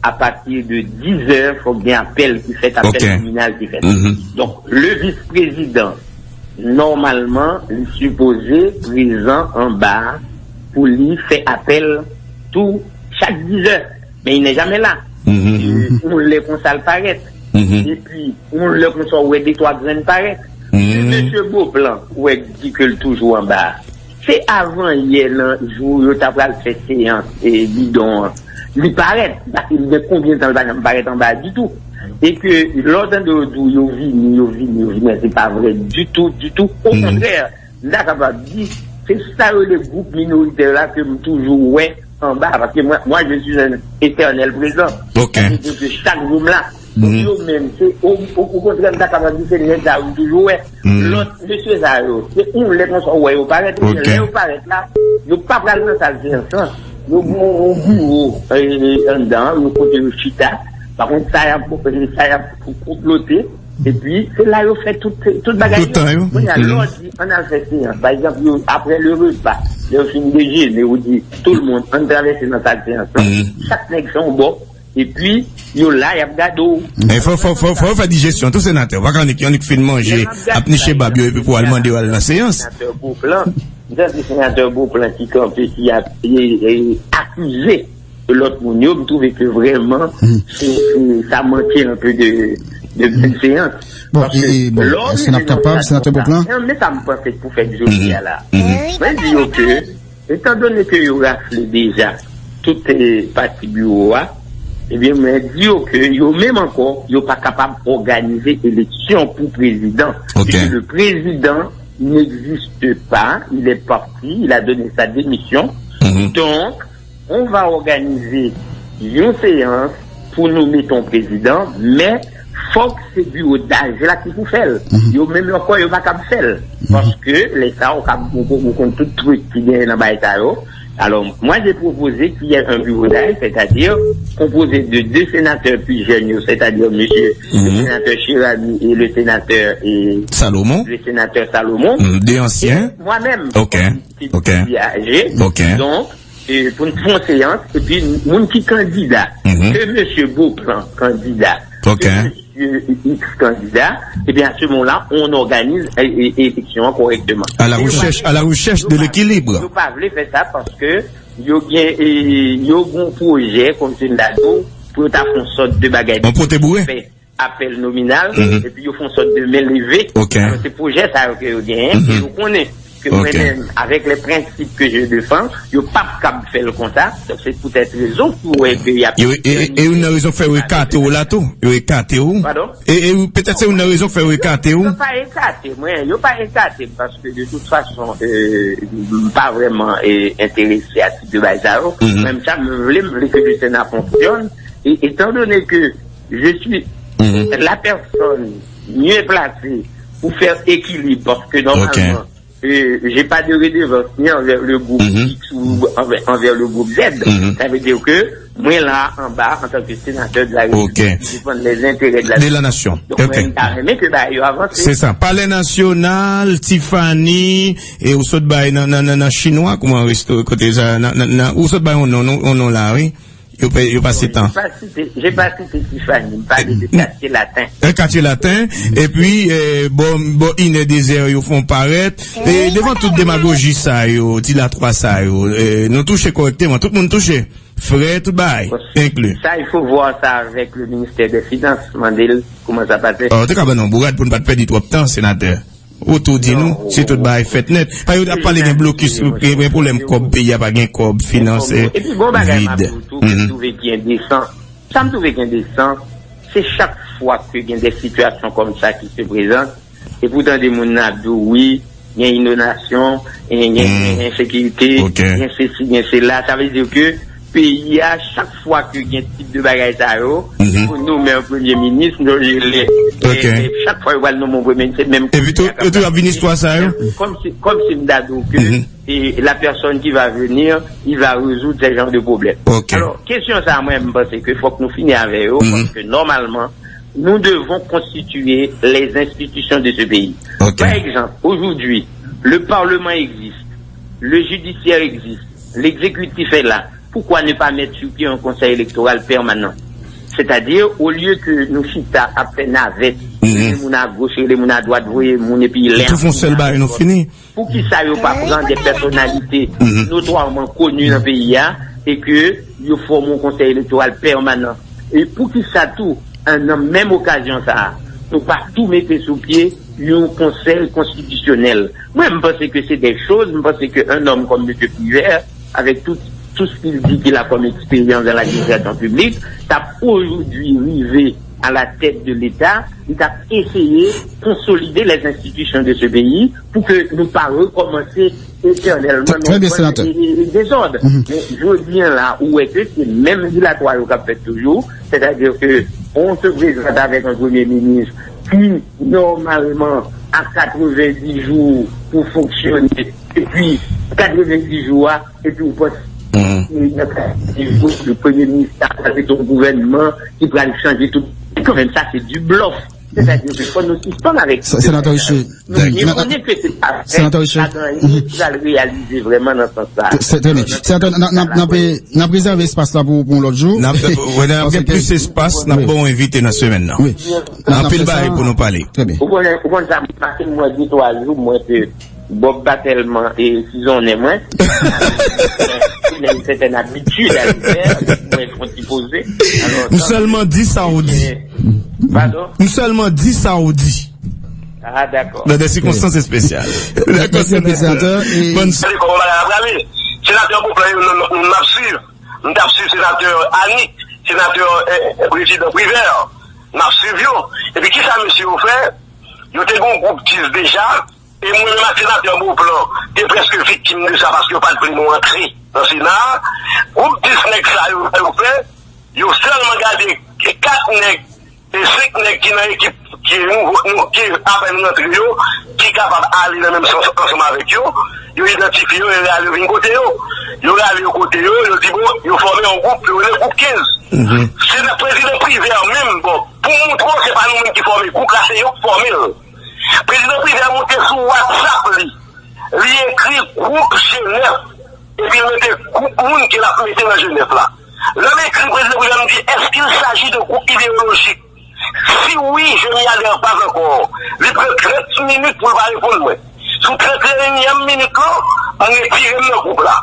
à partir de dix heures, fòk gen apèl ki fèt, apèl tribinal ki fèt. Donk, le vis-prezidan, nòmalman, li sipoze prezan anba a pou li fè apèl tou chak dizè. Men li nè jamè la. Yon lè konsa l parèt. Epi, yon lè konsa w wè de twa grenn parèt. Se mesye Beauplan, ou wè, ki di ke l toujou anba a. Se avan yè nan jou yo ta pral fè seyans e bidon an. Li parèt, paske li gen konbyen tan li pa janm parèt anba a ditou. E ke lè w tande yo di w yo vini, yo vini, yo vini, se pa vrè ditou, ditou. Okontrè, m ta kapab di, se sa yo rele gwoup minoritè la ke m toujou wè anba, paske mwen, moi, je suis un éternel présent. Sa vle di ke chak jou m la. Donk yo menm, se, o, o, okontrè, m ta kapab di se nèg sa yo m toujou wè. Lòt mesye sa yo, se yon lè konsa w wè yo parèt, ebyen lè yo parèt la, yo pa pral nan sal seyans lan. Yo gen yon biwo, e, anndan an, yo kote yo chita. Pa kont sa y ap, sa y ap konplote. Epi, se la yo fè tout, tout bagay yo. Kounye a, lè w di, ann al fè seyans. Pa egzanp, yo, apre le repa, lè yo fin dejene, yo di, tout le monde, ann travèse nan sal seyans lan. Chak nèg fè yon bò. Epi, yo la, y ap gade w. Men fò, fò, fò, fò yo fè dijesyon tou, senatè. Pa ka annik, annik fin manje, ap niche bab yo, epi pou al mande yo al nan seyans. Senatè Beauplan, m tande senatè Beauplan ki kanpe, ki ap, e, e, akize lòt moun yo, m twouve ke vrèman, se, se, sa manke un peu de, de bienséance. Bon, e, e, bon, èske n ap kapab, senatè Beauplan? Men sa m panse pou fèt jodi a la. Mwen di yo ke, etandone ke yo rafle deja tout, eh, pati biwo a, ebyen, mwen di yo ke yo menm ankò, yo pa kapab òganize eleksyon pou prezidan. Puisque le président n'existe pas, il est parti, il a donné sa démission. Donc, on va organize yon seyans pou nou mete yon prezidan, men fòk se biwo daj la ki pou fè l. Yo menm ankò, yo pa kab fè l. Paske lè sa, ou kab, ou, ou konn tout trik ki genyen nan bagay sa yo. Alors, moi, j'ai proposé qu'il y ait un bureau d'âge, c'est-à-dire composé de deux sénateurs plus jeunes, c'est-à-dire monsieur le sénateur Cheramy et le sénateur, et Salomon. Le sénateur Salomon. Deux anciens. Et moi-même, qui suis âgé. Donc, e, pou n fè yon seyans, epi moun ki kandida, ke mesye Beauplan kandida, ke mesye X kandida, ebyen, à ce moment-là, on organise e, e, eleksyon an kòrèkteman. À la recherche, à la recherche de l'équilibre. Yo pa vle fè sa paske yo gen, e, yo gen yon pwojè, kòm se m ta di w, pou yo ta fè yon sòt de bagay de apèl nominal, epi yo fè yon sòt de men leve. Alò, se pwojè sa yo ke yo genyen, e yo konnen ke mwen menm, avec les principes que je défends, yo p ap kab fè l konsa. Donk, se poutèt rezon ki w wè ke y ap... E, e, e youn nan rezon k fè yo ekate w la tou. Yo ekate w. Padon? E, e petèt se youn nan rezon k fè yo ekate w. Yo pa ekate mwen, yo pa ekate m, paske de tout fason, e, m pa vrèman, e, enterese a tip de bagay sa yo. Mwen, m sa m vle, m vle ke le Sénat fonctionne. Et étant donné que je suis la personne mieux placée pour faire équilibre, parce que normalement, euh, j'ai pas de redevance ni envers le groupe X ou envers, envers le groupe Z. Ça veut dire que mwen la anba an tan ke senatè de la République ki defann les intérêts de la, de la nation. Donk, mwen, m ta renmen ke bagay yo avanse. Se sa. Palè Nasyonal, Tiffany, e ou sot bay nan, nan, nan, nan Chinwa, kouman resto, kote sa, nan, nan, nan, ou sot bay yon non, yon non la, wi. Yo, pe- yo pase tan. J'ai pas cité, j'ai pas cité Tiffany, m pale de Katye Laten. Un Katye Laten, epi eh, bò bò inè dezè yo fon parèt. E devan tout demagoji sa yo, ti latwa sa yo, eh, nou touche kòrèkteman, tout moun touche. Frè, tout bagay, enkli. Ça, il faut voir ça avec le ministère des Finances, mande l kòman sa pase. Ou te ka ban nou bourad pou n pa t pèdi twòp tan, senatè. Ou tou di nou, si tout bagay fèt nèt. Pa yo ap pale gen blokis, gen gen pwoblèm kòb, peyi a pa gen kòb, finans vid. Epi gon bagay m ap di w tou ke m twouve ki endesan. Sa m twouve ki endesan, se chak fwa ke gen de sitiyasyon kòm sa ki se prezante, epi w tande moun nan ap di w wi, gen inondasyon, gen gen ensekirite, gen sesi, gen sela. Sa vle di ke peyi a, chak fwa ke gen tip de bagay sa yo, pou nonmen yon premye minis, nou rele eh, chak fwa yo pral nonmen yon premye minis, se menm Epi tou, yo tou ap vin istwa sa yo. Comme si, comme si m ta di w ke et la personne qui va venir, il va résoudre ce genre de problème. Alors, kesyon sa, mwen, m panse ke fòk nou fini avè yo, paske nòmalman, nous devons constituer les institutions de ce pays. Par exemple, aujourd'hui, le Parlement existe, le judiciaire existe, l'exécutif est là. Pourquoi ne pas mettre sur pied un conseil électoral permanent? C'est-à-dire, au lieu que nou chita ap fè navèt, rele moun a goch, rele moun a dwat, voye moun epi lè Tout fon sèl bagay nou fini. Pou ki sa yo pa pran de pèsonalite notwaman koni nan peyi a e ke yo fòme yon konsèy elektoral pèmanan? E pou ki sa tou, an, nan menm okazyon sa a, nou pa tou mete sou pye yon konsèy konstitisyonèl? Mwen, m panse ke se de choz, m panse ke un homme comme Monsieur Privert, avec tout, tout ce qu'il dit qu'il a comme expérience dans l'administration publique, t ap aujourd'hui rive à la tête de l'État, li t ap eseye konsolide les institutions de ce pays pou ke nou pa rekòmanse etènèlman nan yon dezòd. Men jodi an la, ou wè ke se menm dilatwa yo k ap fèt toujou, sètadi ke on se prezante avèk yon premye minis ki nòmalman a katrevenndis jou pou fonksyone, epi katrevenndis jou a, epi ou panse ke nan katrevenndis jou, le premye minis la pral mete yon gouvènman ki pral chanje tout. Kanmenm, sa se du bluff. Sètadi ke fò nou sispann avèk Senatè Riche. Nou byen konnen ke se pa vre, pa gen anyen ki pral reyalize vrèman nan sans sa. Trè byen. Senatè, n ap rezève espas la pou yon lòt jou. N ap gen plis espas, n ap ba w envite nan semèn nan. Anpil bagay pou nou pale. Trè byen. Ou konn sa, m pase mwen de twa jou, mwen ke Bob pa tèlman sizonnen mwen. Il a une certaine habitude à le faire, mwen fè yon ti poze. M sèlman di sa w di. Padon? M sèlman di sa w di. Ah, dakò. Nan de sikonstans espesyal. Dakò, senatè. Senatè, kòman bagay la prale? Senatè Beauplan, nou, nou, nou, n ap swiv. M t ap swiv senatè Annick, senatè, eh, eh, prezidan Privert. M ap swiv yo. Epi kisa mesye yo fè? Yo te gen yon gwoup dis deja, e mwen menm ak senatè Beauplan te prèske viktim de sa paske yo pa t vle nou antre nan Sena a. Gwoup dis nèg sa yo, sa yo fè, yo sèlman gade kat nèg e senk nèg ki nan ekip ki nouvo, nou, ki apèn rantre yo, ki kapab ale nan menm sans ansanm avèk yo, yo idantifye yo, e rale yo vin kote yo. Yo rale yo kote yo, yo di bon, yo fòme yon gwoup, yo rele gwoup kenz. Se nan prezidan Privert menm, bon, pou moutre w se pa nou menm ki fòme gwoup la, se yo k fòme l. Prezidan Privert monte sou WhatsApp li, li ekri gwoup G nèf, epi l mete gwoup moun ke l ap mete nan G nèf la. Lè m ekri prezidan Privert, m di, est-ce qu'il s'agit de groupe idéologique? Si oui, je n'y adhère pas encore. Li pran trant minit pou l pa reponn mwen. Sou trant et unième minit lan, m retire m nan gwoup la.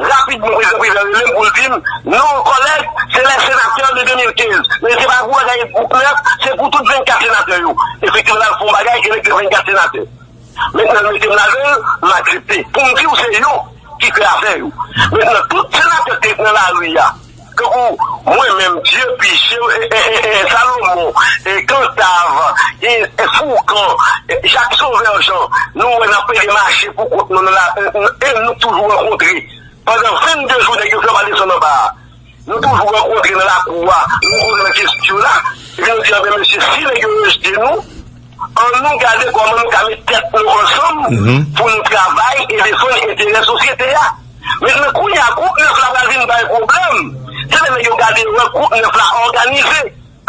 Rapidman, prezidan Privert rele m pou l di m, non, kòlèg, c'est les sénateurs de deux mille quinze. Men se pa pou bagay gwoup nèf, se pou tout vennkat senatè yo. Efektivman, l al fè yon bagay ki rete vennkat senatè. Mentnan, l mete m ladan l, m aksepte. Pou m di w, se yo ki fè afè yo. Mentnan, tout senatè k te nan lari a, tankou mwen menm, Dye Pich, e, e, e, e, Salomon, e, Kantav, e, e, Foukan, e, Jak Sovè Jan, nou wè n ap pede mache pou kont nou nan la, e, e, e nou toujou rankontre. Pandan vennde jou, nèg yo fè pa desann anba a. Nou toujou rankontre nan lakou a, nou koze nan kesyon la, epi nou di, anben, mesye, si nèg yo rejte nou, ann nou gade kòman nou ka met tèt nou ansanm pou nou travay e defann enterè sosyete a. Mentnan, kounye a, gwoup nèf la pral vin bay pwoblèm. Se lè nèg yo gade yo wè gwoup nèf la òganize.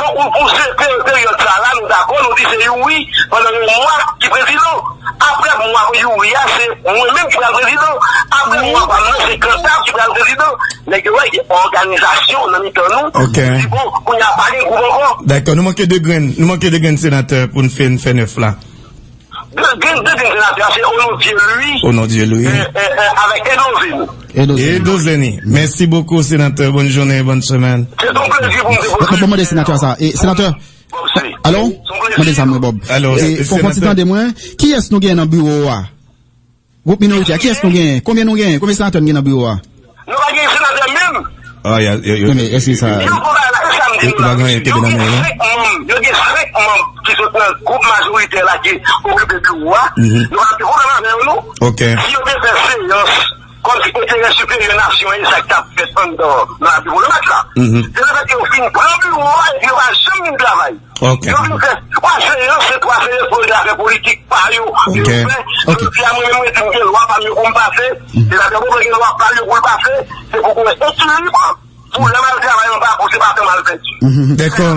Pou, pou se pe-, peryòd sa la, nou dakò, nou di se Youri, pandan yon mwa, ki prezidan. Apre mwa Youri a, se mwen menm ki pral prezidan. Apre mwa pa m nan, se Cantave ki pral prezidan. Nèg yo wè gen òganizasyon nan mitan nou. Ok. Di bon, kounye a pa gen gwoup ankò. Dakò, nou manke de grenn, nou manke de grenn senatè pou n fè, n fè nèf la. De, de, de grenn senatè, se Onodye Louis. Onodye Louis. E, e, e, avèk Edo Zeni. Edo Zeni. Edo Zeni. Mèsi bokou, senatè. Bòn jounen, bòn semèn. Se yon plezi pou m te poze. Bon, mande senatè sa. E, senatè, alo? Mande sa mwen, Bob. Alo, e, fon konti tande mwen. Kiyès nou gen nan biwo a? Gwoup minoritè, kiyès nou gen? Konbyen nou gen? Konbyen senatè nou gen nan biwo a? Nou pa gen senatè menm. Ah, ya, yo, yo, men èske sa, yo, yo pa gen anyen kebe nan men yo, non? Yo gen senk manm, yo gen senk manm ki sot nan gwoup majoritè la ki okipe biwo a. Nou pa gen pwoblèm avè yo, non. Ok. Si yo te fè seyans kòmsi enterè siperyè nasyon an, e sa k t ap fèt anndan, nou pa gen pwoblèm ak sa. Se lefèt ke yo fin pran biwo a epi yo pa janm vin travay. Ok. Yo vin fè twa seyans, se twa seyans pou yo te afè politik pa yo. Ok. Yo fè, yo di a mwen menm mwen di m gen lwa pa m yo pou m pase. Senatè Bobo gen lwa pa l yo pou l pase. Se pou gen ekilib pou lè m al travay anba pou se pa tan m al pèdi. Dakò.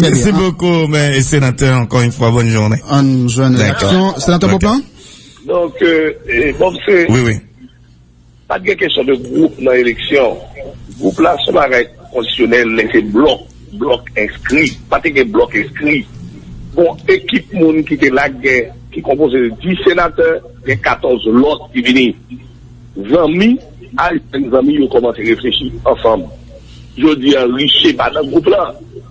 Mèsi bokou, men, senatè, ankò yon fwa, bòn jounen. Ann jwenn reyaksyon. Senatè Beauplan? Donk, e, bon, se... Wi, wi. Pa t gen kesyon de gwoup nan eleksyon. Gwoup la se yon bagay kondisyonèl, lè se blòk, blòk enskri. Pa te gen blòk enskri. Bon, ekip moun ki te la k gen, ki konpoze de dis senatè, gen katòz lòt ki vini. Zanmi, al jwenn zanmi, yo kòmanse reflechi ansanm. Jodi a, Riche pa nan gwoup la,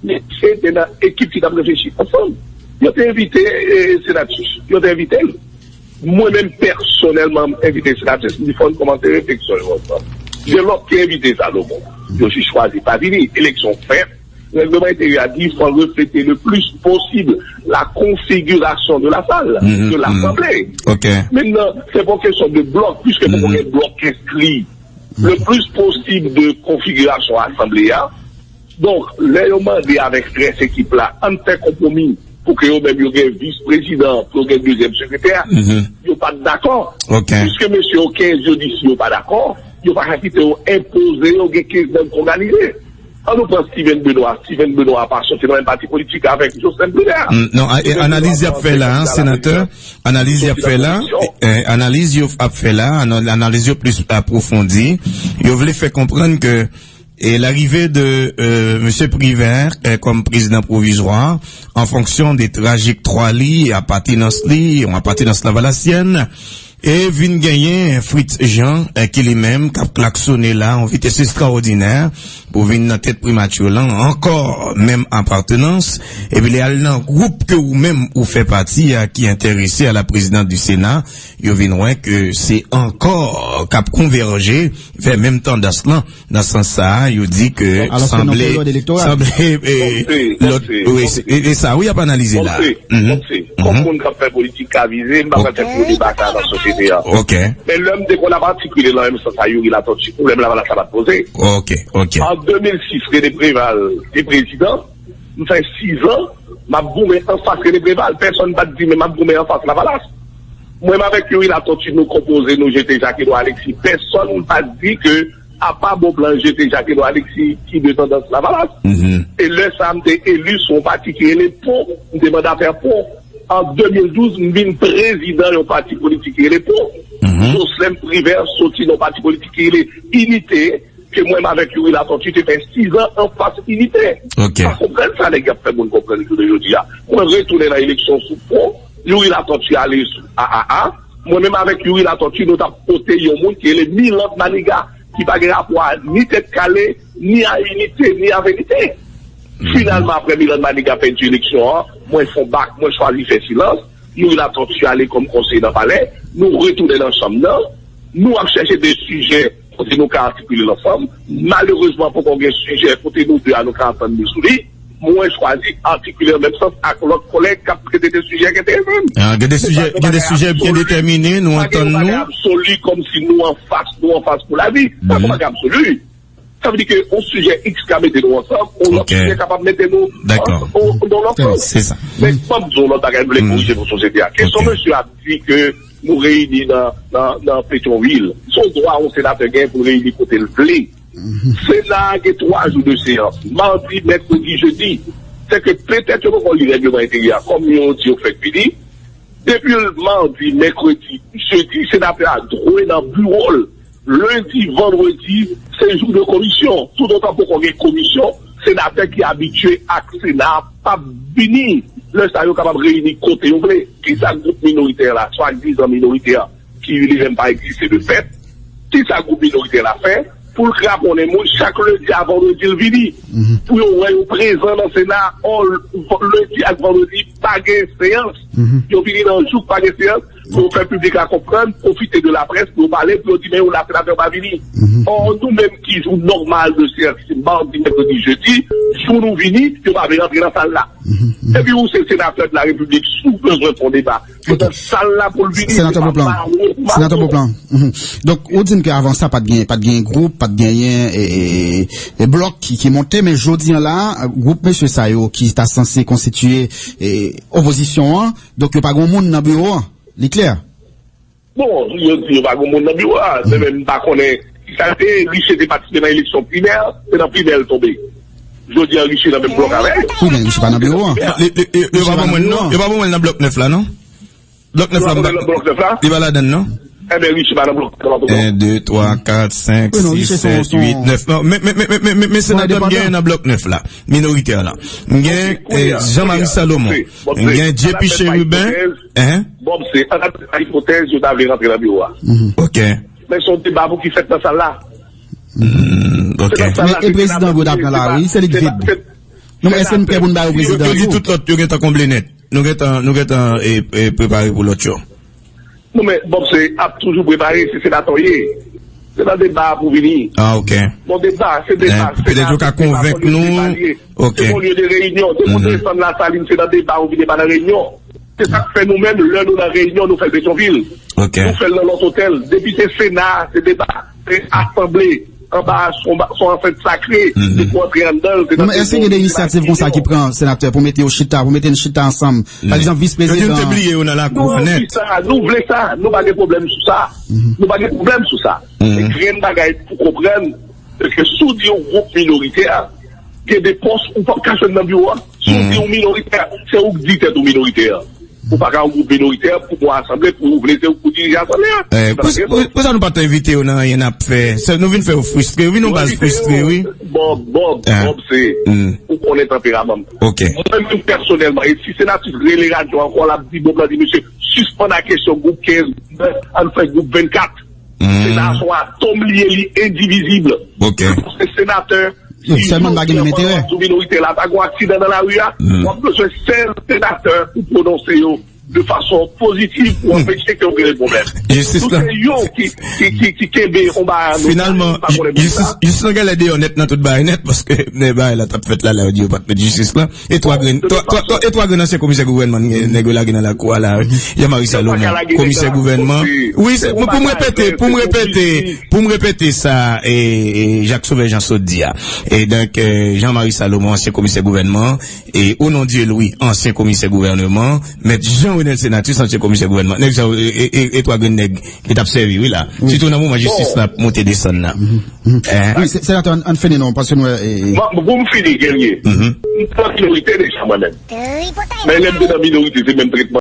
men se te nan ekip ki t ap reflechi ansanm. Yo te envite, e, Senatus, yo te envite l. Mwen menm pèsonèlman, m envite senatè Stephen kòmanse refleksyon yo ansanm. Gen lòt ki envite Salomon. Yo jis chwazi pa vini. Eleksyon fèt. Règleman enteryè a di fò reflete le plus possible la configuration de la salle, de l'assemblée. Mentnan, se pa yon kesyon de blòk, piske poko gen blòk enskri. Le plus possible de konfigirasyon asanble a, Donk, lè yo mande avèk rès ekip la, ann fè konpwomi pou ke yo menm yo gen vis prezidan, pou yo gen dezyèm sekretè, yo pa t dakò. Piske mesye yo kenz yo di si yo pa dakò, yo pa ka kite yo enpoze yo gen kenz nèg k òganize. Ann nou pran Steven Benoît. Steven Benoît pa soti nan menm pati politik avèk Jocelyn Privert. Non, analiz y ap fè la, senatè, analiz y ap fè la, analiz yo ap fè la, analiz yo plis apwofondi, yo vle fè konprann ke E larive de, euh, mesye Privert, euh, kòm prezidan pwovizwa, an fonksyon de trajektwa li, apatenans li, yon apatenans lavalasyèn, e vin genyen Fritz Jean, euh, ki li menm k ap klaksone la, yon vitès estrawòdinè, pou vin nan tèt primati lan, ankò menm apatenans, epi li al nan gwoup ke ou menm ou fè pati a, ki enterese a la présidence du Sénat, yo vin wè ke se ankò k ap konvèje vè menm tandans lan. Nan sans sa a, yo di ke sanble, sanble, e, lòt, wi, e, e sa, wi, y ap analize la. Kòm moun k ap fè politik ka vize, m pa pral fè gwo deba sa nan sosyete a. Men lè m te konn ap atikile nan menm sans sa, Youri Latortue, pwoblèm Lavalas la pa t poze. An de mil sis, René Préval te prezidan, m fè sizan, m ap goumen anfas René Préval. Pèsonn pa t di, men m ap goumen anfas Lavalas. Mwen menm avèk Youri Latortue, nou konpoze, nou jete Jak Edouard Alexis. Pèsonn pa t di ke apa Beauplan jete Jak Edouard Alexis ki de tandans Lavalas. E lè sa a, m te eli sou yon pati ki rele Pon, m te mandatè Pon. An de mil douz, m vin prezidan yon pati politik ki rele Pon. Jocelyn Privert soti nan yon pati politik ki rele Inite, ke mwen menm avèk Youri Latortue te fè sizan anfas Inite. Sa konprann sa nèg y ap fè moun konprann jounen jodi a. Mwen retounen nan eleksyon sou Pon, Youri Latortue ale sou A A A. Mwen menm avèk Youri Latortue, nou t ap pote yon moun ki rele Milande Manigat, ki pa gen rapò a ni Tèt Kale, ni a Inite, ni a Verite. Finalman, apre Milande Manigat pèdi eleksyon an, mwen fè yon bak, mwen chwazi fè silans. Youri Latortue ale kòm konseye nan palè. Nou retounen nan chanm nan. Nou ap chèche de sijè kote nou ka atikile l ansanm. Malerezman, poko gen sijè kote nou de a nou ka antann nou sou li. Mwen chwazi atikile an menm sans ak lòt kòlèg k ap trete de sijè k enterese m. Gen de sijè, gen de sijè byen detèmine, nou antann nou. Absoli, kòmsi nou anfas, nou anfas pou lavi. Sa se yon bagay absoli. Sa vle di ke yon sijè X ka mete nou ansanm, yon lòt sijè kapab mete nou nan lòt sans. Men fò m di yon lòt bagay, m vle korije pou sosyete a. Kesyon mesye a di ke nou reyini nan, nan, nan Petyonvil. Se yon dwa yon senatè gen pou l reyini kote l vle. Sena a gen twa jou de seyans, madi, mèkredi, jedi. Se ke petèt yo poko li règleman enteryè a, kòm yo di yo fèk vini. Depi madi, mèkredi, jedi, senatè a dwe nan biwo l. Lendi, vandredi, se jou de komisyon. Toutotan poko gen komisyon, senatè ki abitye ak Sena a p ap vini. Lè sa yo kapab reyini kote yo vle. Kisa gwoup minoritè la, swadizan minoritè, ki li menm pa egziste de fèt, kisa gwoup minoritè la fè pou l kraponnen moun chak lendi a vandredi l vini? Pou yo wè yo prezan nan Sena, ò, lendi ak vandredi pa gen seyans. Yo vini nan jou k pa gen seyans, pou yo fè piblik la konprann, pwofite de laprès pou yo pale, pou yo di men yo la, senatè pa vini. Ò, nou menm ki jou nòmal de seyans se madi, mèkredi, jedi, jou nou vini, yo pa vle rantre nan sal la. Epi ou se senatè de la repiblik, si w bezwen fè yon deba, se nan sal la pou l vini. Senatè Beauplan. Senatè Beauplan. Donk ou di m ke avan sa pa t gen, pa t gen gwoup, pa t genyen e, e, e blòk ki, ki monte, men jodi an la, gwoup mesye sa yo ki ta sanse konstitye e, opozisyon an, donk yo pa gen moun nan biwo an. Li klè. Bon, yo di yo pa gen moun nan biwo a. Se menm m pa konnen kisa l te ye. Riche te patisipe nan eleksyon primè, se nan primè l tonbe. Jodi a Riche nan menm blòk avè l. Wi, men Riche pa nan biwo a. Yo pa ban mwen l non. Yo pa ban mwen l nan blòk nèf la non. Blòk nèf la, li pa ladann non. Enben Riche pa nan blòk nèf la. En, de, twa, kat, senk, sis, sèt, uit, nèf. Non, men, men, men senatè m gen nan blòk nèf la. Minoritè la. M gen Jean Marie Salomon. M gen J P Chérubin. Hein? Bob, se an ap fè ipotèz yo ta vle rantre nan biwo a. Ok. Men se yon deba pou ki fèt nan sal la. Hmm, ok. Men e prezidan yo ta pran lari, se li k vid. Non, men èske n prè pou n ba yo prezidan tou? Yo di tout lòt yo gentan konble nèt. Nou gentan, nou gentan e, e prepare pou lòt yo. Non, men Bob, se ap toujou prepare, se senatè w ye. Se nan deba pou vini. Ah, ok. Bon, deba, se deba. Petèt yo ka konvenk nou. Ok. Se yon lye de reyinyon. Depi w desann Lasalin, se nan deba ou vin, e pa nan reyinyon. Se sa k fè nou menm, lè nou nan reyinyon, nou fè l Petyonvil. Ok. Nou fè l nan lòt otèl. Depi se Sena, se deba. Se asanble. Anba, se yon ansent sakre. Depi w antre anndan l, se nan. Non, men èske gen de inisyativ konsa ki pran, senatè, pou mete yo chita, pou mete n chita ansanm? Pa egzanp, vis prezidan. Yo di n te bliye yo nan lakou an nèt. Nou di sa, nou vle sa, nou pa gen pwoblèm sou sa. Nou pa gen pwoblèm sou sa. Men grenn bagay pou konprann, se ke si w di yon gwoup minoritè, gen de pòs ou p ap ka jwenn nan biwo a. Si w di w minoritè, se ou k di tèt ou minoritè. Ou pa ka yon gwoup minoritè pou pran asanble, pou ou vle se ou k pou dirije asanble a. Pou sa nou pa t envite yo nan anyen n ap fè? Nou vin fè yo fristre wi, nou baz fristre wi. Bob, Bob, Bob, se, ou konnen tanperaman m. Ok. Mwen menm pèsonèlman, e si senatris rele radyo ankò, l ap di Bob la di mesye, sispann a kesyon gwoup kenz, ann fè gwoup vennkat. Sena a se yon atom li ye, li endivizib. Ok. Se senatè, si sèlman n pa gen menm enterè. Sou minorite la, ta gen yon aksidan nan lari a, w ap bezwen sèl senatè pou pwononse yo de fason pozitiv pou anpeche ke yo gen pwoblèm. Jistis la. Nou se yo ki, ki, ki, ki kenbe yon bagay nou. Finalman, jistis, jistis la genlè deyò nèt nan tout bagay nèt, paske nèg bagay la t ap fèt la, la yo di yo pa t met jistis la. E twa grenn, twa, twa, twa, e twa grenn ansyen komisè gouvènman nèg yo lage nan lakou a la, Jean Marie Salomon, komisè gouvènman. Wi, se pou, pou m repete, pou m repete, pou m repete sa, e, e Jacques Sauveur Jean sot di a. E donk, e, Jean Marie Salomon, ansyen komisè gouvènman, e Onon Dieu Louis, ansyen komisè gouvènman, mèt Jean Renel Senatus, ansyen komisè gouvènman. Nèg sa yo, e, e, e, e twa grenn nèg ki t ap sèvi, wi la. Sitou nan moman jistis la ap monte desann la. Wi, senatè, ann fini non, paske nou wè. Bon, pou m fini, Guerrier, m nan minorite deja mwen menm. Men lè m te nan minorite, se menm tretman.